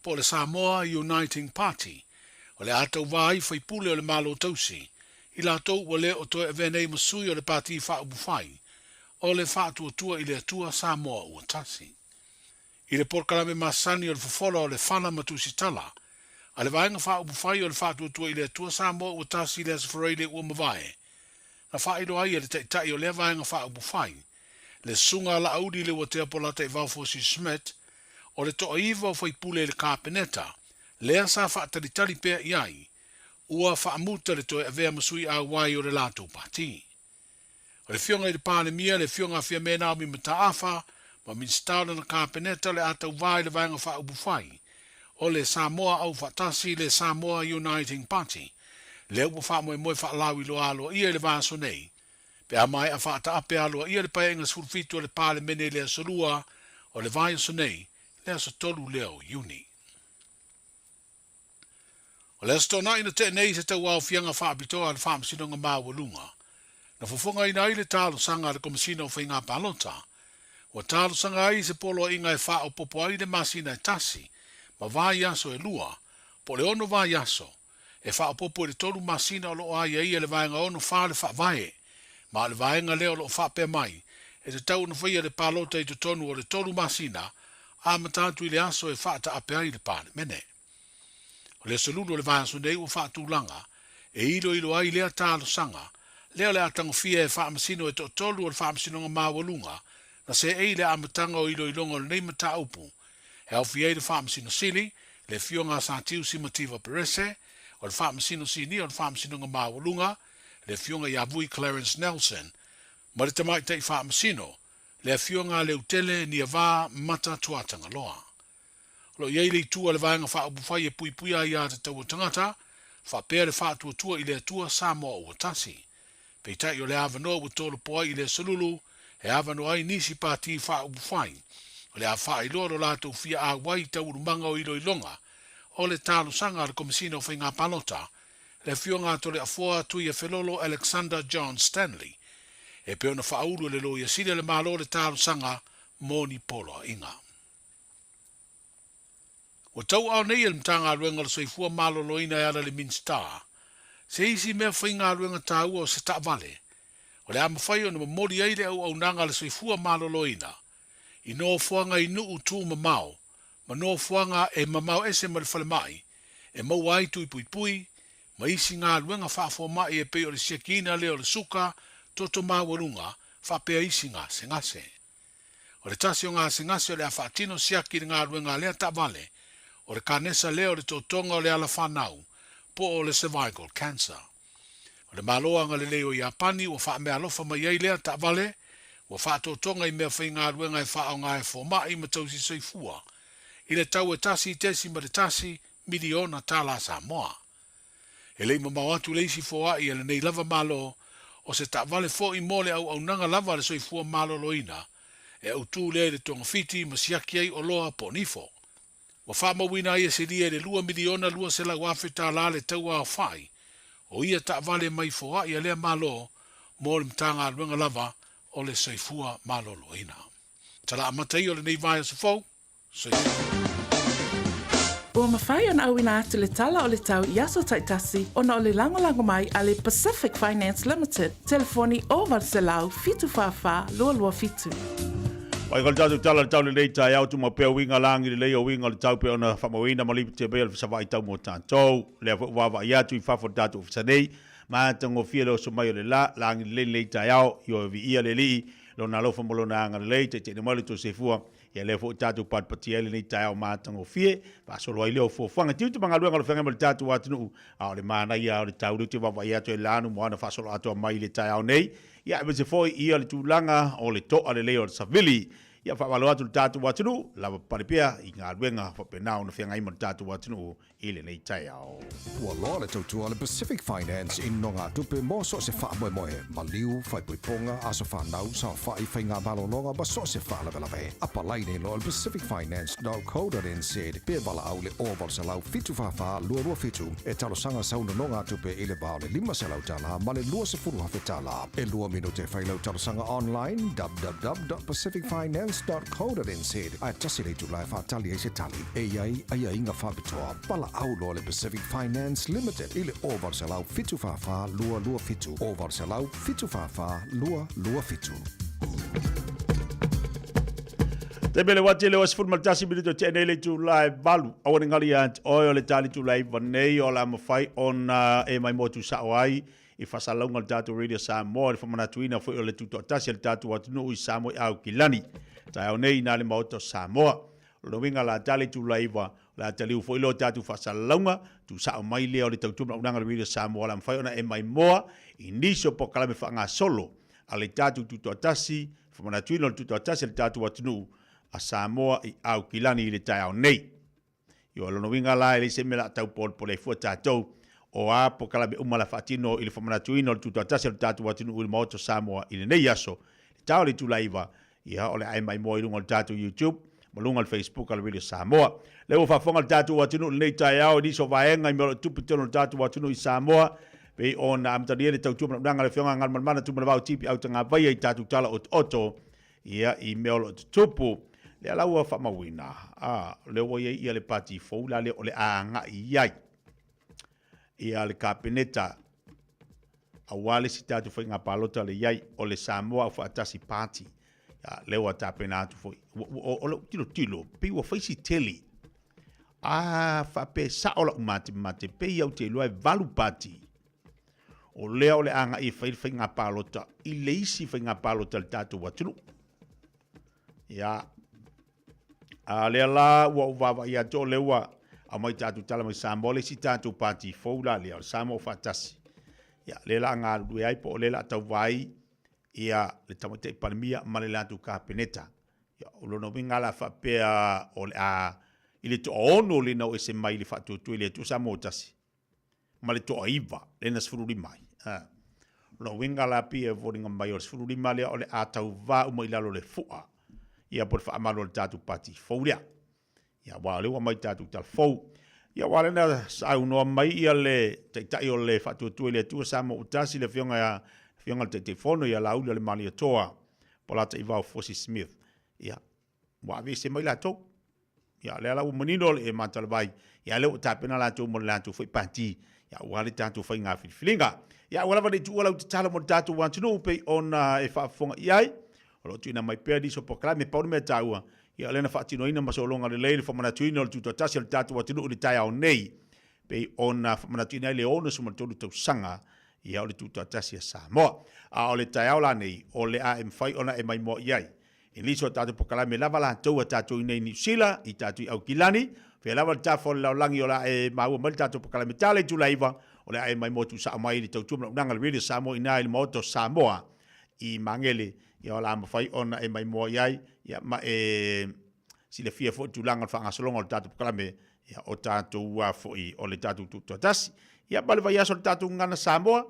po o le Samoa Uniting Party, o le a tauva ai faipule o le Malo Tausi, i latou ua le o toe avea nei ma sui o le pati faaupufai o le Faatuatua i le Atua Samoa Ua Tasi. I le polokalame masani o le fofola o le Fala ma Tusitala a le Vaega Faaupufai o le Faatuatua i le Atua Samoa Ua Tasi i le Aso Faraile ua mavae, na faailoa ai e le Taitai o lea Vaega Faaupufai, le Susuga a Laauli Leuatea Polataivao Fosi Schmidt, o le toaiva o faipule i le Kapeneta, lea sa faatalitali pea i ai, ua faamuta le toe avea ma sui auai o le latou pati. O le Afioga i le Palemia, le Afioga a Fiame Naomi Mataafa, ma Minisita o lana Kapeneta o le a tauva i le Vaega Faaupufai o le Samoa Aufaatasi, le Samoa Uniting Party, lea ua faamoemoe faalauiloa aloaia i le vaiaso nei, pe a maea faataape aloaia le Paeaiga 17 a le Palemene i le Aso Lua o le vaiaso nei, le aso 3 lea o Iuni. O le Aso Toonai na tea nei se tauaofiaga faapitoa a le Faamasinoga Maualuga na fofogaina ai le talosaga a le Komesina o Faiga Palota, ua talosaga ai i se poloaiga e faaopoopo ai le masina e tasi ma vaiaso e lua, po o le ono vaiaso, e faaopoopo i le tolu masina o lo o aiaia e le Vaega 64 o le Faavae, ma o le vaega lea o lo o faapea mai, e tatau ona faia le palota i totonu o le tolu masina, amata atu i le aso e faataape ai le Palemene. O le aso Lulu o le vaiaso nei ua faatulaga e iloilo ai lea talosaga lea o le a tagofia e faamasino e toatolu o le Faamasinoga Maualuga na seei le amataga o iloiloga o lenei mataupu e aofia ai le Faamasino Sili, le Afioga a Satiusi Mativa Perese, o le Faamasino Sinia o le Faamasinoga Maualuga, le Afioga ia Vui Clarence Nelson, ma le Tamaitai Faamasino, le Afioga a Leutele Niavā Mata Tuatagaloa. O lo o i ai le itu a le Vaega Faaupufai e puipuia ai aiatatau a tagata, faapea le faatuatua i le Atua Samoa ua tasi. Peitai o le avanoa ua tolopo ai i le Aso Lulu, e avanoa ai nisi pati faaupufai o le a faailoa lo latou fia auai i taualumaga o iloiloga o le talosaga a le Komesina o Faiga Palota, le Afioga a Toleafoa Tuiafelolo Alexander John Stanley, e pei ona faaulu e le Loia Sili a le Malo le talosaga mo ni poloaiga. Ua tauaao nei e le Matagaluega o le Soifua Maloloina e ala i le Minisita se isi mea faigaluega taua o se taavale o le a mafai ona momoli ai le auaunaga a le soifua maloloina i nofoaga i nuu tumamao ma nofoaga e mamao ese ma le falemai e maua ai tui puipui ma isi galuega faafomai e pei o le siakiina lea o le suka toto maualuga faapea isi gasegase. O le tasi o gasegase o le a faatino siaki i le galuega a lea taavale, o le kanesa lea o le totoga o le ala fanau, po o le cervical cancer. O le Malo agalelei o Iapani ua faameaalofa mai ai lea taavale, ua faatotoga i mea faigaluega e faaaoga e fomai ma tausi soifua, i le tau e $1.1 miliona tala Samoa. E le i mamao atu le isi foai a lenei lava Malo, o se taavale foi mo le auaunaga lava a le soifua maloloina, e autu lea i le togafiti ma siaki ai oloa po o nifo. Ua faamauina ai e silia i le $2,200,000 le tau aofai o ia taavale mai foai a lea Malo mo le Matagaluega lava o le Soifua Maloloina. Tala amata ia o lenei vaiaso fou, Soifua. Ua mafai ona auina atu le tala o le tau i aso taitasi ona o le lagolago mai a le Pacific Finance Limited, telefoni 0800 744 227. Mai ko le tatou tala le tau lelei taeao tumau pea uiga lagi lelei o uiga o le tau pei ona faamauina ma lipoti mai o le fesavaai tau mo tatou. Lea foi ua vaavaai atu i fafo o le tatou ofisa nei, matagofie le oso mai o le la, lagi lelei lenei taeao, ioe viia le Alii, Lona alofa ma Lona agalelei, taitaiina mai lo outou soifua. Ia lea foi tatou patipatia ai lenei taeao matagofie, faasolo ai lea o fuafuaga tiute ma galuega o lo feagai ma le tatou atunuu, a o le manaia o le tauli ou te vaavaai atu e Lanu Moana faasolo atoa mai i le taeao nei. Ia, aemaise foi ia le tulaga o le to'a lelei o le savili. Ia, faamalo atu i le tatou atunuu, lava papale pea i galuega faapena ona feagai ma le tatou atunuu i lenei taeao. Ua loa le tautua a le Pacific Finance i nogatupe mo so o se faamoemoe, maliu, faaipoipoga, aso fanau, saofai, faiga malologa ma so o se faalavelave. Apalai nei loa i le pacificfinance.co.nz pe valaau i le 0800 744 227 e talosaga sau nonogatupe i le va o le $500 ma le $20,000. E lua minute e fai lau talosaga online, www.pacificfinance.co.nz, ae tasi le itula e faatali ai se tali. E i ai aiaiga faapitoa, valaau loa le Pacific Finance Limited i le 0800 744 227, 0800 744 227. Taimi o le uati le 11 minute o tea nei le itula e 8. Aua ne galo ia te oe o le tali itula 9 nei o le a mafai ona e maimoa tusao ai i faasalalauga o le tatou Radio Samoa i le faamanatuina foi o le tutoatasi a le tatou atunuu i Samoa i Aukilani. Taeao nei i na le Maota o Samoa. O lona uiga o le a tali itula 9, o le a taliu foi lea o tatou faasalalauga, tuusao mai lea o le tautua ma le auaunaga a le Radio Samoa o le a mafai ona e maimoa i nisi o polokalame faagasolo a le tatou tutoatasi, faamanatuina o le tutoatasi a le tatou atunuu a Samoa i Aukilani i le taeao nei. Ioe, o lona uiga la e leai se mea o le a tau polepole ai fua tatou, o a polokalame uma o le a faatino i le faamanatuina o le tutoatasi a le tatou atunuu i le Maota o Samoa i lenei aso, le ta o le itula 9, ia, o le a e maimoa i luga o le tatou YouTube ma luga o le Facebook a le Radio Samoa. Lea ua faafofoga le tatou atunuu i lenei taeao i nisi o vaega i mea o lo o tupu i totonu o le tatou atunuu i Samoa, pei ona amatalia le tautua manaonaga a le Afioga Galumalemana Tumanavao Tipi Autagavaia i tatou tala otooto, ia, i mea o lo o tutupu. Lea la ua faamauina, a, lea ua i ai ia le pati fou la lea o le a agai i ai ia le Kapeneta aua le isi tatou faiga palota le i ai, o le Samoa Aufaatasi Party. Ia, lea ua tapena atu foi. O lou tilotilo, pei ua fai si tele. A faapea e sao lau matemate, pei au te iloa e 8 pati. O lea o le agai e fai le faiga palota i le isi faiga palota a le tatou atunuu. Ia, a lea la ua ou vaavaai atu o lea ua aumai tatou tala mai Samoa le isi tatou pati fou la lea o le Samoa Faatasi. Ia, lea la galulue ai po o lea la tauva ai ia le Tamaitai Palemia ma le latou Kapeneta. Ia, o lona uiga la faapea o le a i le toaono lena o ese mai le faatuatua i le Atua Samoa tasi ma le toaiva lea na 15 ai. A. O lona uiga la pei e foliga mai o le 15 lea o le a tauvā uma i lalo o le fu'a ia po o le faamalu o le tatou pati fou lea. Ia aua o lea ua aumai tatou tala fou. Ia aua lea na saunoa mai ia le taitai o le Faatuatua i le Atua Samoa ua tasi le afioga ia afioga le Taitaifono ia Laauli o le Malietoa Polataivao Fosi Smith. Ia ua aveese mai latou. Ia lea la ua manino le matalavai, ia lea ua tapena latou mo le latou foi pati, ia aua le tatou faiga filifiliga. Ia aua lava ne i tuua lau tatalo mo le tatou atunuu pei ona e faafofoga i ai. O lo o tuuina mai pea nisi o polokalame, pau le mea taua, ia o lea na faatinoina ma sologa lelei le faamanatuina o le tutoatasi o le tatou atunuu i le taeao nei, pei ona faamanatuina ai le 63 tausaga ia o le tutoatasi a Samoa. A o le taeao la nei, o le a e mafai ona e maimoa i ai I nisi o tatou polokalame lava latou a tatou i nei i Niu Sila, i tatou i Aukilani, fea lava le tafa o le lalolagi o le a e maua mai le tatou polokalame tala i itula e 9, o le a e maimoa tuusao mai i le tautua ma le auaunaga a le Radio Samoa i ina i le Maota o Samoa i Magele, ia o le a mafai ona e maimoa i ai, ia ma e silafia foi le tulaga o le faagasologa o le tatou polokalame, ia o tatou a foi o le tatou tutoatasi. Ia ma le vaiaso o le tatou Gagana Samoa,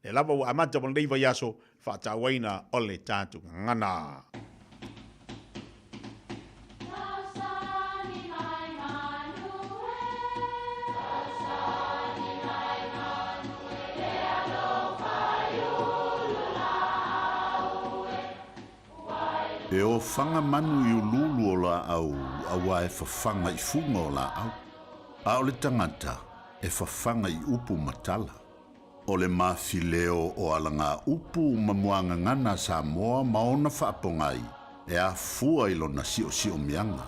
Lea lava ua amata ma lenei vaiaso faatauaina o le tatou gagana. E ofaga manu i uluulu o laau auā e fafaga i fuga o laau, a o le tagata e fafaga i upu ma tala. O le mafileo o alagaupu ma muagagana a Samoa ma ona faapogai e afua i lona siosiomiaga.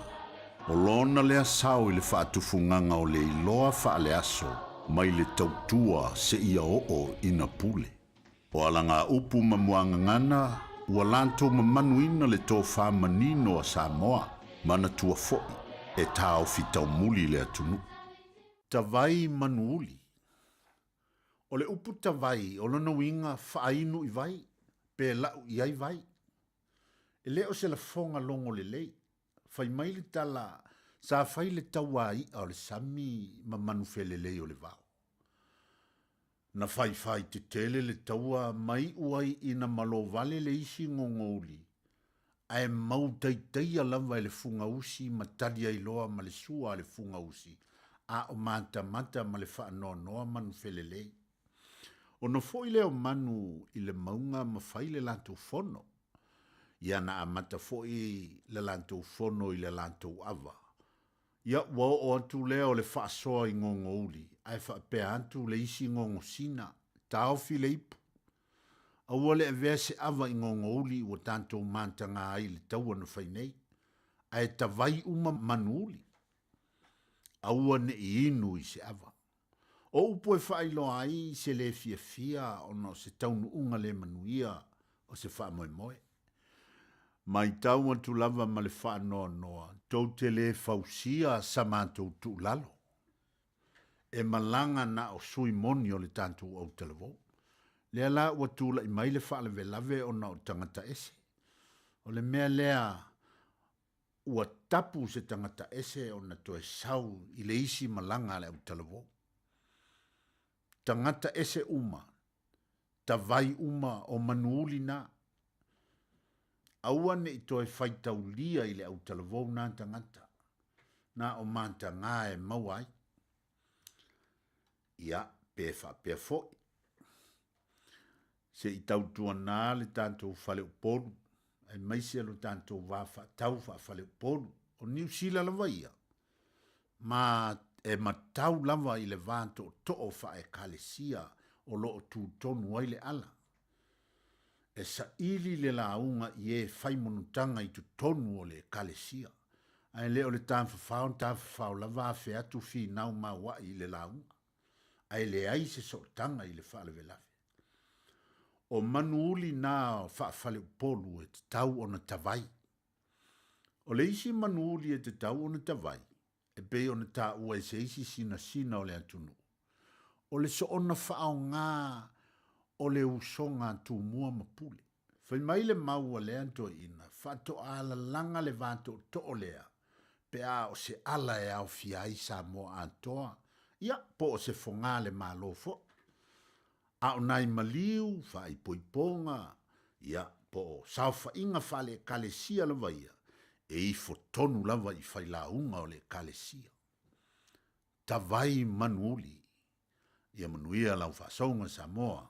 O lona lea sao i le faatufugaga o le iloa faaleaso mai le tautua seia oo ina pule. O alagaupu ma muagagana ua latou mamanuina le tofa manino a Samoa, manatua foi e taofi taumuli le atunuu. Tavai manuuli. O le upu tavai, o lona uiga faainu i vai, pe lau i ai vai. E le o se lafoga logo lelei. Fai mai le tala, sa fai le tauā i'a o le sami ma manu felelei o le vao. Na faifai tetele le taua ma iu ai ina malo vale le isi gogouli, ae mau taitaia lava e le fugausi ma tali ai loa ma le sua a le fugausi, a o matamata ma le faanoanoa manu felelei. Ona foi lea o manu i le mauga ma fai le latou fono. Ia na amata foi le latou fono i le latou ava. Ia ua oo atu lea o le faasoa i gogouli, ae faapea atu le isi gogosina, Taofi le ipu. Aua le avea se ava i gogouli ua tatou mataga ai i le taua na fai nei, ae tavai uma manuuli. Aua ne i inu i se ava. O upu e faailoa ai se le fiafia ona o se taunuuga le manuia o se faamoemoe. Matau atu lava ma le faanoanoa, tou te le fausia sa matou tuulalo. E malaga na o sui moni o le tatou autalavou. Lea la ua tulai mai le faalavelave ona o tagata ese. O le mea lea ua tapu se tagata ese ona toe sau i le isi malaga a le autalavou. Tagata ese uma, tavai uma o manuuli na. Aua ne i toe faitaulia i le autalavou na tagata, na o matagā e maua ai. Ia, pe faapea foi. Se i tautuanā le tatou faleupolu, aemaise lo tatou va faatau faafaleupolu. O Niu Sila lava ia, ma e matau lava i le va tootoo faaekalesia o lo o tutonu ai le ala. E saili le lauga i e fai monotaga i totonu o le ekalesia, ae le o le tafafao tafafao lava afe atu finau maua'i i le lauga, ae leai se sootaga i le faalavelave. O manu uli na faafaleupolu e tatau ona tavai. O le isi manu uli e tatau ona tavai, e pei ona taua e se isi sinasina o le atunuu, o le soona faaaogā o le usoga a Tumua ma Pule. Fai mai le mau a lea toeaina, faatoa lalaga le va tootoo lea pe a o se ala e aofia ai Samoa atoa, ia, po o se fogā le Malo foi. A o nai maliu, faaipoipoga, ia, po o saofaiga faale-Ekalesia lava ia, e ifo tonu lava i failauga o le Ekalesia. Tavai manuuli. Ia manuia lau faasouga Samoa.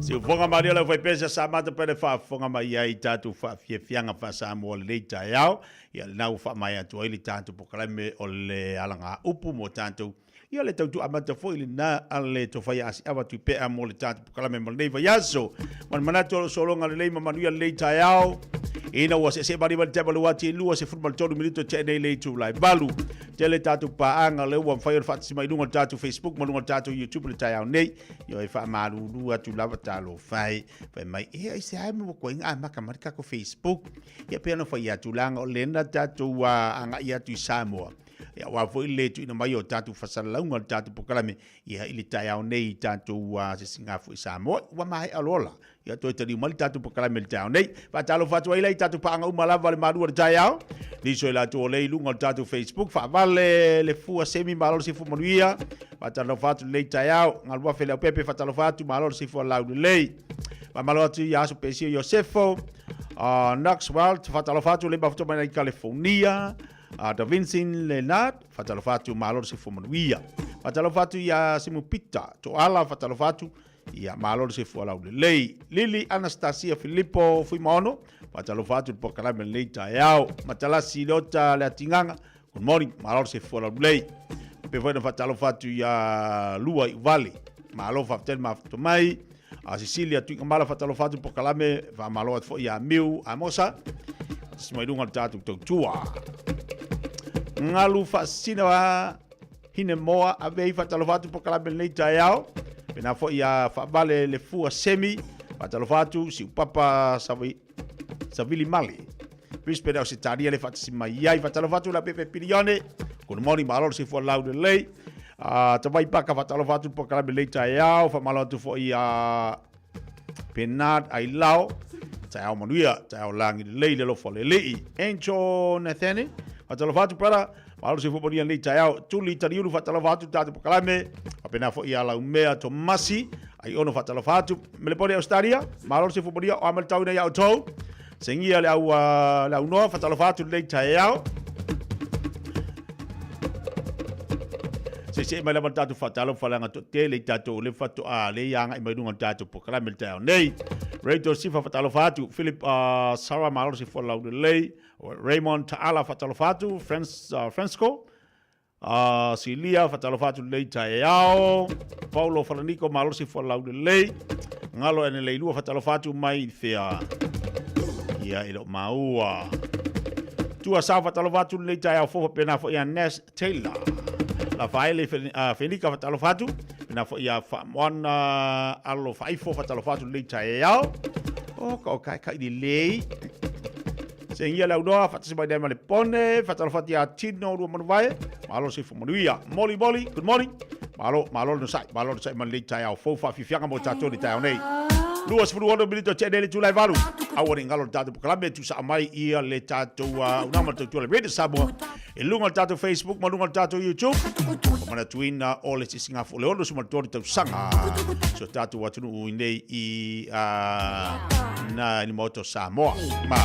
Siufoga malia lau faipesa sa mata pele faafofoga mai ai i tatou faafiafiaga faa-Samoa lelei taeao. Ia lena ua faamaea atu ai le tatou polokalame o le alagaupu mo tatou. Ia le tautua amata foi lena a le Tofaia Asiava Tuipea mo le tatou polokalame mo lenei vaiaso. Ma le manatu o lo o sologa lelei ma manuia lelei taeao. Ina ua seesee malie mai le taima le ati e 23 minute tea nei le itula e 8. Tele tatou paaga lea ua mafai ona faatasi mai i luga o le tatou Facebook ma luga o le tatou YouTube le taeao nei. Ia e faamalulu atu lava talofa e. Fai mai, e ai se ai mo koe ngā maka mai kako Facebook. Ia pea no fai atu langa o lena tatou agai atu i Samoa. Ia aua foi le tuuina mai o tatou fasalalauga o le tatou polokalame ia i le taeao nei i tatou asiasiga foi i Samoa. Ua maea loa la. Ia toe taliu mai le tatou polokalame i le taeao nei. Faatalofa atu ai la i tatou paaga uma lava le malu o le taeao. Nisi o i latou o lea i luga o le tatou Facebook, faavale le fua semi malo le sifu manuia. Faatalofa atu lenei taeao. Galuafe Leaupepe, faatalofa atu malo le sifu lau lelei. Faamalo atu ia Aso Pesio Iosefo. Knox Walt, faatalofa atu le mafuta mai i California. Da Vinci Leonard, faatalofa atu malo le sifu manuia. Faatalofa atu ia Simu Pita Toala, faatalofa atu ia malo le sifu lau lelei. Lili Anastasia Filipo Fuimaono, faatalofa atu le polokalame lenei taeao. Matalasi Leota le Atingaga, good morning, malo le sifu lau lelei. Pe foi na faatalofa atu ia Lua i Uvale, malo faafetai le mafuta mai. A Cecilia Tuigamala faatalofa atu polokalame, faamalo atu foi ia Miu Amosa, faatasi mai luga o le tatou tautua. Galu faasina wa hine moa ave i faatalofa atu polokalame lenei taeao. Pena foi ia faavale le fua semi, faatalofa atu Siupapa Savili Male. Brisbane Ausetalia le faatasi mai ai. Faatalofa atu la Pepe Pilione. Good morning, malo le soifua lau lelei. Tavai Paka faatalofa atu polokalame lenei taeao. Faamalo atu foi ia Bernard Ailao. Taeao manuia, taeao lagi lelei le alofa o le Alii. Angel Nathani, faatalofa atu brother. Malo le soifua manuia lenei taeao. Tuli Taliulu faatalofa atu tatou polokalame. Faapena foi ia Laumea Tomasi. Aiono faatalofa atu. Melepone Australia, malo le soifua manuia o a mai le tauina ia outou. Sengia le au, le au noa, faatalofa atu lenei taeao. Se mai lava le tatou faatalofa leaga toatele i tatou le faatoa le agai mai luga o le tatou polokalame le taeao nei. Rachel Sifa faatalofa atu, Philip Sarah malo le soifua laulelei, Raymond Taala faatalofa atu, Francisco Silia faatalofa atu lenei taeao, Paulo Falaniko malo le soifua laulelei, Galo ene leilua faatalofa atu mai fea ia i loo maua. Tua Sao faatalofa atu lenei taeao fou faapena foi ia Nash Taylor. Rafaele Fenika faatalofa atu, pena foi ia Faamoana Alo Faaifo faatalofa atu lenei taeao. O ka o kai kai lelei. Segia le aunoa, faatasi mai nei ma le pone, faatalofa atu ia Tino Luamanuvae, malo le soifua manuia. Moli moli, good morning. Malo, malo le nosai, malo le nosai ma lenei taeao fou faafiafiaga mo tatou i le taeao nei. 26 minute o tea nei le itula e 8. Aua ne i galo le tatou polokalame e tuusaa mai ia le tatou auaunaga ma le tautua a le Radio Samoa i luga o le tatou Facebook ma luga o le tatou YouTube. O manatuina o le sisigafo o le 63 tausaga si o tatou atunuu i nei i na i le Maota o Samoa. Ma,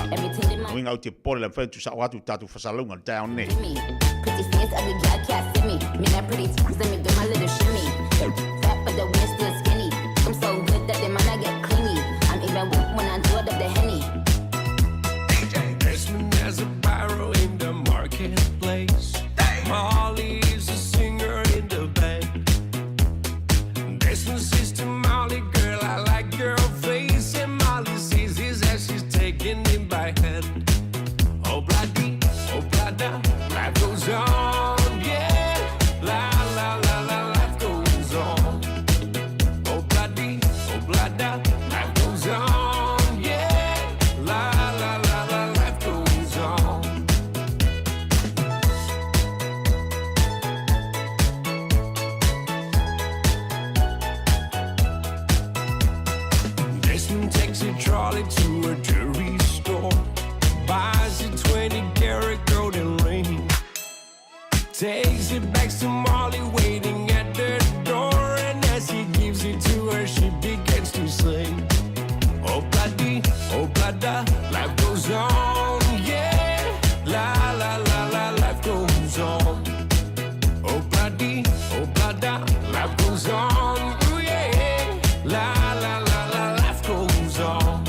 uiga au te popole le mafai ona tuusao atu tatou fasalauga i le taeao nei. Pretty face, ugly girl can't see me. Me not pretty, let me do my little shimmy. Fat but the waist still skinny. I'm so good that they might not get clingy. I'm even wet when I do it up the henny. Desmond has a barrow in the marketplace. Molly is a singer in the band. Desmond says to Molly, girl, I like your face. And Molly sees his as she's taking him by hand. Oh, bloody, oh, blada, life goes on, yeah. La, la, la, la, life goes on. Oh, bloody, oh, blada, life goes on, yeah. La, la, la, la, life goes on. Desmond takes a trolley to a jewelry store, buys a 20 karat golden ring, takes it back to Molly waiting at the door, and as he gives it to her, she begins to sing. Oh, bloody, oh, blada, life goes on, yeah. La, la, la, la, life goes on. Oh, bloody, oh, blada, life goes on, ooh, yeah. La, la, la, la, life goes on.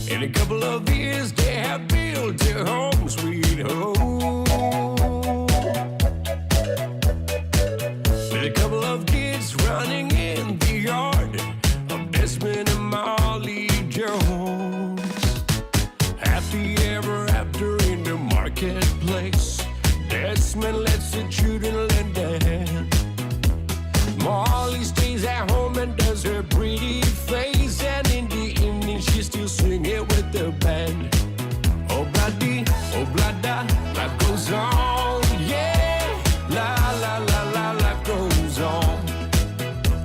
In a couple of years, they have built a home, sweet home. With a couple of kids running in the yard of Desmond and Molly Jones. Happy ever after in the marketplace. Desmond lets the children lend a hand. Molly stays at home and does her pretty face. And in the evening, she's still singing with the band. Oh, bloody, oh, blada, life goes on, yeah. La, la, la, la, life goes on.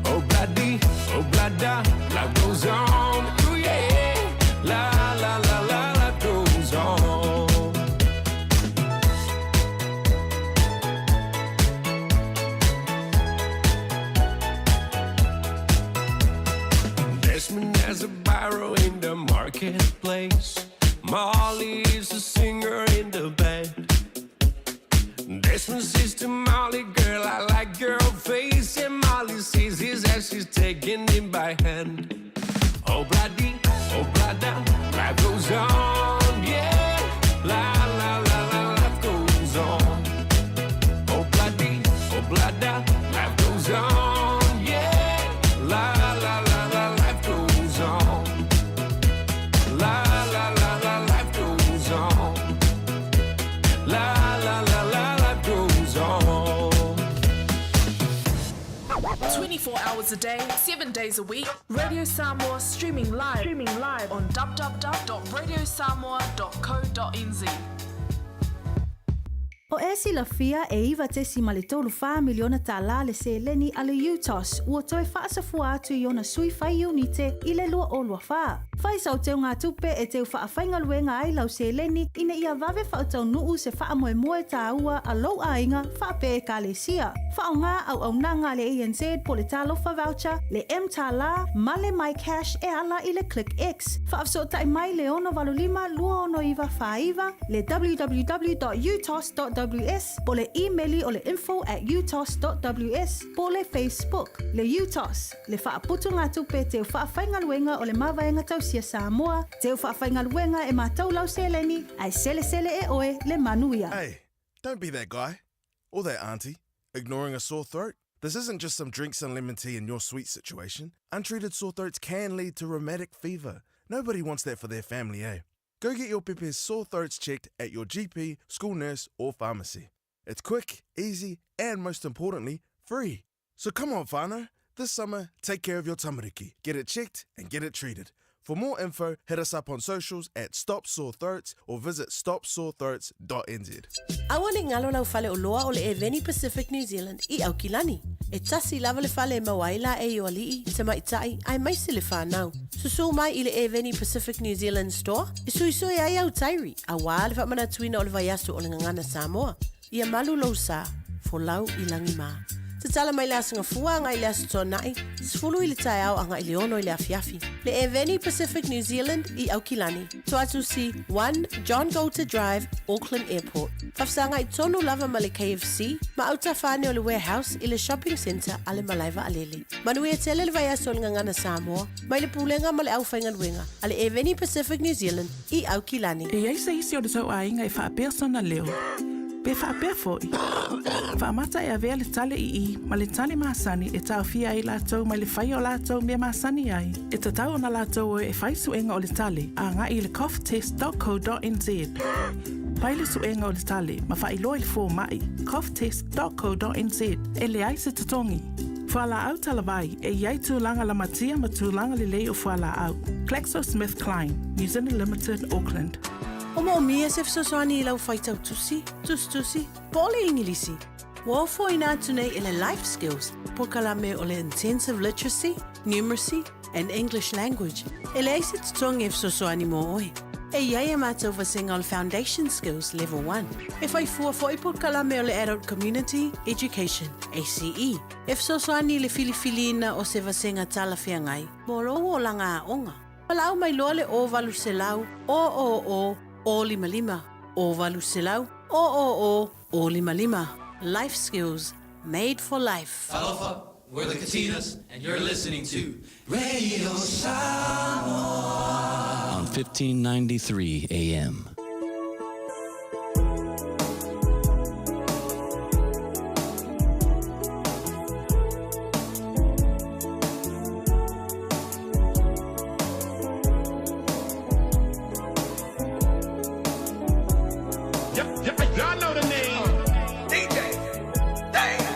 Oh, bloody, oh, blada, life goes on, ooh, yeah. La, la, la, la, life goes on. Desmond has a barrow in the marketplace. Molly is a singer in the band. Desmond says to Molly, girl, I like your face. And Molly sees his as she's taking him by hand. Oh, bloody, oh, blada, life goes on, yeah. La, la, la, la, life goes on. Oh, bloody, oh, blada, life goes on, yeah. La, la, la, la, life goes on. La, la, la, la, life goes on. La, la, la, la, life goes on. 24 hours a day, 7 days a week, Radio Samoa streaming live, streaming live on www.radiosamoa.co.nz. O e silafia e 9.34 miliona tālā le seleni a le UTOS ua toe faasafua atu i ona sui fai iunite i le 2024. Fai sau teugatupe e teu faafaigaluega ai lau seleni ina ia vave faataunuu se faamoemoe tāua a lou aiga faapea ekalesia. Faaaoga auaunaga a le ANZ po o le Talofa Voucher, le mTālā ma le MyCash e ala i le ClickX. Faafesootai mai le 685 269 49, le www.utos.ws po o le imeli o le info@utos.ws po o le Facebook. Le UTOS, le faaputugatupe teu faafaigaluega o le Mavaega Tausia Samoa, teu faafaigaluega e matau lau seleni, ae selesele e oe le manuia. Hey, don't be that guy. Or that auntie. Ignoring a sore throat? This isn't just some drinks and lemon tea in your sweet situation. Untreated sore throats can lead to rheumatic fever. Nobody wants that for their family, eh? Go get your pepe's sore throats checked at your GP, school nurse, or pharmacy. It's quick, easy, and most importantly, free. So come on, whānau. This summer, take care of your tamariki. Get it checked and get it treated. For more info, hit us up on socials at Stop Sore Throats or visit stopsorethroats.nz. Aua ne i galo lau fale oloa o le Eveni Pacific New Zealand i Aukilani. E tasi lava le fale e maua ai laei o alii, tamaitai, aemaise le fanau. Susū mai i le Eveni Pacific New Zealand Store e suisui ai au tairi, auā le faamanatuina o le vaiaso o le Gagana Samoa. Ia malu lou sa, folau i lagi mā. Tatala mai le Aso Gafua agai i le Aso Toonai, 10 i le taeao agai i le 6 i le afiafi. Le Eveni Pacific New Zealand i Aukilani, Toatusi 1 John Goulter Drive, Auckland Airport. Faafesagai tonu lava ma le KFC ma autafa ane o le Warehouse i le Shopping Centre a le Malae Vaalele. Manuia tele le vaiaso o le Gagana Samoa mai le Pulega ma le Aufaigaluega a le Eveni Pacific New Zealand i Aukilani. E i ai se isi o le tou aiga e faapea sona leo, pe faapea foi, Faamata e avea le tale i i ma le tale masani e taofia ai latou mai le faia o latou mea masani ai, e tatau ona latou o e fai suega o le tale agai i le coughtest.co.nz. Fai le suega o le tale ma faailoa i le fomai, coughtest.co.nz, e leai se totogi. Fualaau talavai, e i ai tulaga lamatia ma tulaga lelei o fualaau. GlaxoSmithKline, New Zealand Limited, Auckland. O moomia se fesoasoani i lau faitau tusi, tusitusi, po o le Igilisi. Ua ofoina atu nei e le Life Skills polokalame o le Intensive Literacy, Numeracy and English Language e leai se totogi e fesoasoani mo oe. E i ai a matou vasega o le Foundation Skills Level 1. E whai fua fo'i polokalame o le Adult Community Education, ACE, e fesoasoani i le filifiliina o se vasega talafeagai mo lou olaga aoga. Valaau mai loa le 0800 000 055, 0800 000 055. Life Skills, made for life. Alofa, we're the Katinas, and you're listening to Radio Samoa on 1593 AM. Y'all know the name. DJ. Damn.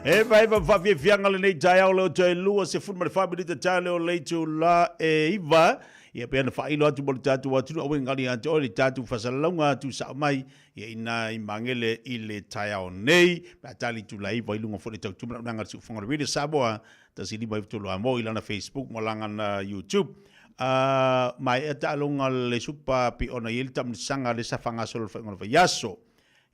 E vaeva faafiafiaga lenei taeao leo toe 24 minita taeao leo le itulā e 9. Ia pei ona faailo atu mo le tatou atunuu, aua ne i galo ia te oe le tatou faasalalauga tuusao mai ia i ina i Magele i le taeao nei, pe a tali itula e 9 i luga foi o le tautua manaonaga a le Siufofoga o le Radio Samoa 159 Amo i lana Facebook ma lana YouTube. Uh, maea taaloga le Supa pei ona i ai le taamilosaga lea sa faagasolo i le faaiuga o le vaiaso.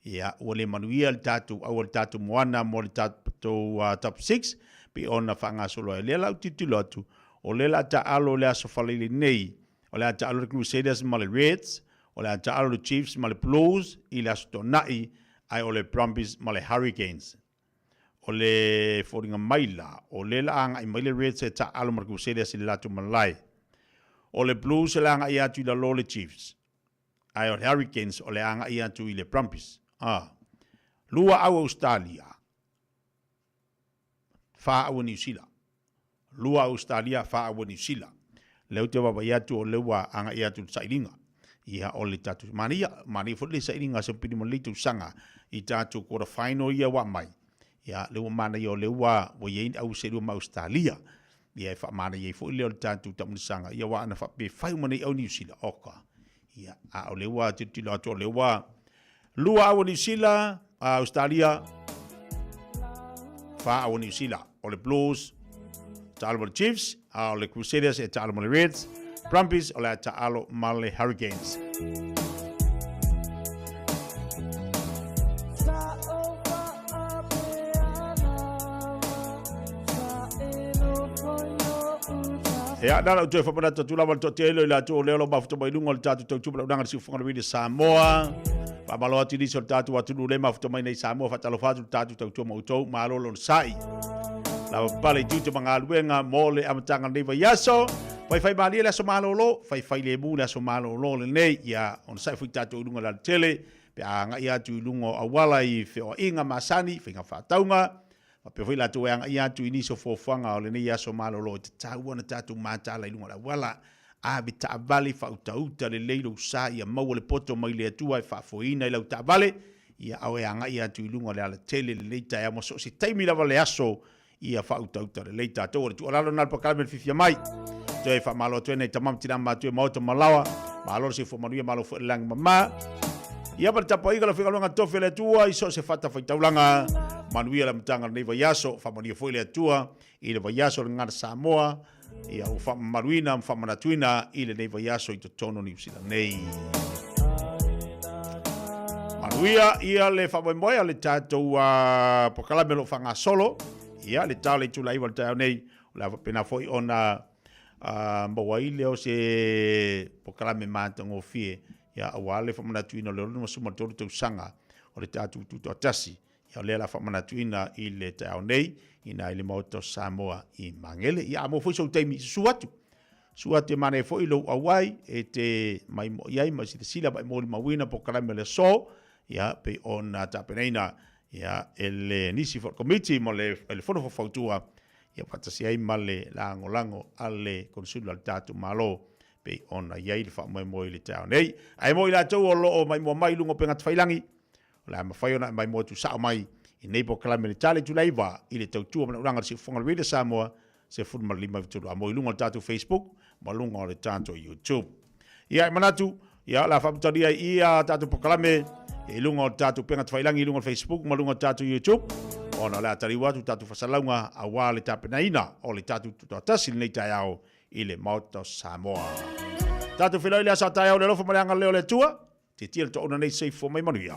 Ia, ua le manuia le tatou aua le tatou moana mo le tatou uh, top 6 pei ona faagasolo ai. O lea la ou tilotilo atu, o lea la taalo le aso Faraile nei, o le a taalo le Crusaders ma le Reds, o le a taalo le Chiefs ma le Blues i le aso Toonai, ae o le Brumbies ma le Hurricanes. O le foliga mai la, o lea la agai mai le Reds e taaalo ma le Crusaders i le latou malae. O le Blues e le agai atu i lalo le Chiefs. Ae o le Hurricanes o le agai atu i le Brumbies. Ah. Lua au Australia. Fa au Niu Sila. Lua Australia, fa au Niu Sila. Lea ou te vaavaai atu o lea ua agai atu i le sailiga. Ia, o le tatou, manaia, manaia foi le sailiga se pili ma lenei tausaga i tatou quarter final ia ua aumai. Ia, lea ua manaia o lea ua, ua i ai ni au selua ma Australia. Ia, e faamanaia ai foi lea o le tatou taamilosaga. Ia, aua ana faapea e fai uma nei au Niu Sila, oka. Ia, a o lea ua tilotilo atu o lea ua lua au Niu Sila, a Australia, fa au Niu Sila. O le Blues, taalo ma le Chiefs, a o le Crusaders e taalo ma le Reds, Brumbies o le a taalo ma le Hurricanes. Ia, na ona ou toe faamanatu atu lava le toatele o i latou o lea o lo o mafuta mai luga o le tatou tautua manaonaga i le siufofoga o le Radio Samoa. Faamalo atu i nisi o le tatou atunuu le mafuta mai nei Samoa, faatalofa atu le tatou tautua ma outou, malo le onosai. Lava papale i tiute ma galuega mo le amataga o lenei vaiaso. Faifai malie le aso malolo, faifai lemu le aso malolo lenei. Ia, onosai foi tatou i luga o le alatele, pe a agai atu i luga o auala i feoaiga masani, faiga faatauga, Faapea foi latou e agai atu i nisi o fuafuaga o lenei aso malolo e tatau ona tatou mataala i luga o le auala. Ave taavale faautauta lelei lou sa ia maua le poto mai le Atua e faafoeina i lau taavale, ia ao e agai atu i luga o le alatele lenei taeao ma so o se taimi lava o le aso ia faautauta lelei tatou. O le tuualalo lena a le polokalame le fiafia mai. Toe faamalo atu ai nai tama ma tina matua i maota ma laoa. Malo le soifua manuia, malo foi le lagi mama. Ia ma le tapuaiga o le faigaluega tofi a le Atua i so o se fatafaitaulaga. Manuia le amataga o lenei vaiaso, faamanuia foi le Atua i le vaiaso o le Gagana Samoa, ia ua faamamaluina ma faamanatuina i lenei vaiaso i totonu o Niu Sila nei. Manuia ia le faamoemoe o le tatou uh, polokalame o lo o faagasolo. Ia le tao le itula iwa le taeao nei, o le a faapena foi ona uh, maua ai lea o se polokalame matagofie ia aua le faamanatuina o le 63 tausaga o le tatou tutoatasi. Ia o lea la faamanatuina i le taeao nei ina i le Maota o Samoa i Magele. Ia a maua foi sou taimi, susu atu. Susu atu e manaia foi lou auai e te maimoa i ai ma silasila ma e molimauina polokalame o le aso, ia pei ona tapenaina ia e le nisi foi o le Komiti ma le, le Fono Faufautua ia faatasi ai ma le lagolago a le Konesula a le tatou Malo pei ona i ai le faamoemoe i le taeao nei. Ae mo i latou o lo o maimoa mai i luga o upegatafailagi, o le a mafai ona e maimoa tuusao mai i nei polokalame i le tala itula 9 i le tautua manaonaga a le Siufofoga o le Radio Samoa 15 a mo i luga o le tatou Facebook ma luga o le tatou YouTube. Ia e manatu, ia o le a faamutalia ai i a tatou polokalame i luga o le tatou upegatafailagi i luga o le Facebook ma luga o le tatou YouTube ona o le a taliu atu tatou fasalauga aua le tapenaina o le tatou tutoatasi i lenei taeao i le Maota o Samoa. Tatou feiloai i le aso a taeao i le alofa ma le agalelei o le Atua. Tietie le toauna nei soifua mai manuia.